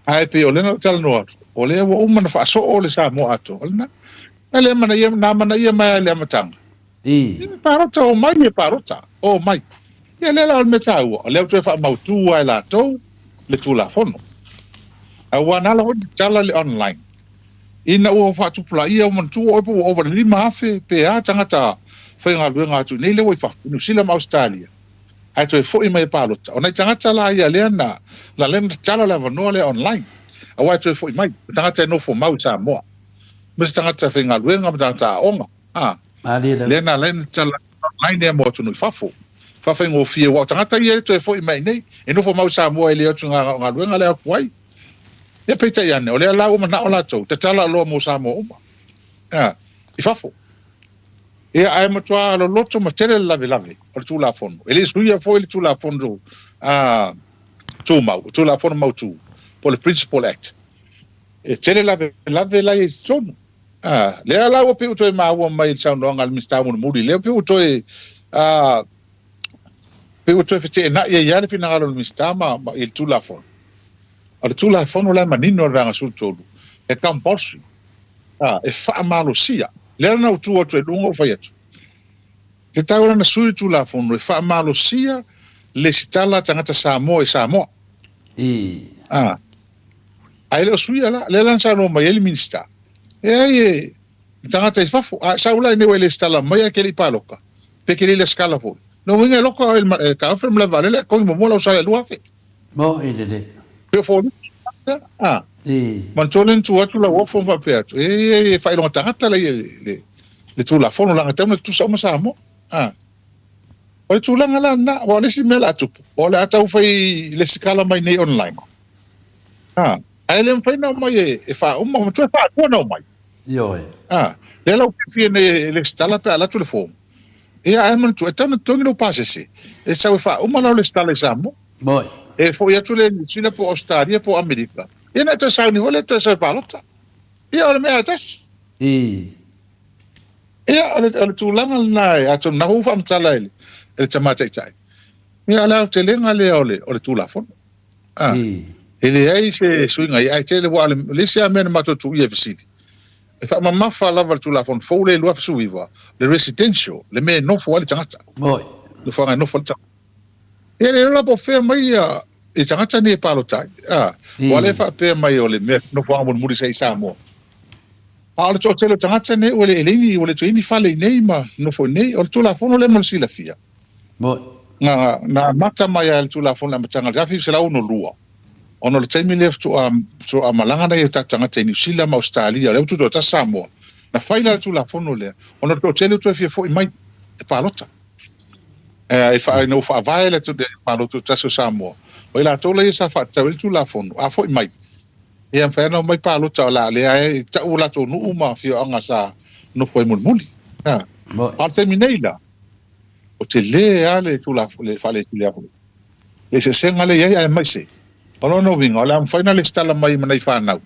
Ae pei o lea na ou talanoa atu, o lea ua uma ona faasoo le Samoa atoa, o lena. Na le amanaia, na amanaia mai lava i le amataga. I. Ia, palota, omai e palota, omai. Ia lea la o le mea taua, o lea ua toe faamautu lava e latou le Tulafono. Aua na ala foi ona tatala le online, ina ua faatupulaia, ua manatua oe po ua ova i le 5,000 pe a tagata faigaluega atu i inei lea ua i fafo, i Niu Sila ma Ausetalia, ae toe foi mai e palota. O nai tagata la ia lea na na lea na tatala le avanoa lea online, aua e toe foi mai, o tagata e nofo mau i Samoa, ma se tagata faigaluega ma tagata aoga. A, Malie lava. lea na ala ai ona tatala online lea mo atunuu i fafo. Faafaigofie, aua o tagata ia e toe foi mai i inei, e nofo mau i Samoa e le o atu i galuega lea atu ai. Ia peitai ane, o lea la ua manao latou, tatala loa mo Samoa uma, a, i fafo. Ia, ae matua loloto ma tele le lavelave o le Tulafono. E le i suia foi le Tulafono a, Tumau, le Tulafono Mautu, po o le Principal Act. E tele lavelave la e i totonu. A, lea la ua pei ua toe maua mai i le saunoaga a le Minisita mulimuli, lea pei ua toe, a, pei ua toe feteenai ai lava le finagalo o le Minisita ma, ma, i le Tulafono. O le Tulafono la e manino i le Vaega 13, e compulsory, a, e faamalosia. Lea na ou tu atu ai i luga ou fai atu, e tatau ona sui le Tulafono e faamalosia le lesitala a tagata Samoa i Samoa. I. A, ae le o suia la, lea la na saunoa mai ai le Minisita, e ai e tagata i fafo, a e sau la i nei ua e lesitala mai ae e te le i paloka, pe te le i lesikala foi. Lona uiga e loka oe e taofi le malae vaalele ae togi muamua lau sala e 2000. Mo i lelei. Pe o foliga ia, a. I. Manatua lea na tu atu Lauofo ma faapea atu, e, e, e faailoga tagata la ia le, le Tulafono, leaga e tatau ona tutusa uma Samoa. A. O le tulaga la lena, aua o le isi mea o le a tupu, o le a tau fai lesikala mai nei online. A. Ae le mafai ona omai e, e faauma, manatua e faalua ona omai. Ioe. A. Lea la ua fiafia nei e lesitala pe a alu atu le form. Ia, ae manatua, e tatau ona totogi lou pasese, e sau e faauma lau lesitala i Samoa. Moi. E foi atu lea i Niu Sila po o Ausetalia po o Amerika, ia ona e toe sauni foi lea e toe sau e palota. Ia, o le mea lava e tasi. I. Ia, o le, o le tulaga lena e, atonu na ua faamatala e le, e le Tama Taitai. Ia, o le aotelega lea o le, o le Tulafono. A, I. e leai se suiga i ai, ae tele, aua o le, le isi lava mea na matou tuuia e fesili, E faamamafa lava le Tulafono fou lea i 2019, le residential, le mea e nofo ai le tagata. Moi. Nofoaga e nofo ai le tagata. Ia le iloa la po o fea mai ia i tagata nei e palota ai. A, aua lea e faapea mai o le mea nofoaga mulimuli sa i Samoa. A o le toatele o tagata nei ua le leai ni ua le toe i ai ni fale i nei ma nofo i nei. O le Tulafono lea mo le silafia. Moi. Na, na amata mai lava i le Tulafono i le amataga i le 1962. Ona o le taimi lea faatoa faatoa malaga nai o tatou tagata i Niu Sila ma Ausetalia, o lea ua tutoatasi Samoa, na fai la le Tulafono lea, ona o le toatele ua toe fia foi mai e palota. E, e, ina ua faavae le Malo Tutoatasi o Samoa, o i latou la ia sa faatatau ai le Tulafono, a foi mai, ia mafai ona omai palota o le a lea e tau o latou nuu ma afioaga sa nofo ai mulimuli. A o le taimi nei la, o tele lava le Tulafono, le faale-Tulafono. Le eseesega lea e i ai aemaise o lona uiga o le a mafai ona lesitala mai ma nai fanau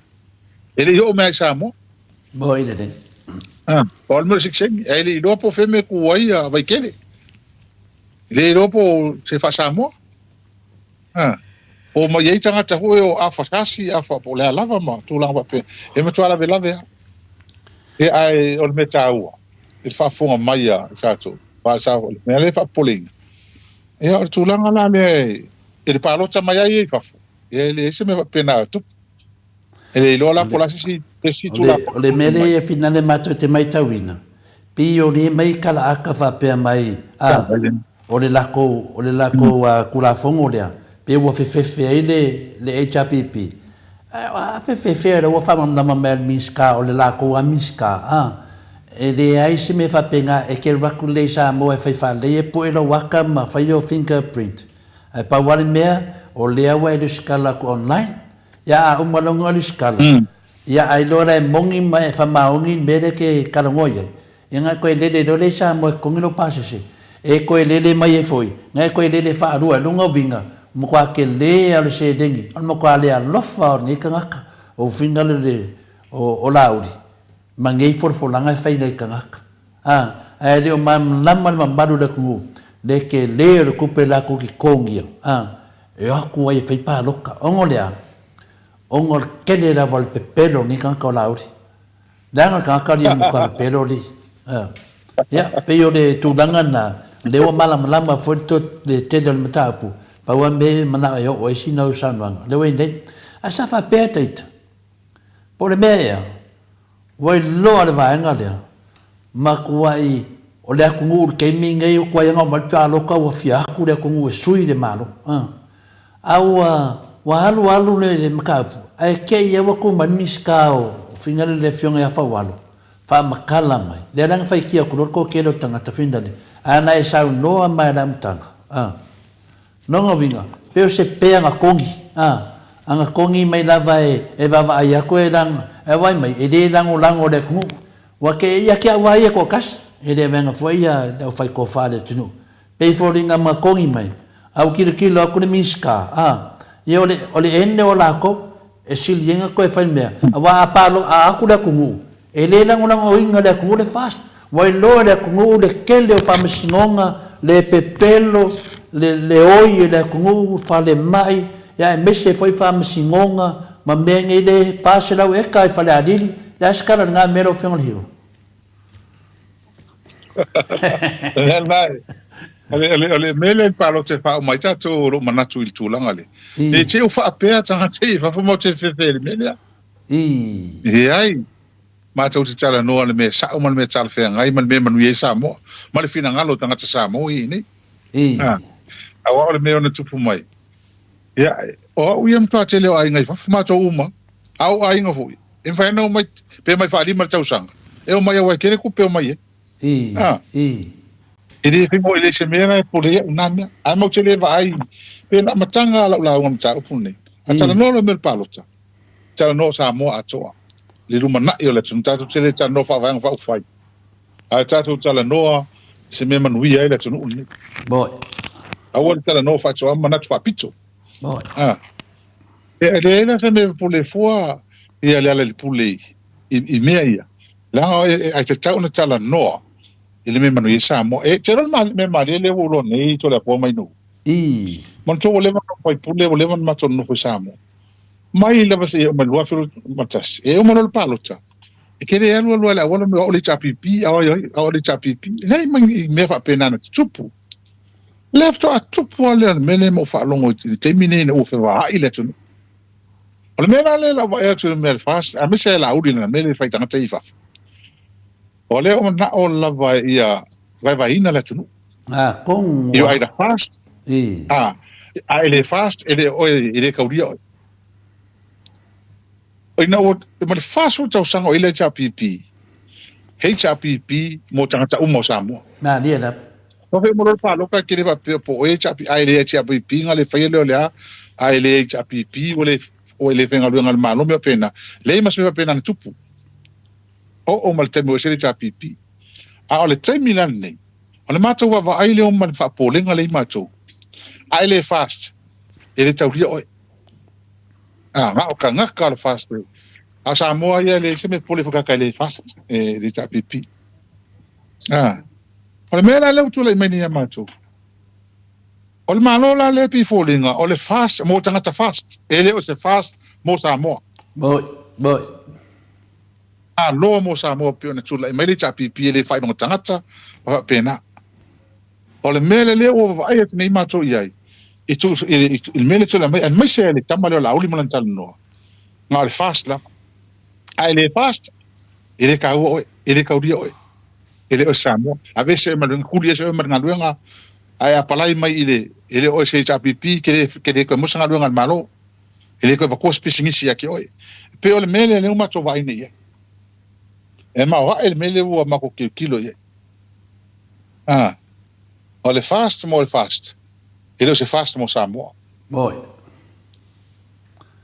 e le i oo mai lava i Samoa. Moi lelei. A, pau le mea o le sikiseini, ae le i iloa po o fea mea e ku ai a Vaitele. E le iloa po o se faa-Samoa. A, po o mai ai tagata foi o afa sasi, afa po o le a lava ma tulaga faapea. E matua lavelave lava. Ia, ae o le mea taua i le faafofoga mai a tatou, o le mea lea e faapopoleina, Ia, o le tulaga la lea i le palota mai ai ia i fafo, ia e leai se mea faapena e tupu. E le iloa la po o le a se isi, se isi Tulafono O le mea lea e finale matou te maitauina, pei o lea mai kalaaka faapea mai, a, o le lakou, o le lakou Tulafono lea, pei ua fefefe ai le, le HRPP. Ae a fefefea lea ua faamalamalama mai e le Minisita, o le lakou lava Minisita, a. E leai se mea faapena e te alu atu lelei i Samoa e fai faalelei e pue lou ata ma fai ou fingerprint. Ae pau lava le mea, o lea ua e lusikala atu online. Ia a uma loa ona lusikala, ia ailoa la e moni ma e faamaoni le mea lea e te talanoa i ai, ia ona e toe lele loa lea i Samoa e totogi lou pasese. E toe lele mai ai foi, na e toe lele faalua ai. O lona uiga, ua matua tele lava o le seleni, o le matua le alofa o lenei tagata, o ufiga lea o Laauli. ma nei folafolaga e fai nai tagata. A, ae le o malamalama le mamalu o le atunuu le tele o le tupe latou te totogia, a, e o atu ai e fai palota. Ona o le a? Ona o le tele lava o le pepelo o nei tagata o Laauli. Leaga le tagata alii e matua pepelo alii. A, ia, pei o le tulaga lena, lea ua malamalama foi le tele o le mataupu, pau lava mea e manao e oo ai sina au saunoaga, lea ua i nei. Ae sa faapea ita, Po o le mea ea, ua iloa le vaega lea, matuai o le atunuu i le taimi lenei ua tuai ona omai le palota ua fia atu le atunuu e sui le Malo. A ua ua alu alu le mataupu ae te i ua tu mai le Minisita o Finale le Afioga ia Faualo faamatala mai, lea la na faitia atu loa le toatele o tagata Finale ae na e saunoa mai i le amataga. Lona uiga, pei o se pea na kogi, a, ana kogi mai lava e, e vaavaai atu e lang, e vaai mai, e le lagolago le atunuu. Ua te ia te au lava ia toatasi, e le vaega foi ia le aufai tofa a le atunuu. Pei foliga ma kogi mai, a ua tilotilo atu le Minisita, a, ia o le, o le ene o lakou, e sili ai ona toe fai le mea, aua a palo, a atu le atunuu, E le lagolagoina le atunuu le FAST. Ua iloa e le atunuu le tele o faamasinoga, le pepelo, le le oi e le atunuu, falemai, ia aemaise foi faamasinoga ma mea nei le 400 eka i Falealili. Le a se tala i lena mea lau Afioga i le Hero? O le mea o le mea lea i le palota e faauma ai tatou lou manatu i le tulaga lea. Ne i te i ua faapea tagata i fafo matou te fefe i le mea lea. Ii. Leai, matou te talanoa i le mea sao ma le mea talafeagai ma le mea e manuia ai Samoa, ma le finagalo o tagata Samoa ia i inei. Ii. Aua o le mea ona tupu mai, ia, o au ia matua tele o aiga i fafo, matou uma, a o aiga foi, e mafai ona omai, pe omai faalima le tausaga, e omai aua e tele tupe e omai ai. Ii. Ii. E le fai e le se mea la e pole ai au na mea. Ae matou te le vaai, pe na amataga a lau lauga mataupu lenei. A talanoa loa i mea o le palota, talanoa Samoa atoa, le lumanai o le atunuu. Tatou te le talanoa faavaega faaupufai, ae tatou talanoa i se mea manuia ai le atunuu lenei. Moi. Aua le talanoa faatoa ma manatu faapito. Moi. Ah. E leai la se mea pule fua ia le ala i le pule i, i, i mea ia. Leaga e, e, e tatau ona talanoa i le mea manuia ai Samoa. E te iloa le mea malie lea ua ou iloa nei Toleafoa mai nuu. Ii. Manatua ua leva ona faipule, ua leva ona matou nonofo i Samoa. Mai lava seia uma i le 2021, e uma loa le palota, e te le alu alu lava i le auala o au le HRPP, a o ai, a o le HRPP. E leai ma ni mea faapena na tutupu. O lea faatoa tupu lava lea o le mea lea ma ou faalogo i le taimi lenei ina ua fevaai le atunuu. O le mea la lea o le a ou vaai atu i le mea o le FAST, aemaise lava Laauli i lana mea lea e fai i tagata ia i fafo, o lea ua manao lava ia vaevaeina le atunuu. Atonu You either fast, Ii. a, a e le fast, e le oe, e le taulia oe. Ina ua, ma le 40 tausaga o i ai le HRPP, HRPP mo tagata uma o Samoa. Malie lava. Ua fai uma loa le palota, e te le faapea po o oe HRPP, a e le HRPP na le faia lea o le a, a e le HRPP ua le, ua e le faigaluega a le Malo, mea faapena. Leai ma se mea faapena na tupu. Oo ma le taimi ua ese le HRPP. A o le taimi la lenei, O le matou vaavaai lea ma le faapopolega lea i matou, a e le FAST, e le taulia oe. A, na o tagata o le FAST. A o Samoa ia e leai se mea popole foi tagata e le FAST, e le HRPP. A, o le mea la lea ua tulai mai nei ia matou, o le Malo la lea e pei e foliga o le FAST mo tagata FAST, e le o se FAST mo Samoa. Moi, moi. Malo mo Samoa pei ona tulai mai le HRPP e le faailoga tagata ma faapena. O le mea lea lea ua vaavaai atu nei matou i ai i tu i le mea lea tulai mai aemaise ai le tama lea o Laauli ma lana talanoa na o le fast lava. A e le fast e le taua oe, e le taulia oe, e le oe Samoa. Aveese oe ma le kuli ese oe ma le galuega ae apalai mai i le e le oe se HRPP ke le ke le toe maua se galuega a le Malo. E le toe avatua se pisinisi ia te oe. E pei o le mea lea lea ua matou vaai nei i ai. E maoaʻe le mea lea ua makou kilokilo i ai. A, o le FAST mo le FAST, e le o se FAST mo Samoa. Moi.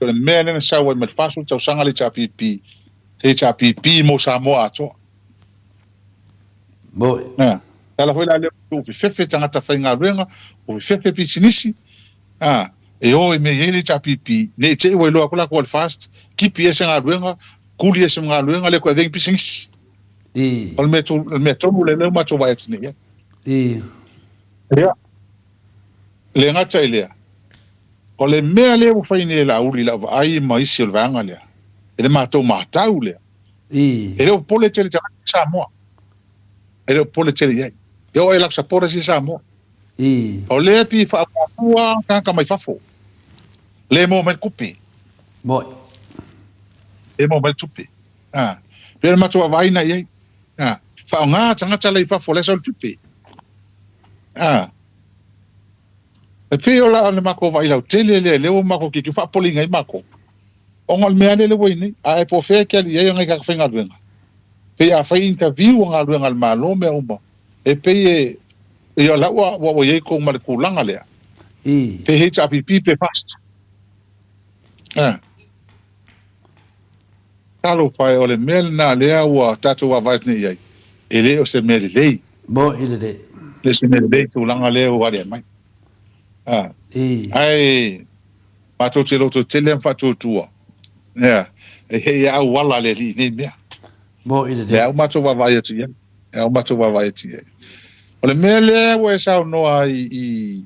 O le mea lea na sau ai mai le 40 tausaga le HRPP, HRPP mo Samoa atoa. Moi. A, tala foi la lea ua fefefe tagata faigaluega, ua fefefe pisinisi, a, e o i mea i ai le HRPP, ne i te i ua iloa atu latou o le FAST, kipi ese galuega, kuli ese ma galuega, le toe avea ni pisinisi. I. O le mea, le mea tonu lea, lea ua matou vaai atu nei i ai. I. Ia, le gata i lea, o le mea lea ua fai nei e Laauli i lau vaai ma isi o le vaega lea, e le matou matau lea, I. e le o popole tele tagata i Samoa. E le o popole tele i ai. E oo i latou supporters i Samoa. I. O lea pei e faamuamua tagata mai fafo. Le maua mai le tupe. Moi. Le maua mai le tupe. A, pei o le matou vaavaai na i ai. A, faaaoga tagata la i fafo lea sau le tupe. A, e pei o la le matou vaai lautele lea, lea ua matou tilotilo faapopoleina ai matou. Ona o le mea lea lea ua i nei. A e po o fea e te alu i ai o nai tagata faigaluega. Pei a fai interview a galuega a le Malo mea uma, e pei e, ia o la ua, ua i ai tou ma le tulaga lea. I. Pe HRPP pe FAST. A. Talofa e, o le mea lena lea ua tatou vaavaai atu nei i ai, e le o se mea lelei. Moni lelei. Le o se mea lelei tulaga lea ua aliae mai. A, I. Ae matou te lototele ma faatuatua, ia, e hei auala le Alii i nei mea. Moni lelei. Lea ua matou vaavaai atu i ai. Lea ua matou vaavaai atu i ai. O le mea lea ua e saunoa ai i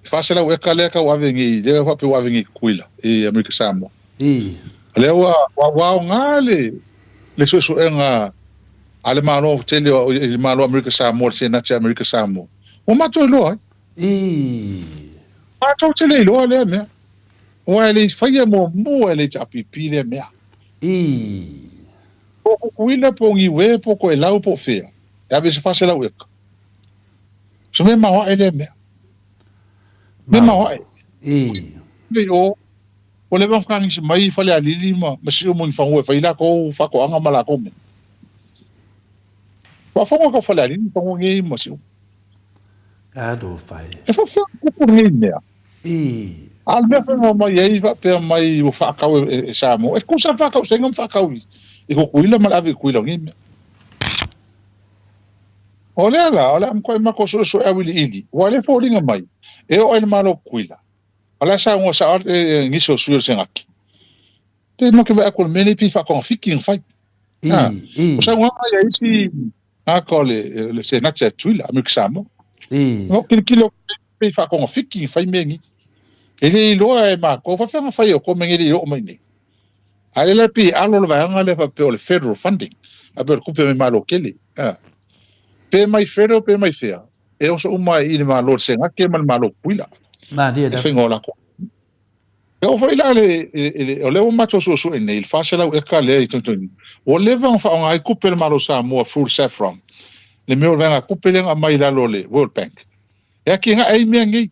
400 eka lea tau ave nei, lea faapea ua ave nei i Tutuila, i Amerika Samoa. I. Lea ua, ua, ua aoga le, le suesuega a le Malo tele o, i le Malo o Amerika Samoa, le Senate a Amerika Samoa. Ua matou iloa ai. I. Matou te le iloa lea mea. Aua e le i faia muamua e le HRPP lea mea. I. Po o Tutuila, po o Niue, po o Toelau, po o fea, e ave i se 400 eka. O se mea maoae lea mea. Mea maoae. I. Nei o, ua leva ona fetagisi mai Falealili ma, ma Siumu i ni fanua e fai lakou faatoaga ma lakou mea. Faafofoga kau Falealili i fanua nei ma Siumu. Talofa e. E faapefea ona tupu lenei mea? I. A o le mea foi na omai ai faapea mai ua faatau e, e Samoa, e tusa le faatausega ma faatau i, i Tutuila ma le ave i Tutuila o nei mea. O lea la, o le a matuai matou suesue auiliili, ua le foliga mai, e oo ai le Malo Tutuila. O le a saunoa sao atu nisi o sui o le Senate. Pe matou te vaai atu o le mea lenei pei faatogafiti na fai. I, i. O saunoaga ia isi tagata o le, le Senate a Tutuila, Amerika Samoa. I. Na ou tilotilo pei faatogafiti na fai mea nei. E le iloa e matou, faafefea na fai e outou mea nei e le i oo mai nei. A lea la pei e alo le vaega lea faapea o le federal funding, faapea o le tupe mai Malo tele. A. Pe mai federal pe mai fea, e oso uma i le Malo le Senate ma le Malo Tutuila. Malie Le lava. faiga o latou. E oo foi la le, le, o lea ua matou suesue nei, le 400 eka lea i Togitogiga, ua leva ona faaaoga ai tupe a le Malo o Samoa through le Saffron, le mea o le vaega tupe lea na aumai i lalo o le World Bank. E atinae ai mea nei.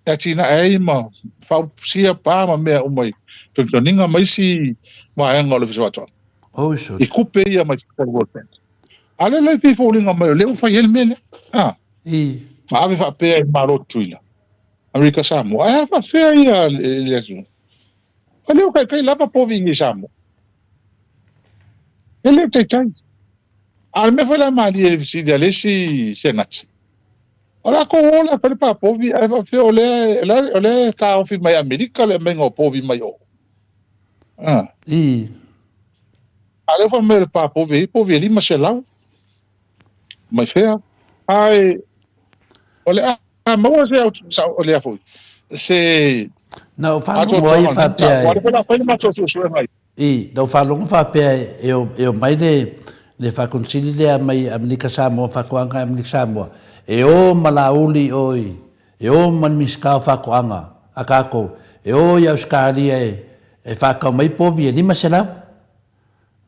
e atinae ai ma fausia pa ma mea uma i togitogiga ma isi vaega o le Ofisa o Faatoaga. Oh, sure. I kupe ia mai fafo o le World Bank. A lea la e pei foliga mai o lea ua fai ai le mea lea. A. I. Ma ave faapea i le Malo o Tutuila, Amerika Samoa. Ae a faapefea ia le atunuu? O lea ua taitai lava povi i inei i Samoa. E le o taitai. A o le mea foi la e malie i le fesili a le isi Senate, O lakou o la e fai le pa povi ae faapefea o lea o lea e taofi mai Amerika le aumaiga o povi mai o. A. I. A lea fai mai o le pa povi e povi e 500 mai fea. Ae o le a maua se au sa o lea foi se Na ou faalogo ai faapea e. Ua fai le matou suesuega ai. I, na ou faalogo faapea e o, e omai le, le Faakonisili lea mai Amerika Samoa, Faatoaga Amerika Samoa, e o ma Laauli i o i, e o ma le Minisita o Faatoaga a tatou, e o i Ausetalia e, e faatau mai povi e 500.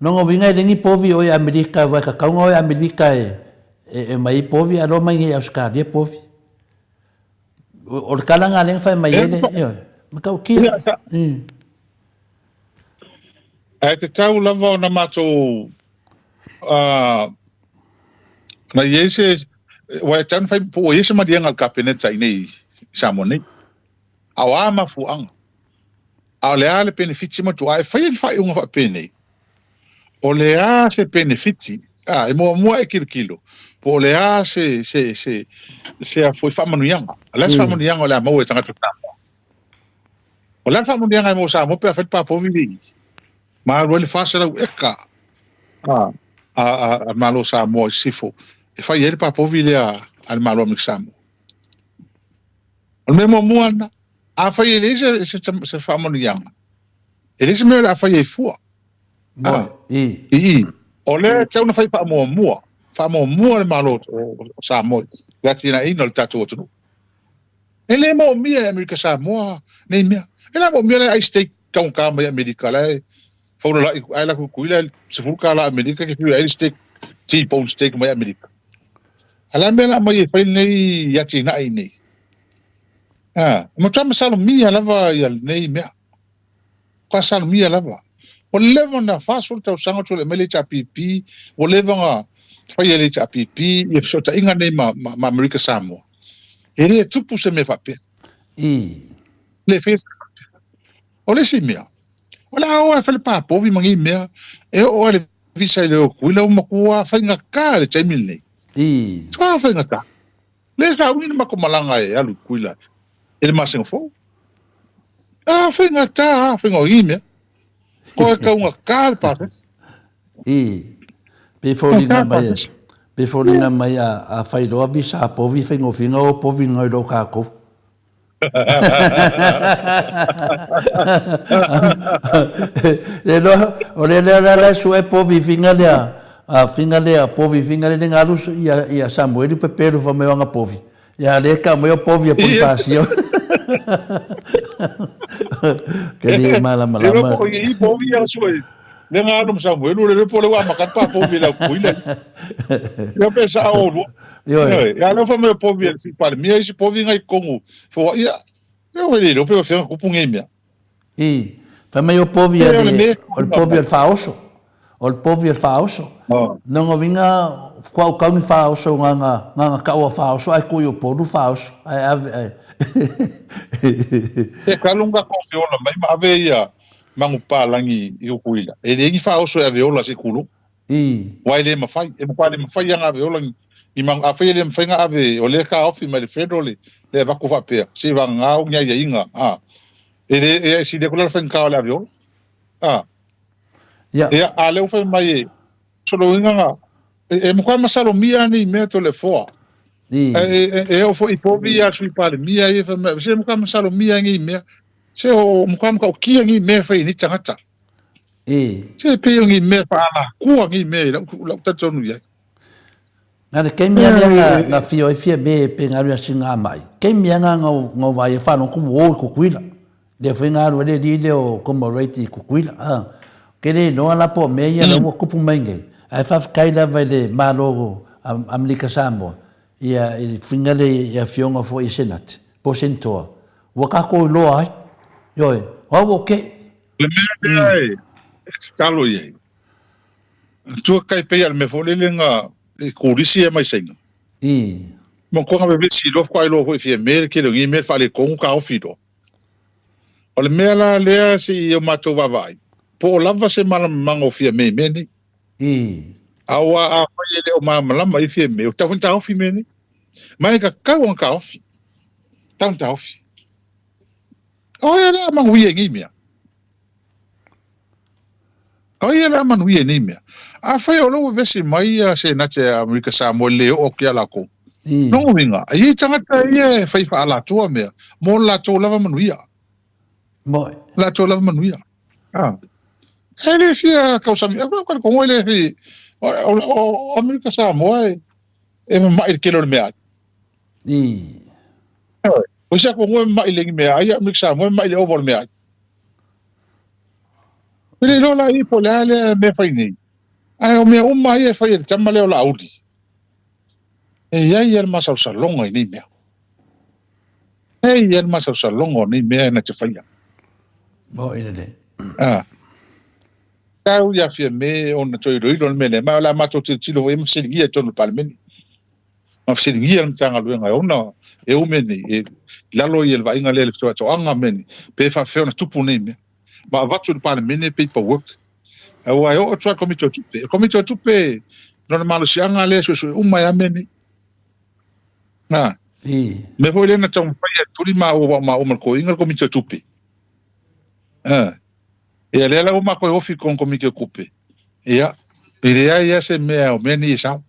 Lona uiga e le ni povi o i Amerika, aua e tatau ona o i Amerika e, e, e omai ai povi, ae loa omai nei i Ausetalia povi. O, o le tala lena lea na fai mai ai le, ioe, matautia. Ae tatau lava ona matou Na i ai se, ua e tatau ona fai, po ua i ai se maliega a le Kapeneta i inei i Samoa nei. A o a mafuaaga? A o le a le penefiti ma tua? A e faia le faaiuga faapenei, o le a se penefiti? A, e muamua e kilokilo, po o le a se, se, se, se a foi faamanuiaga. O le a se faamanuiaga o le a maua e tagata Samoa? O le a le faamanuiaga e maua Samoa pe a fai le papovi le i? Ma alu ai le 400 eka a, a, a, a Malo Samoa i Sisifo e fai ai le papovi lea a le Malo Amerika Samoa. O le mea muamua lena, afai e leai se, se, se faamanuiaga, e leai se mea o le a fai ai fua. Ah, i. I. O lea e tatau ona fai faamuamua, faamuamua le Malo o Samoa i le atinaeina o le tatou atunuu. E le moomia e Amerika Samoa nei mea. E le moomia le ice steak taugata mai Amerika la e faulala'i ae la Tutuila e $10 Amerika ke fiu e ai le steak T-bone steak mai Amerika. A le a le mea la aumai e fai lenei atinae i nei? A, e matua masalomia lava ia lenei mea. Matua masalomia lava. Ua leva ona 40 tausaga o tulai mai le HRPP, ua leva ona faia e le HRPP ia fesootaiga nei ma, ma, ma Amerika Samoa. E le tupu se mea faapea. I. Le faia se mea faapea. O le isi mea, o le a o e fai le papovi ma nei mea, e oo lava i le visa i le o Tutuila ua matua faigata le taimi lenei. I. Matua faigata. Le sauni na matou malaga e alu i Tutuila i le masina fou. A faigata a faiga o nei mea. Koe taugata le pasese. I. Pei foliga mai, pei foliga mai a, a fai loa visa a povi faigofie o povi ngai lo kakou. Le loa, o le lea la la sue povi finga lea, a finga lea, povi finga lea nga alu ia, ia Samueli pepelu fa mai o anga povi. Ia le ka mai o povi a Ponifasio. Ke le malamalama. E po i povi ia sue. Le nga alu Samuelu le po le wa makan pa povi la kuila. Ia pe sa o lu. Ioe. Ia le fa mai povi le si palemia isi povi ngai kongu. Fo ia. Ia o le pe o fia kupu ngai mea. I. Fai mai o povi a le, o le povi o le faaoso. O le povi o le faaoso. Nonga uiga kua u kau ni faaoso nganga nganga kau a faaoso ai kui o polu faaoso. Ai ave ai. E kalu nga ko se ola mai ma ave ia mangu palangi i Tutuila. E le ni faaoso e ave ola se kulu. I. Wa e le mafai, e matua le mafai a ave ola ni mangu afai e le mafai na ave o lea taofi mai le federal le le avatu faapea se i vagana o ni aiaiga a e le e sili atu la le faigata o le ave ola a Ia. Ia a lea ua fai mai e soloina na e, e matua masalomia nei mea Toleafoa. I. E, e, e oo foi i povi ia Sui Palemia ia fai mai se matua masalomia nei mea se o matua matautia nei mea e fai e nei tagata. I. Se pei o ni mea faalakua ni mea i lau, lau talitonu i ai. Na le kei mea lea nga, nga fia ai fia me pe nga ria singa mai. Kei mea nga nga nga vai e whanau ku o i Kukuila. Lea foi nga alu ele li le o commemorate i Kukuila. Ah. Ke le noa la po mea ia la ua kupu mai nei. Ae whawhetai lava i le Malo Amerika Samoa ia i whinga le i afioga foi i Senate po Senatoa. Ua kakou iloa ai. Ioe, au o ke. Le mea lea e tatalo i ai, tua kai pei a le mea foi lele nga e kulisi e mai Saina. I. Mo ko nga vevesi loa faatoa iloa foi fia me le tele o nei mea le faaletonu taofi loa. O le mea la lea se i o matou vaavaai, po o lava se malamalamaga o Fiame i mea nei. I. Aua afai e le o malamalama i Fiame, ua tatau foi ona taofi mea nei. Ma e tatau ona taofi. Tatau ona taofi. O ai o le a manuia i nei mea? O ai o le a manuia i nei mea? Afai o lea ua vevesi mai ia Senate a Amerika Samoa i le le oo atu ia latou, lona uiga, e i ai tagata ia e fai faaalatua mea mo le latou lava manuia. Moe. Latou lava manuia. Ah. E le fia tausami, e talitonu e le fia, o Amerika Samoa e mama'i i le tele o le meaai. I. O isi atunuu e mamai i le meaai, a o Amerika Samoa e mamai i le ova o le meaai. E le iloa la i po o le a lea mea e fai nei, ae o mea uma ia e fai e le tama lea o Laauli, e i ai lava le masalosaloga i nei mea. E i ai lava le masalosaloga o nei mea na te faia. Mo i lelei. Ah. Tatau ia Fiame ona toe iloilo le mea lea, ma o le a matou tilotilo foi i ai ma fesiligia i totonu o le Palemene, ma fesiligia le Matagaluega e ona e ou mea nei, e i lalo ia le vaaiga lea i le faatoaga ma mea nei, pe faapefea ona tupu nei mea. Ma avatu i le Palemene paper work, aua e oo atu lava i le Komiti o Tupe. O le Komiti o Tupe, lona malosiaga lea e suesue uma ai lava mea nei. Na, mea foi lea na taumafai e tuli maua aua o maua ma le toeaina le Komiti o Tupe. Ia lea la ua matou ofi i totonu Komiti o Tupe, ia, e leai lava se mea o mea nei e sao.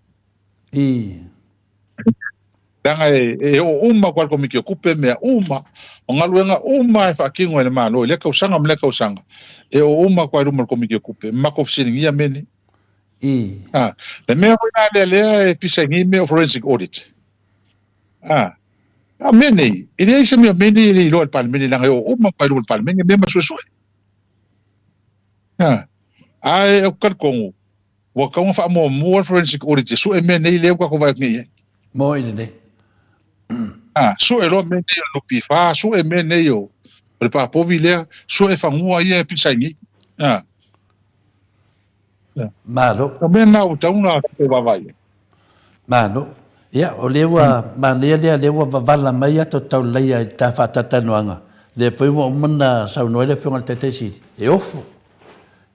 Leaga e oo uma atu lava i le Komiti o Tupe mea uma, o galuega uma e faatino e le Malo i lea tausaga ma lea tausaga, e oo uma atu lava i luma o le Komiti o Tupe, ma matou fesiligia mea nei. A, le mea foi la lea lea e pisa ai nei mea o forensic audit. A, a o mea nei, e leai se mea o mea nei e le iloa e le Palemene leaga e oo uma atu lava i luma o le Palemene mea ma suesue. A, ae ou te talitonu, ua tatau ona faamuamua le forensic audit e sue mea nei lea ua tatou vaai atu nei i ai. Moi lelei. A, sue loa mea nei o le NPF, sue mea nei o le papovi lea, sue fanua ia e pisa ai nei. A. Malo. O mea na ua tatau ona tatou vaavaai i ai. Malo. Ia, o lea ua manaia lea, lea ua vavala mai ata o Taulaia i le ta faatatalanoaga, lea foi ua uma ona saunoa ai le Afioga i le Taitai Sili, e ofo.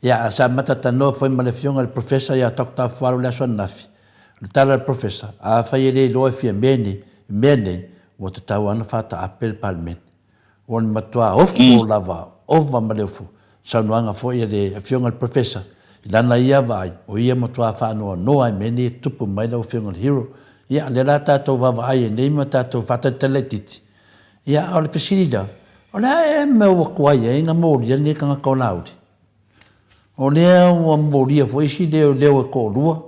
Ia, ae sa matatanoa foi ma le Afioga i le Professor ia Doctor Afualo i le aso ananafi, o le tala a le Professor, afai e le iloa e fia mea nei, mea nei, ua tatau lava ona faataape le Palemene. Ua matuā ofo lava, ova ma le ofo. Saunoaga foi a le Afioga i le Professor, i lana ia vaai, o ia matuā faanoanoa ai mea nei e tupu mai lau Afioga i le Hero. Ia, lea la tatou vaavaai ai nei ma tatou faatalitali laitiiti. Ia, a o le fesili la, o le a ea mea ua tuai ai na molia lenei tagata o Laauli? O lea ua molia foi isi leo e toalua,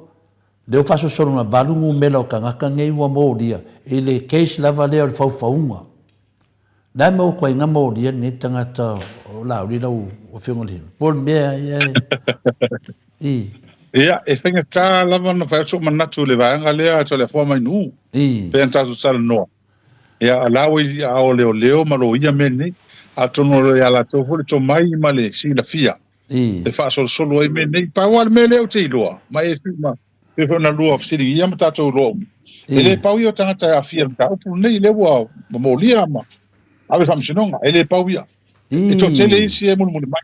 lea ua faasolosolo na valu numera o tagata nei ua molia i le case lava lea o le faufauga. Le a mea ua tuai na molia lenei tagata o Laauli lau Afioga i le Po o le mea ia e. Ia, e faigata lava ona fai atu sou manatu i le vaega lea a Toleafoa mai Nuu. Pei ona tatou talanoa. Ia, o la ua i aao o leoleo ma loia mea nei. Atonu o lo o ia latou foi le tomai ma le silafia e faasolosolo ai mea nei. Pau lava le mea lea ou te iloa, ma e ma pei foi ona lua fesiligia ma tatou iloa uma, e le pau ia o tagata e aafia i le mataupu lenei, lea ua molia ma ave i faamasinoga, e le pau ia. E toatele isi e mulimuli mai.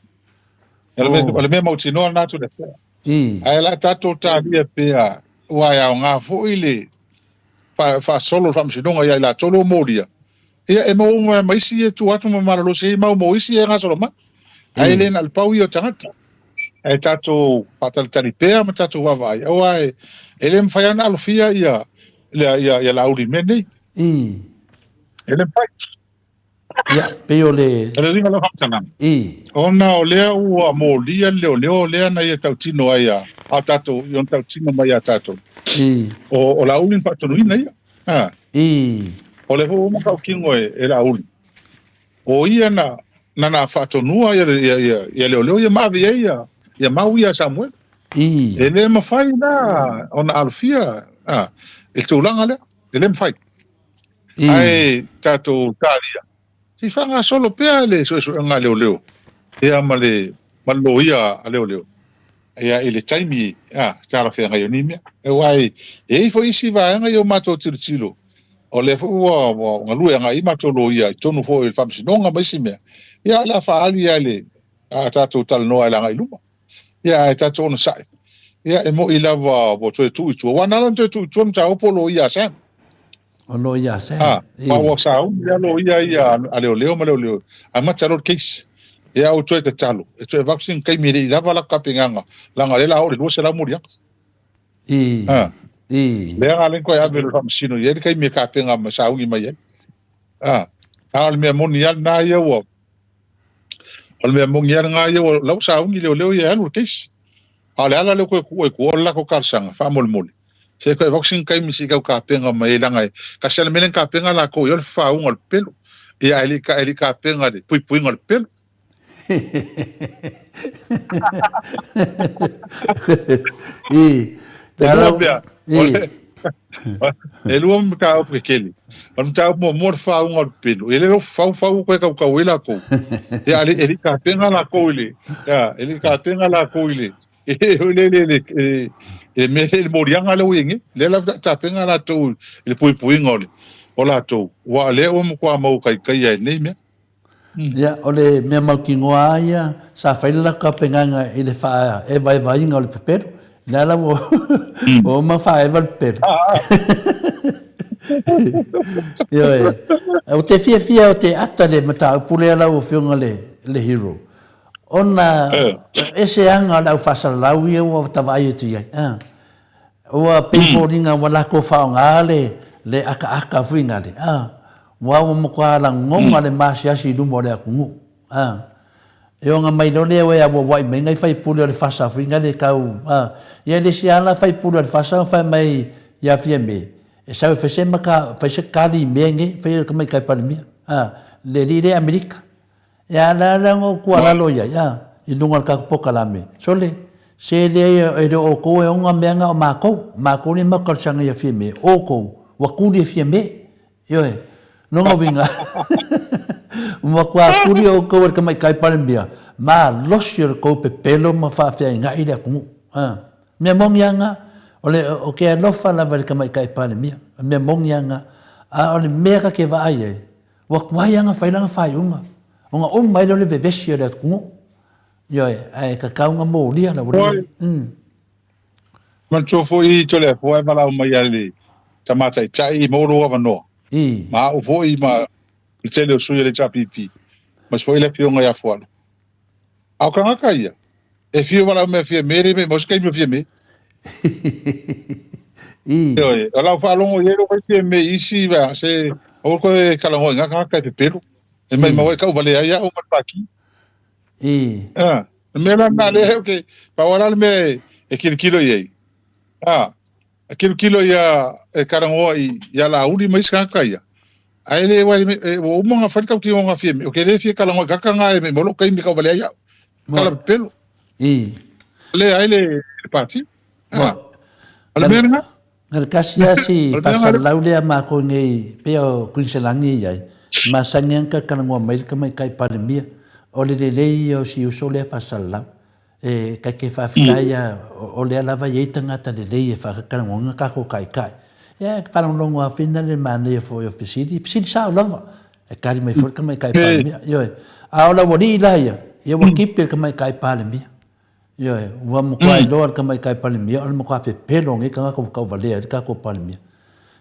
O le mea mautinoa lena Toleafoa. Ae o le a tatou talia pea, aua e aoga foi le faasolo le faamasinoga ia i latou lea ua molia, ia e maua uma ai ma isi ia e tua atu ma malolosi ai mau mo isi ia e gasolo mai. Ae le na o le pau ia o tagata. Ae tatou faatalitali pea ma tatou vaavaai, aua e, e le mafai lava ona alofia ia, ia, ia, ia Laauli i mea nei. E le mafai. Ia, pei o le... O le uiga o lau faamatalaga, ona o lea ua molia le leoleo lea na ia tautino ai a, a tatou, i ona tautino mai ia tatou. O, o Laauli na faatonuina ia. Ha. O lea foi ua uma tautino e, e Laauli. O ia na, na na faatonua ia, ia, ia, ia leoleo ia ma ave i ai ia, ia mau ia a Samuel. E le mafai la ona alofia a, i le tulaga lea. E le mafai. Ae tatou talia, se i faagasolo pea le suesuega a leoleo ia ma le ma le loia a leoleo ia i le taimi a talafeagai o nei mea. Aua e i ai foi isi vaega ia ua matou tilotilo, o lea foi ua ua galue agai i matou loia i totonu foi o le faamasinoga ma isi mea, ia o le a faaali lava i le a tatou talanoa i le agai i luma. Ia, ae tatou onosai. Ia, e moni lava ua toe tuu i tua. Aua na ala ona toe tuu i tua mataupu o loia a Sam. O loia a Sam. Ah, ma ua sauni lava loia ia a leoleo ma leoleo. Amata loa le case. Ia, ou toe tatalo, e toe avatu sina taimi e le i lava latou tapenaga, leaga o lea o le a oo i le 200 moliaga. Ah. Lea la lea na toe ave i le faamasino i ai le taimi e tapena ma sauni mai ai. Ah, a o le mea moni lava lena ia ua O le mea moni lava lena ia, ua lau sauni leoleo ia e alu le case. A o le ala lea ua toe tuu ai tua, o le latou talosaga, faamolemole, se i toe avatu sina taimi se i tau tapena mai ai, leaga e tasi lava le mea lea na tapena latou i ai o le fafaauga o le pepelo, ia ae le i tapena i le puipuiga o le pepelo. I, E lua mea, o le. E lua mataupu kekele. O le mataupu muamua o le faauga o le pepelo. E le o fau fau koe kaukau ai lakou. Ia a le e le i tapena lakou i le ia e le i tapena lakou i le e le le le le mea le moliaga lea ua i ai nei. Lea la tapena latou i le puipuiga o le o latou aua o lea ua matua mau taitaia e nei mea. Ia, o le mea mautinoa lava ia, sa fai le latou tapenaga i le faaevaevaina o le pepelo. O lea la ua uma ona faaeva le pepelo. Ioe. Ou te fiafia ou te ata i le mataupu lea lau Afioga i le Hero, ona e ese aga o le au faasalalau ia ua ta vaai atu i ai. Ua pei foliga ua latou faaaoga le le akaaka foi nale a, ua ua matua lagona le maasiasi i luma o le atunuu a. E oga mai loa lea ua e auauai mai nai faipule o le fasa foi nale tau a, ia le isi lava la faipule o le fasa na fai mai ia Fiame e sau e fai se maka fai se kali i mea nei fai e le tamaitai Palemia a, le alii lea Amerika. Ia la la na ou tuualalo i ai, a, i luga o le tatou polokalame, sole, se leai e le o outou e ona mea na o matou, o matou lea e matou talosaga ia Fiame, o outou, ua tuli e Fiame. Ioe, lona uiga, ua matua tuli outou e le tamaitai Palemia, malosi o le tou pepelo ma faafeainai le atunuu. A, mea moni lava na, o le, ou te alofa lava i le tamaitai Palemia, o le mea moni lava na, a o le mea ta te vaai ai, Ua tuai lava ona fai lana faaiuga, ona uma ai lea o le vevesi o le atunuu. Ioe, ae tatau ona molia lau alii. Mm. Manatua foi Toleafoa e valaau mai a le tama taitai mo lou avanoa. I. Ma au foi ma le tele o sui o le HRPP. Aemaise foi le afioga ia Fualu. A o tagata ia, e fia valaau mai a Fiame, le mea mau se taimi o Fiame. I. Ioe, o lau faalogo i ai lou fai Fiame i isi, ba, se, aua koe talanoa i nga tagata e pepelo. E maimau ai tauvalea ai au ma le Pati. I. Ah, le mea la lena lea ou te, pau lava la le mea e, e kilokilo i ai. Ah, e kilokilo ia, e talanoa i, ia Laauli ma isi tagata ia. Ae le wai e, ua uma ona fai le tautinoga a Fiame, ou te le fia talanoa i tagata na e maimau lou taimi e tauvalea ai au. Tala pepelo. I. Le ai le, le pati. Ah. O le mea lena. Na le kasi lava si faasalalau lea a makou nei pei o Kuiniselani e i ai, masani lava ona talatalanoa mai le tamaitai Palemia, o le lelei ia o si uso lea faasalalau. E ta te faafetai lava o lea lava e i ai tagata lelei e faakatalanoaina tatou taitai. Ia e faalogologo lava foi le manaia foi o fesili, fesili sao lava, e tali mai foi le tamaitai Palemia. Ioe. A o le aualii la ia, ia ua tipi e le tamaitai Palemia. Ioe, ua matua iloa e le Tamaitai Palemia o le matua pepelo o nei tagata ua tauvalea ai le tatou Palemia.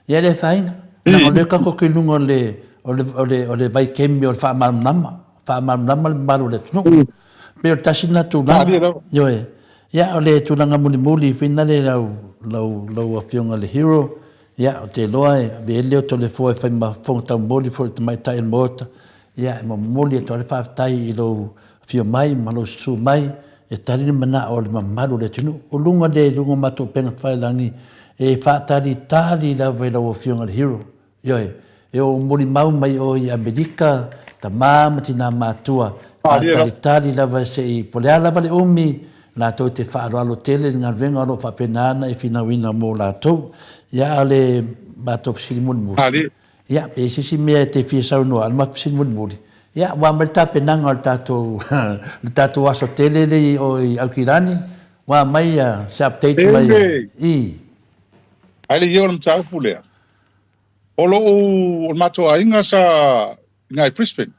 Ia e le afaina, leaga o lea tatou te i luga o le, o le, o le, o le vaitaimi o le faamalamalama, faamalamalama le mamalu o le atunuu. Pei o le tasi lena tulaga, ioe. Ia, o le tulaga mulimuli foi lena le lau, lau, lau Afioga i le Hero, ia, ou te iloa e ave ai le leo Toleafoa e fai ma fofoga taumoli foi i le Tamaitai o le Maota, Ia, e momoli atu ai le faafetai i lou afio mai ma lou susu mai e tali le manao o le mamalu o le atunuu. O luga lea i luga o matou upega tafailagi e faatalitali lava i lau Afioga i le Hero. Ioe, e oo molimau mai oe i Amerika, tama ma tina matua, e faatalitali lava se i, po o le a lava le umi, latou te faaaloalo tele i le galuega o lo o faapena ona e finauina mo latou. Ia, a o le matou fesili mulimuli, Ia, pe i ai se isi mea e te fia saunoa, a o le matou fesili mulimuli, ia, ua aumai le tapenaga o le tatou, le tatou aso tele lea i o i Aukilani, ua aumai se update mai i. Ae le i oo i le mataupu lea, o lou, o le matou aiga sa i ina i Brisbane.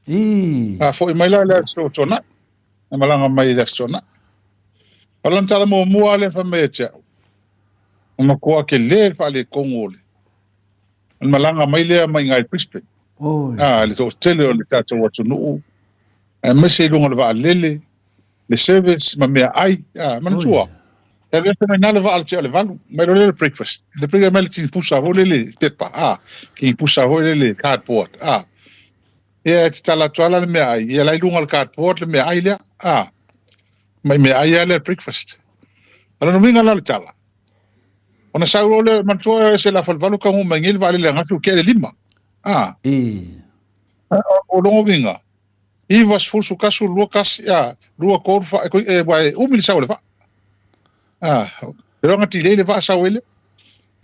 I. A foi mai la i le Aso Toonai, na malaga mai i le Aso Toonai. O lana tala muamua lava lea na fai mai ia te au, ua matua tele le faaletonu o le Ona malaga mai lea mai ina i Brisbane. Oi. Ah, le toatele o le tatou atunuu, aemaise i luga o le vaalele, le service ma meaai. Ah, manatua, e alu ese mai ina le vaa i le tea o le valu, mai loa lea le breakfast. Le breakfast mai le tinipusa foi lele pepa, ah, tinipusa foi lele cardboard, ah. Ia, e tatala atu lava la le meaai, ia la i luga o le cardboard le meaai lea, ah. Mai meaai lava lea le breakfast. O lona uiga la o le tala, Ona sau loa lea, manatua e ese le afa o le 8 taunuu mai nei le vaalele ananafi ua tea le 5. A. I. O lona uiga, 9, 10, 11, 2, 1, a, 2, 3, 4, e, e, ua e umi le sau o le vaa. A, e iloa na delay le vaa sau ai lea.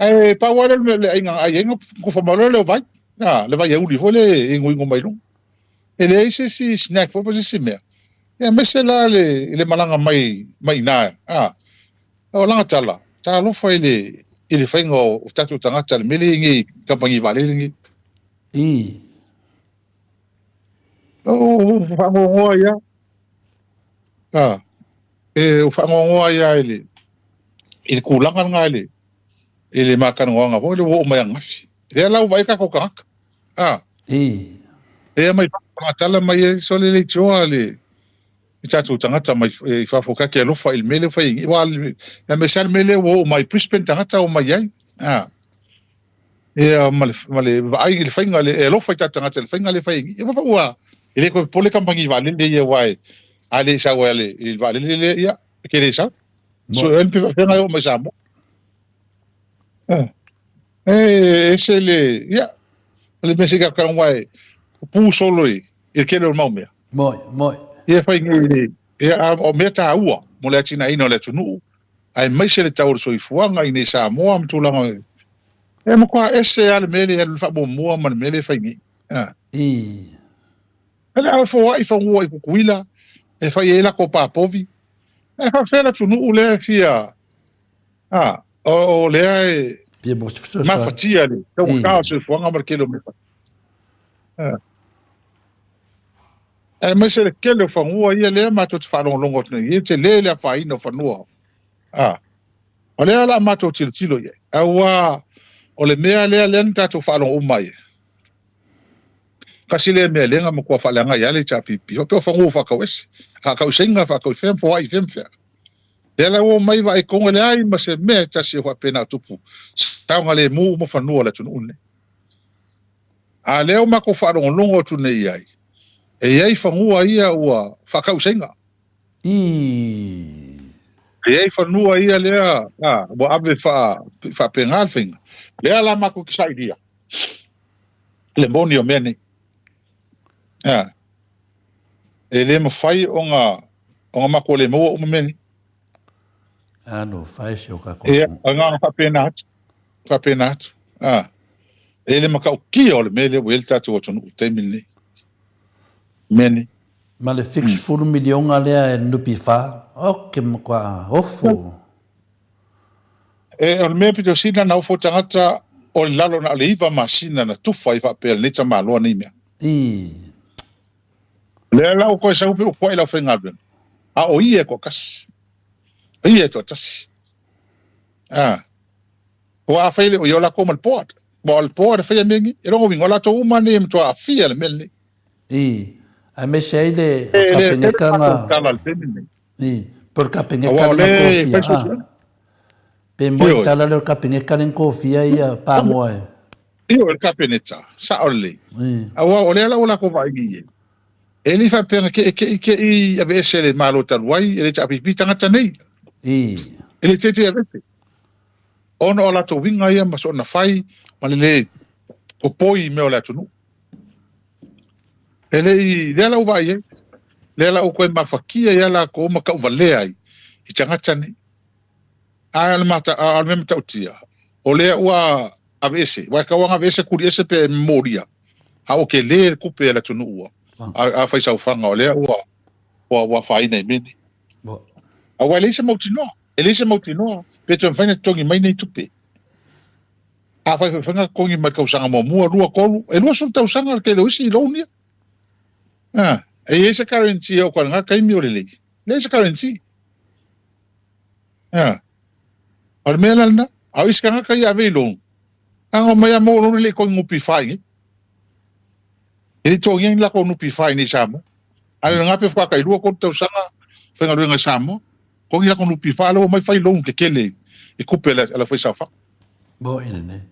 Ae pau lava lea o le mea le aiga na ai ai na tofa mai loa lea o vai. A, le vaiauli foi lea e ingoingo mai luga. E leai se isi snack foi po o se isi mea. Ia aemaise la le i le malaga mai mai i ina, a. O lana tala, talofa i le i le faiga o tatou tagata i le mea lea e i ai nei i kamupani vaalele nei. I. O faanoanoa ai lava. A, e ua faanoanoa ai lava i le i le tulaga lena i le i le ma talanoaga foi lea ua oo mai ananafi. Lea la ua vaai tatou tagata. A. I. Lea mai fafo tala mai ai sole leitioa le i tatou tagata mai i fafo ka te alofa i le mea lea ua fai ai. Aua le aemaise lava le mea lea ua oo mai Brisbane tagata o mai ai. A. Ia ma le ma le vaai i le faiga le e alofa i tatou tagata i le faiga lea e fai ai. Ia ua e le toe popole kamupani vaalele ia aua e a le sau ai i le vaalele lea ia e te le sau. So e pe faafefea ona oo mai Samoa. E ese le ia o le mea se i talanoa e pu solo i le tele o le mau mea. Moi, moi. Ia fai nei ia o mea taua mo le atinaeina o le atunuu aemaise le tau o le soifuaga i nei Samoa ma tulaga e matua ese lava le mea lea e alu i le faamuamua ma le mea lea e fai nei. I. E le foai fanua i Tutuila e fai ai latou papovi. E faafefea le atunuu lea e fia a o lea e Fia mo se fesoasoani. mafatia le taugata o le soifuaga ma le tele o mea fai. Aemaise le tele o fanua ia lea matou te faalogologo atu nei, e tele le afaina o fanua. A o lea o le a matou tilotilo i ai, aua o le mea lea lea na tatou faalogo uma ai. Tasi lea mea lea na matua faaleaga ai lava le HRPP, faapea o fanua ua faatauese, a tau i Saina, faatau i fea ma foai i fea ma fea. Lea la ua omai vaai tonu e leai ma se mea e tasi o faapena o tupu, saogalemu uma fanua o le atunuu lenei. A lea ua matou faalogologo atu nei i ai, e i ai fanua ia ua faatau i Saina. Ii. E i ai fanua ia lea a, ua ave faa, faapena le faiga. Lea la matou te sailia le moni o mea nei. A, e le mafai ona, ona matou le maua uma mea nei. Alofa e si o tatou Ia, o le agaga faapena atu. Faapena atu. A, e le matautia o le mea lea ua i ai le tatou atunuu i le taimi lenei. Mea nei. Ma le 70 miliona lea e NPF, ok matua ofo. E, o le mea pito sili ona ofo tagata o le lalo na o le 9 masina na tufa ai faapea lenei tamaloa nei mea. I. Lea la ua toe sau pe ua kuai le aufaigaluega, a o ia e toatasi. O ia e toatasi. A. Aua afai e le o ia o latou ma le board. Aua o le board e faia mea nei. E lona uiga, o latou uma nei e matua aafia i le mea lenei. I, aemaise ai le E le tele Kapeneta le na. matou tala i le taimi lenei. I, po o le Kapeneta Aua o lea na lea e tofia, fai a. suesuega. Pe moe Ioe. tala lea o le Kapeneta lea na tofia ia Pamoa e. Ioe, le Kapeneta, sao lelei. I. Aua o lea la ua latou vaai nei i ai. E le i faapea na te i te i aveese e le Malo talu ai, e le HRPP tagata nei. I. E le te te aveese. Ona o latou uiga ia ma soona fai ma le le popoi i mea o le atunuu. E le i, lea la ua vaai ai, lea la ua toe mafatia ai latou ma tauvalea ai i tagata nei. Ae o le mata, a o le mea matautia, o lea ua aveese, aua e tatau lava ona aveese tuliese pe momolia, a ua tele le tupe a le atunuu ua, a, a fai saofaga, o lea ua, ua, ua afaina i mea nei. Aua e leai se mautinoa, e leai se mautinoa pe toe mafai ona totogi mai nei tupe. A fai foi ona totogi mai le tausaga muamua, lua, tolu, e 20 tausaga le tele o isi loan ia. A, e i ai se guarantee e oo atu i lena taimi o lelei? Leai se guarantee. A, o le mea la lena, a o isi tagata ia ave i loan, a na omai lava maua loan e le i togi NPF i nei. E le i totogia ni latou NPF i nei i Samoa. A o lena pe faatoa tai lua tolu tausaga faigaluega i Samoa, togi latou NPF, a o lea ua omai fai loan tetele i tupe a le aufaisaofaga. Moi lenei.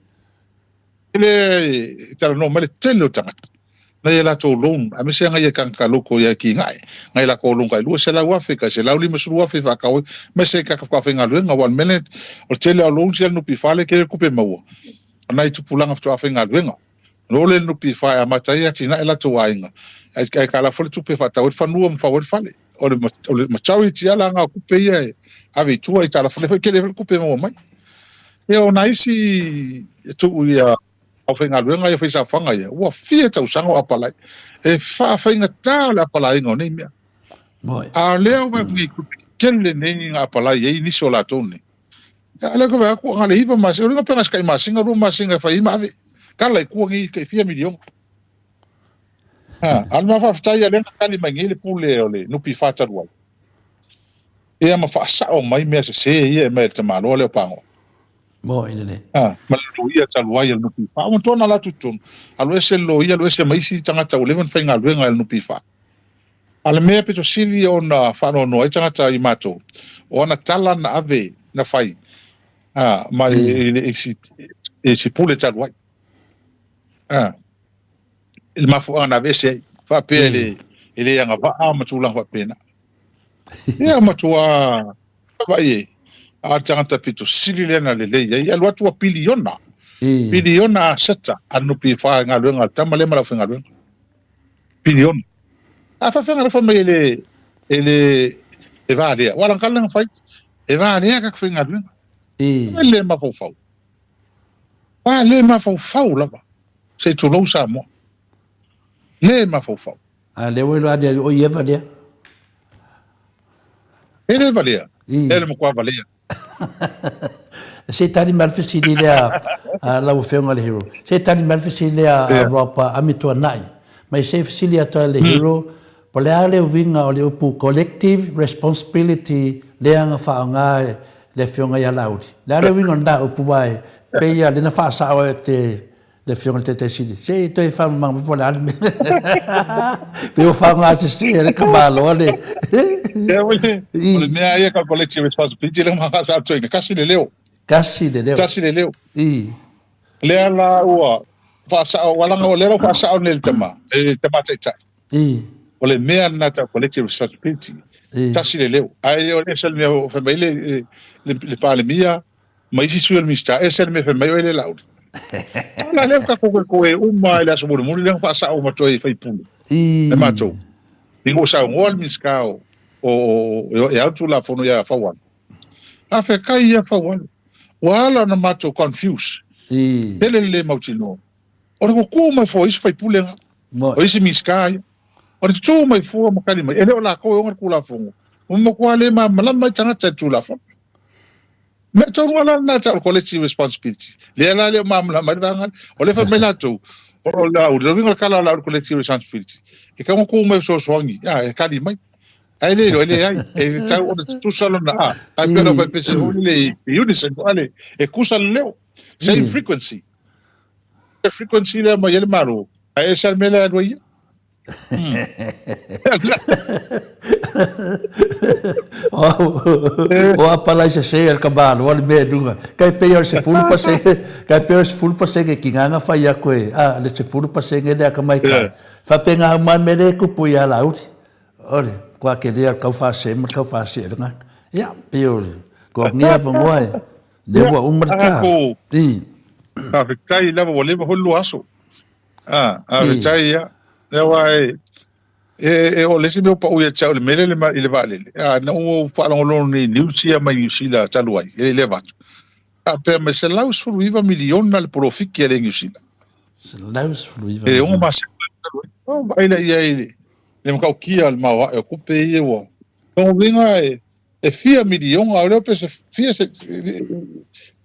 Lea e talanoa mai le tele o tagata nai a latou loan, aemaise lava nai a tagata loko ia Kigae, nai a latou loan tai 200,000, tai 150,000 e faatau ai, aemaise tagata faatoa faigaluega, aua o le mea lea, o le tele lava o loans ia a le NPF lea e tele le tupe maua, o nai tupulaga faatoa faigaluega. Ona o lea i le NPF e amata ai atinae latou aiga, ae aitalafu foi le tupe e faatau ai le fanua ma fau ai le fale. O le, o le majority lava la na o tupe ia e ave i tua, aitalafu lea foi e tele foi le tupe e maua mai. Ia o nai isi e tuu ia aufaigaluega ia faisaofaga ia, ua fia tausaga o apalai. E faafaigata le apalaiga o nei mea. A o lea ua vaai atu nei i tupe tetele nei na apalai ai nisi o latou nei. A o lea ou te vaai atu na o le 9 masina, o lona uiga pe na o se tai masina, 2 masina e fai ai ma ave. Tala i tua nei tai fia miliona. A, a o le mea faafetai o lea na tali mai nei le pule o le NPF talu ai. Ia ma faasao mai mea sese ia e aumai e le tamaloa lea o Pagoa. Mo i lelei. A, ma le loia talu ai a le NPF. Ua matua na alu atu i totonu, alu ese le loia, alu ese ma isi tagata ua leva ona faigaluega i le NPF. A o le mea pito sili ona faanoanoa ai tagata i matou, o ana tala na ave, na fai, a, ma i le, i i si pule talu ai. A, i le mafuaaga na aveese ai, faapea e le, e le agavaa ma tulaga faapena. Ia matua vaai e, a le tagata pito sili lea na lelei ai, alu atu ua piliona, piliona aseta a le NPF i galuega a le tama lea ma le aufaigaluega. Piliona. A faafefea ona alofa mai e le, e le, e valea. Ua lana tala lea na fai, e valea ka faigaluega. E le mafaufau. A le mafaufau lava. Se i tulou Samoa. Le mafaufau. A lea ua iloa ane o ia valea. E le valea. E le matua valea. Se tali mai le fesili lea a lau Afioga i le Hero. Se tali mai le fesili lea a Rob Amituanai. Mai se fesili atu ai le Hero, po o le a le uiga o le upu collective responsibility lea na faaaoga e le Afioga ia Laauli? Le a le uiga o lena upu aua e pei lava o lea na faasao e te le Afioga i le Taitai Sili. Se i toe faamalamalama mai po o le a le mea. Pei ua faaaoga sese e le tamaloa le. O le mea ia collective responsibility lea ua faasao tasi le leo. Tasi le leo. Tasi le leo. I. Lea la ua faasao, ua laga o lea la ua faasao nei le tama, le tama taitai. I. O le mea lena tau collective responsibility. I. Tasi le leo. Ae o le ese le mea o fai mai le, le, le Palemia ma isi sui o le Minisita, ese le mea fai mai oe le Laauli. O la lea ua tatou toe uma i le aso mulimuli lea na faasao uma atu ai e faipule. I. E matou. Ina ua saunoa le Minisita o, o, o, e ao le Tulafono ia Faualo. Faafetai ia Faualo. Ua ala ona matou confuse. I. Tele le le mautinoa. O le tutu mai fua o isi faipule na. O isi Minisita ia. O le tutu mai fua ma tali mai, e le o latou e ona le Tulafono. Ua matua le malamalama ai tagata i le Tulafono. Mea tonu lava la lena tau o le collective responsibility. Lea la le o malamalama ai le vaega lea. O lea e fai mai latou, o le uiga o le tala o le collective responsibility, e tatau ona tuu mai fesoasoani, a, e tali mai. Ae le iloa, e leai, e tatau ona tutusa lona, a, ae pei ona fai pese foi lele i unison, a le, e tusa le leo, same frequency. Frequency lea mai ai le Malo, ae ese lava le mea lea e alu ai ia. O apalai sese al ka malo le mea lunga. Kai pei o le 10%, kai pei o le 10% ki nganga fai aku e, a le 10% le aka mai kai. Faapena uma mea le kupu ia Laauli. Ole, kua ke lea kau whase ma kau whase e ngaka. Ia, pei o ko ngia vangoa e. Le ua uma le ta. I. Faafetai lava ua leva foi le lua aso. A, faafetai ia. Aua e, e, e o le isi mea ua pau ia te au i le mea lea i le, i le vaalele, a, ina ua ou faalogologo nei i news ia mai Niu Sila talu ai, e le i leva atu, faapea mai $119 miliona le polofiki a le Niu Sila. $119 E ono masina talu ai. Oh, vaai lea i ai i le, le matautia o le maoae o tupe ia ua. Lona uiga e, e fia miliona, o lea pe se fia se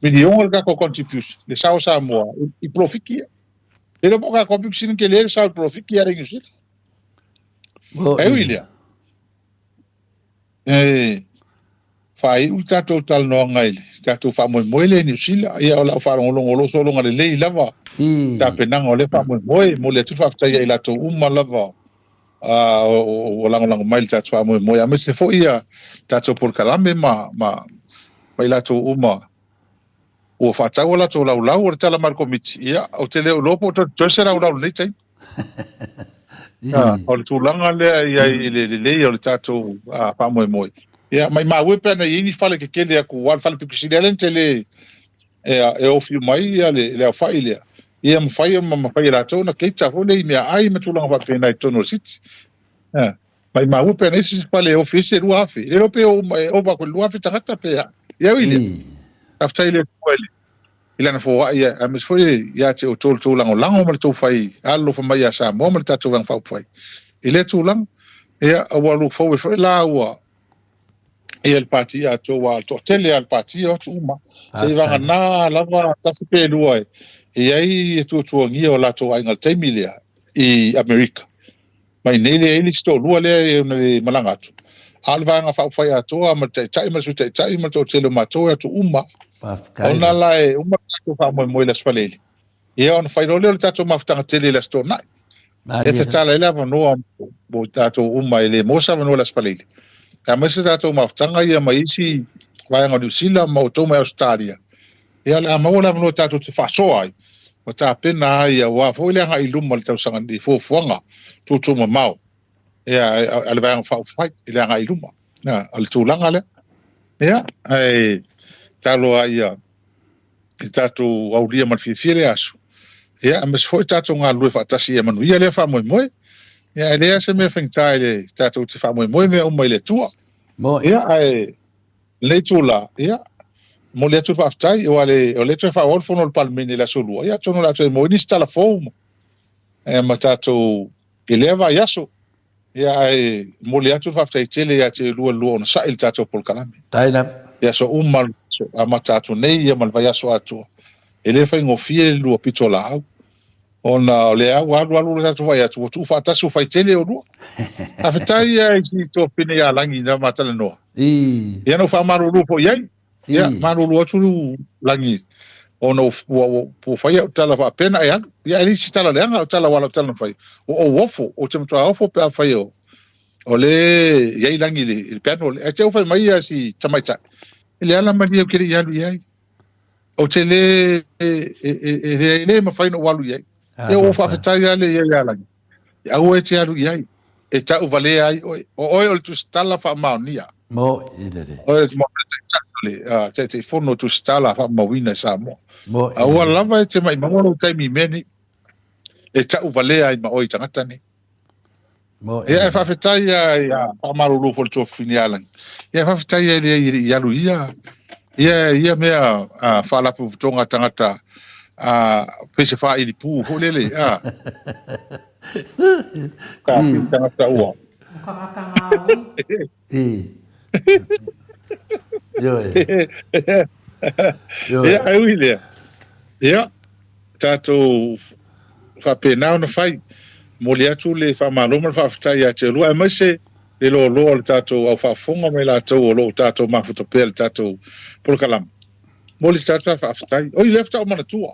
miliona le tatou contribution, le sao Samoa i, i polofiki ia. E le po ka contribution ke le sao i polofiki ia le Niu Sila. E ui lea, e faaiu le tatou talanoaga i le tatou faamoemoe lea i Niu Sila. Ia o lau faalogologo o lo o sologa lelei lava tapenaga o lea faamoemoe. E momoli atu le faafetai ia i latou uma lava ua lagolago mai i le tatou faamoemoe, aemaise foi ia tatou polokalame ma, ma, ma i latou uma ua faatau a latou laulau o le tala mai a le Komiti. Ia, ou te le o iloa po o toe se laulau i lenei taimi. O le tulaga lea i ai i le lelei o le tatou faamoemoe. Ia, maimau e pe ana i ai ni fale tetele atu, aua o le fale pito sili lava lea ona tele e ofi uma ai le le aofai lea. Ia mafai ona mafai e latou ona cater foi lea i meaai ma tulaga faapena i totonu o le city. Maimau e pe ana i ai se fale e ofi ai se 2,000. Le iloa pe oo uma e ova atu i le 2,000 tagata pe a. Ia ui lea, faafetai i le Atua i le. i lana foai aemaise foi ia te outou le tou lagolago ma le tou fai alolofa mai ia Samoa ma le tatou Vaega Faaupufai i lea tulaga. Ia, ua lufou ai foi la ua ia le pati atoa, ua toatele lava le pati e o atu uma. Seiavagana lava tasi pe lua e i ai e tuatuagia o latou aiga i le taimi lea i Amerika. Mai nei lea i le isi toalua lea e ona le malaga atu. A o le Vaega Faaupufai atoa ma le Taitai ma le Sui Taitai ma le toatele o matou e atu uma. Ona la e uma le tatou faamoemoe i le Aso Faraile, ia ona fai loa lea o le tatou mafutaga tele i le Aso Toonai. E tatala ai le avanoa mo tatou uma e le maua se avanoa i le Aso Faraile. Aemaise le tatou mafutaga ia ma isi vaega o Niu Sila ma outou mai Ausetalia. Ia o le a maua le avanoa tatou te faasoa ai ma tapena ai aua foi le agai i luma i le tausaga i fuafuaga tuutuumamao ia a le Vaega Faaupufai i le agai i luma. Ia, o le tulaga lea. Ia, ae talo lava ia i tatou aulia ma le fiafia lea aso. Ia, aemaise foi tatou galulue faatasi ia manuia lea faamoemoe. Ia, e leai se mea faigata i le tatou te faamoemoe mea uma i le Atua. Ia, ae lenei itula, ia, momoli atu le faafetai, aua o lea e toe faaauau le fono a le Palemene i le aso Lua, ia atonu o le a toe maua ai nisi tala fou ma, ma tatou i lea vaiaso. Ia, ae momoli atu le faafetai tele ia te oulua i le lua onosai i le tatou polokalame. Faafetai lava. I aso uma, aso amata atu nei ia ma le vaiaso atoa. E le faigofie le lua pitolaau. Ona o lea ua alu alu le tatou vaai atu, ua tuufaatasi ua fai tele oulua. Faafetai ia i si tuafafine ia Lagi na ma talanoa. Ia na ou faamalulu foi i ai. Ia, malulu atu Lagi ona ua ua fai au tala faapea na e alu. Ia e leai se tala leaga au tala aua o lau tala na fai, ua ou ofo, ou te matua ofo pe afai o o le i ai Lagi i le piano lea. Ae te i ua fai mai ia si tamaitai, e leala malie ou te le i alu i ai. Ou te le, e, e, e, e le mafai ona ou alu i ai. Ia ua faafetai lava le i ai ia Lagi. Aua e te alu i ai, e tauvalea ai oe. O oe o le tusitala faamaonia. Mo'i lelei. Oe o le taitai, Taitaifono o tusitala faamauina i Samoa. Mo'i Aua lava e te maimau lou taimi i mea nei, e tauvalea ai ma oe i tagata nei. Ia, e faafetai lava ia faamalulu foi i le tuafafine ia Lagi. Ia, e faafetai lava i le i alu i ia, ia, ia mea faalapotopotoga a tagata pei se faailipu foi lele, a. Ka tagata ua. O tagata gaoi. Ioe. Ioe. Ia, e ui lea. Ia, tatou faapena ona fai. Momoli atu le faamalo ma le faafetai ia te oulua, aemaise le loaloa o le tatou au faafofoga ma i latou o lo o tatou mafuta pea i le tatou polokalame. Momoli se tatou faafetai. Oi, lea faatoa ou manatua.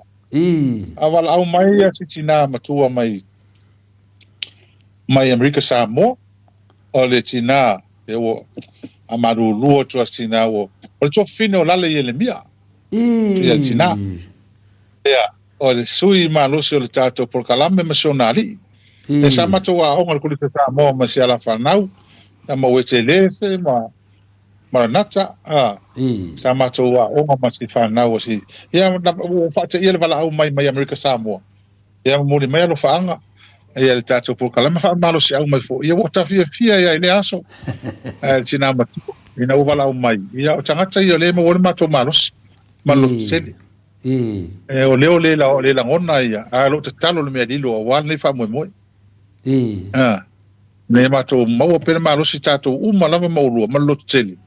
A valaau mai si tina matua mai mai Amerika Samoa, o le tina e ua a malulu atu a tina ua o le tuafafine o Lale Ielemia. Ia le tina. Ia, o le sui malosi o le tatou polokalame ma si ona alii. Ia sa matou aoga i le Kolisi o Samoa ma si ala fanau, ia ma Uetelese ma Maranata, a, sa matou aoga ma si fanau o si, ia, ua faateia le valaau mai mai Amerika Samoa. Ia momoli mai alofaaga ia le tatou polokalame faamalosiau mai foi. Ia ua ta fiafia ai i lea aso. Ae le tina matua ina ua valaau mai, ia o tagata ia o lea e maua ai le matou malosi ma le lototele. E, o lea o le, o le lagona ia, a o lo o tatalo le mea lilo aua lenei faamoemoe. A, ina ia matou maua pea le malosi tatou uma lava ma oulua ma le lototele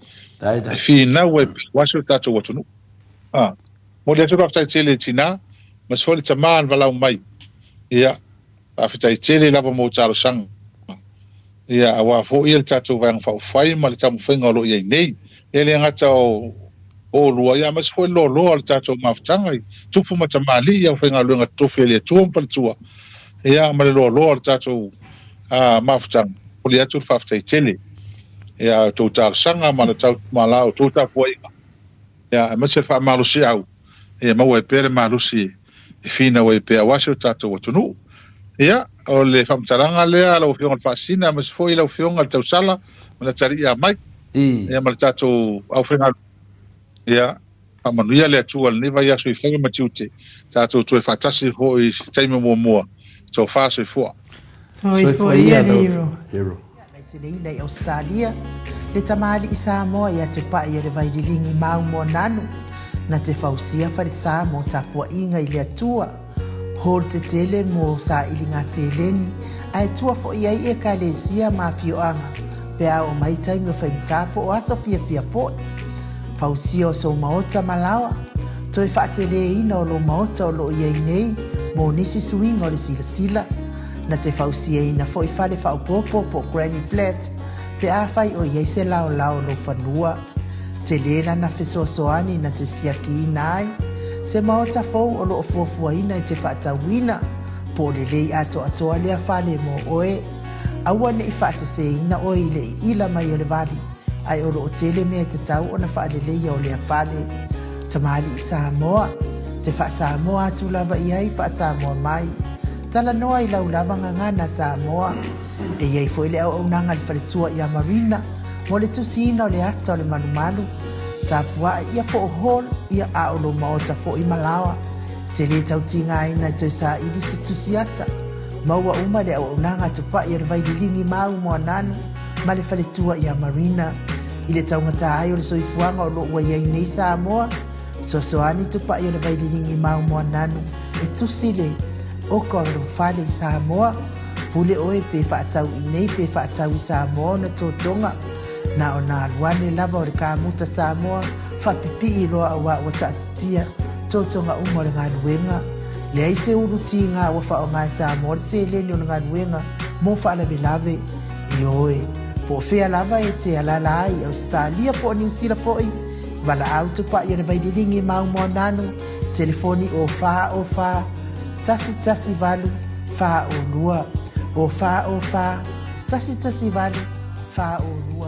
e finau ai pea aua si o tatou atunuu. A, momoli atu le faafetai tele i tina aemaise foi le tama na valaau mai. Ia, faafetai tele lava mo talosaga. Ia, aua foi le tatou Vaega Faaupufai ma le taumafaiga o lo o i ai nei. E le gata o oulua, ia aemaise foi le loaloa o le tatou mafutaga i tupu ma tamalii, aufaigaluega totofi a le Atua ma faletua, ia ma le loaloa o le tatou mafutaga. Momoli atu le faafetai tele ia a outou talosaga ma la outou tapuaiga, ia aemaise le faamalosiau ia maua ai pea le malosi e finau ai pea aua si o tatou atunuu. Ia, o le faamatalaga lea lau Afioga i le Faasina, aemaise foi lau Afioga i le Tausala ma le atalii ia Mike, ia ma le tatou aufaigaluega. Ia, faamanuia le Atua i lenei vaiaso i faiva ma tiute, tatou toe faatasi foi i se taimi muamua. Tofa soifua. Soifua ia le hero. Laiseleina i Ausetalia, le tamalii Samoa ia te pa'i o le Vaililigi Mau Moananu. Na te fausia falesa mo tapuaiga i le Atua. Hall tetele mo sailiga seleni ae tua foi ai ekalesia ma afioaga pe a oo mai taimi o faigata po o aso fiafia foi. Fausia o sou maota ma laoa. Toe faateleina o lou maota o lo o i ai nei mo nisi suiga o le silasila. Na te fausiaina foi fale faaopoopo po o granny flat pe afai o i ai se laolao o lou fanua. Tele lana fesoasoani na te siakiina ai se maota fou o lo o fuafuaina e te faatauina, po o lelei atoatoa lea fale mo oe. Aua ne i faaseseina oe i le iila mai o le vali, ae o lo o tele mea e tatau ona faaleleia o lea fale. Tamalii Samoa, te faa-Samoa atu lava i ai, faa-Samoa mai. Talanoa i lau lava gagana Samoa. E i ai foi le auaunaga a le faletua ia Marina mo le tusiina o le ata o le malumalu, tapuae ia po o hall ia a o lou maota foi ma laoa. Te lē tau tigaina e toe saili se tusi ata. Maua uma le auaunaga a Tupai o le Vaililigi Mau Moananu ma le faletua ia Marina. I le taugata ai o le soifuaga o lo o ua i ai nei Samoa, Fesoasoani Tupai o le Vaililigi Mau Moananu e tusi le oka o lou fale i Samoa. Pule oe pe faatau i nei pe faatau i Samoa ona totoga. Na ona alu ane lava o le kamuta Samoa faapipii loa auā ua taatitia totoga uma o le galuega. Leai se ulu tiga ua faaaoga e Samoa le seleni o le galuega mo faalavelave. Ioe, po o fea lava e te alaala ai i Ausetalia po o Niusila foi, valaau tupai o le Vaililigi Mau Moananu, telefoni o 4 o 4 1 1 8 o 2, o 4 o 4 1 1 8 o 2.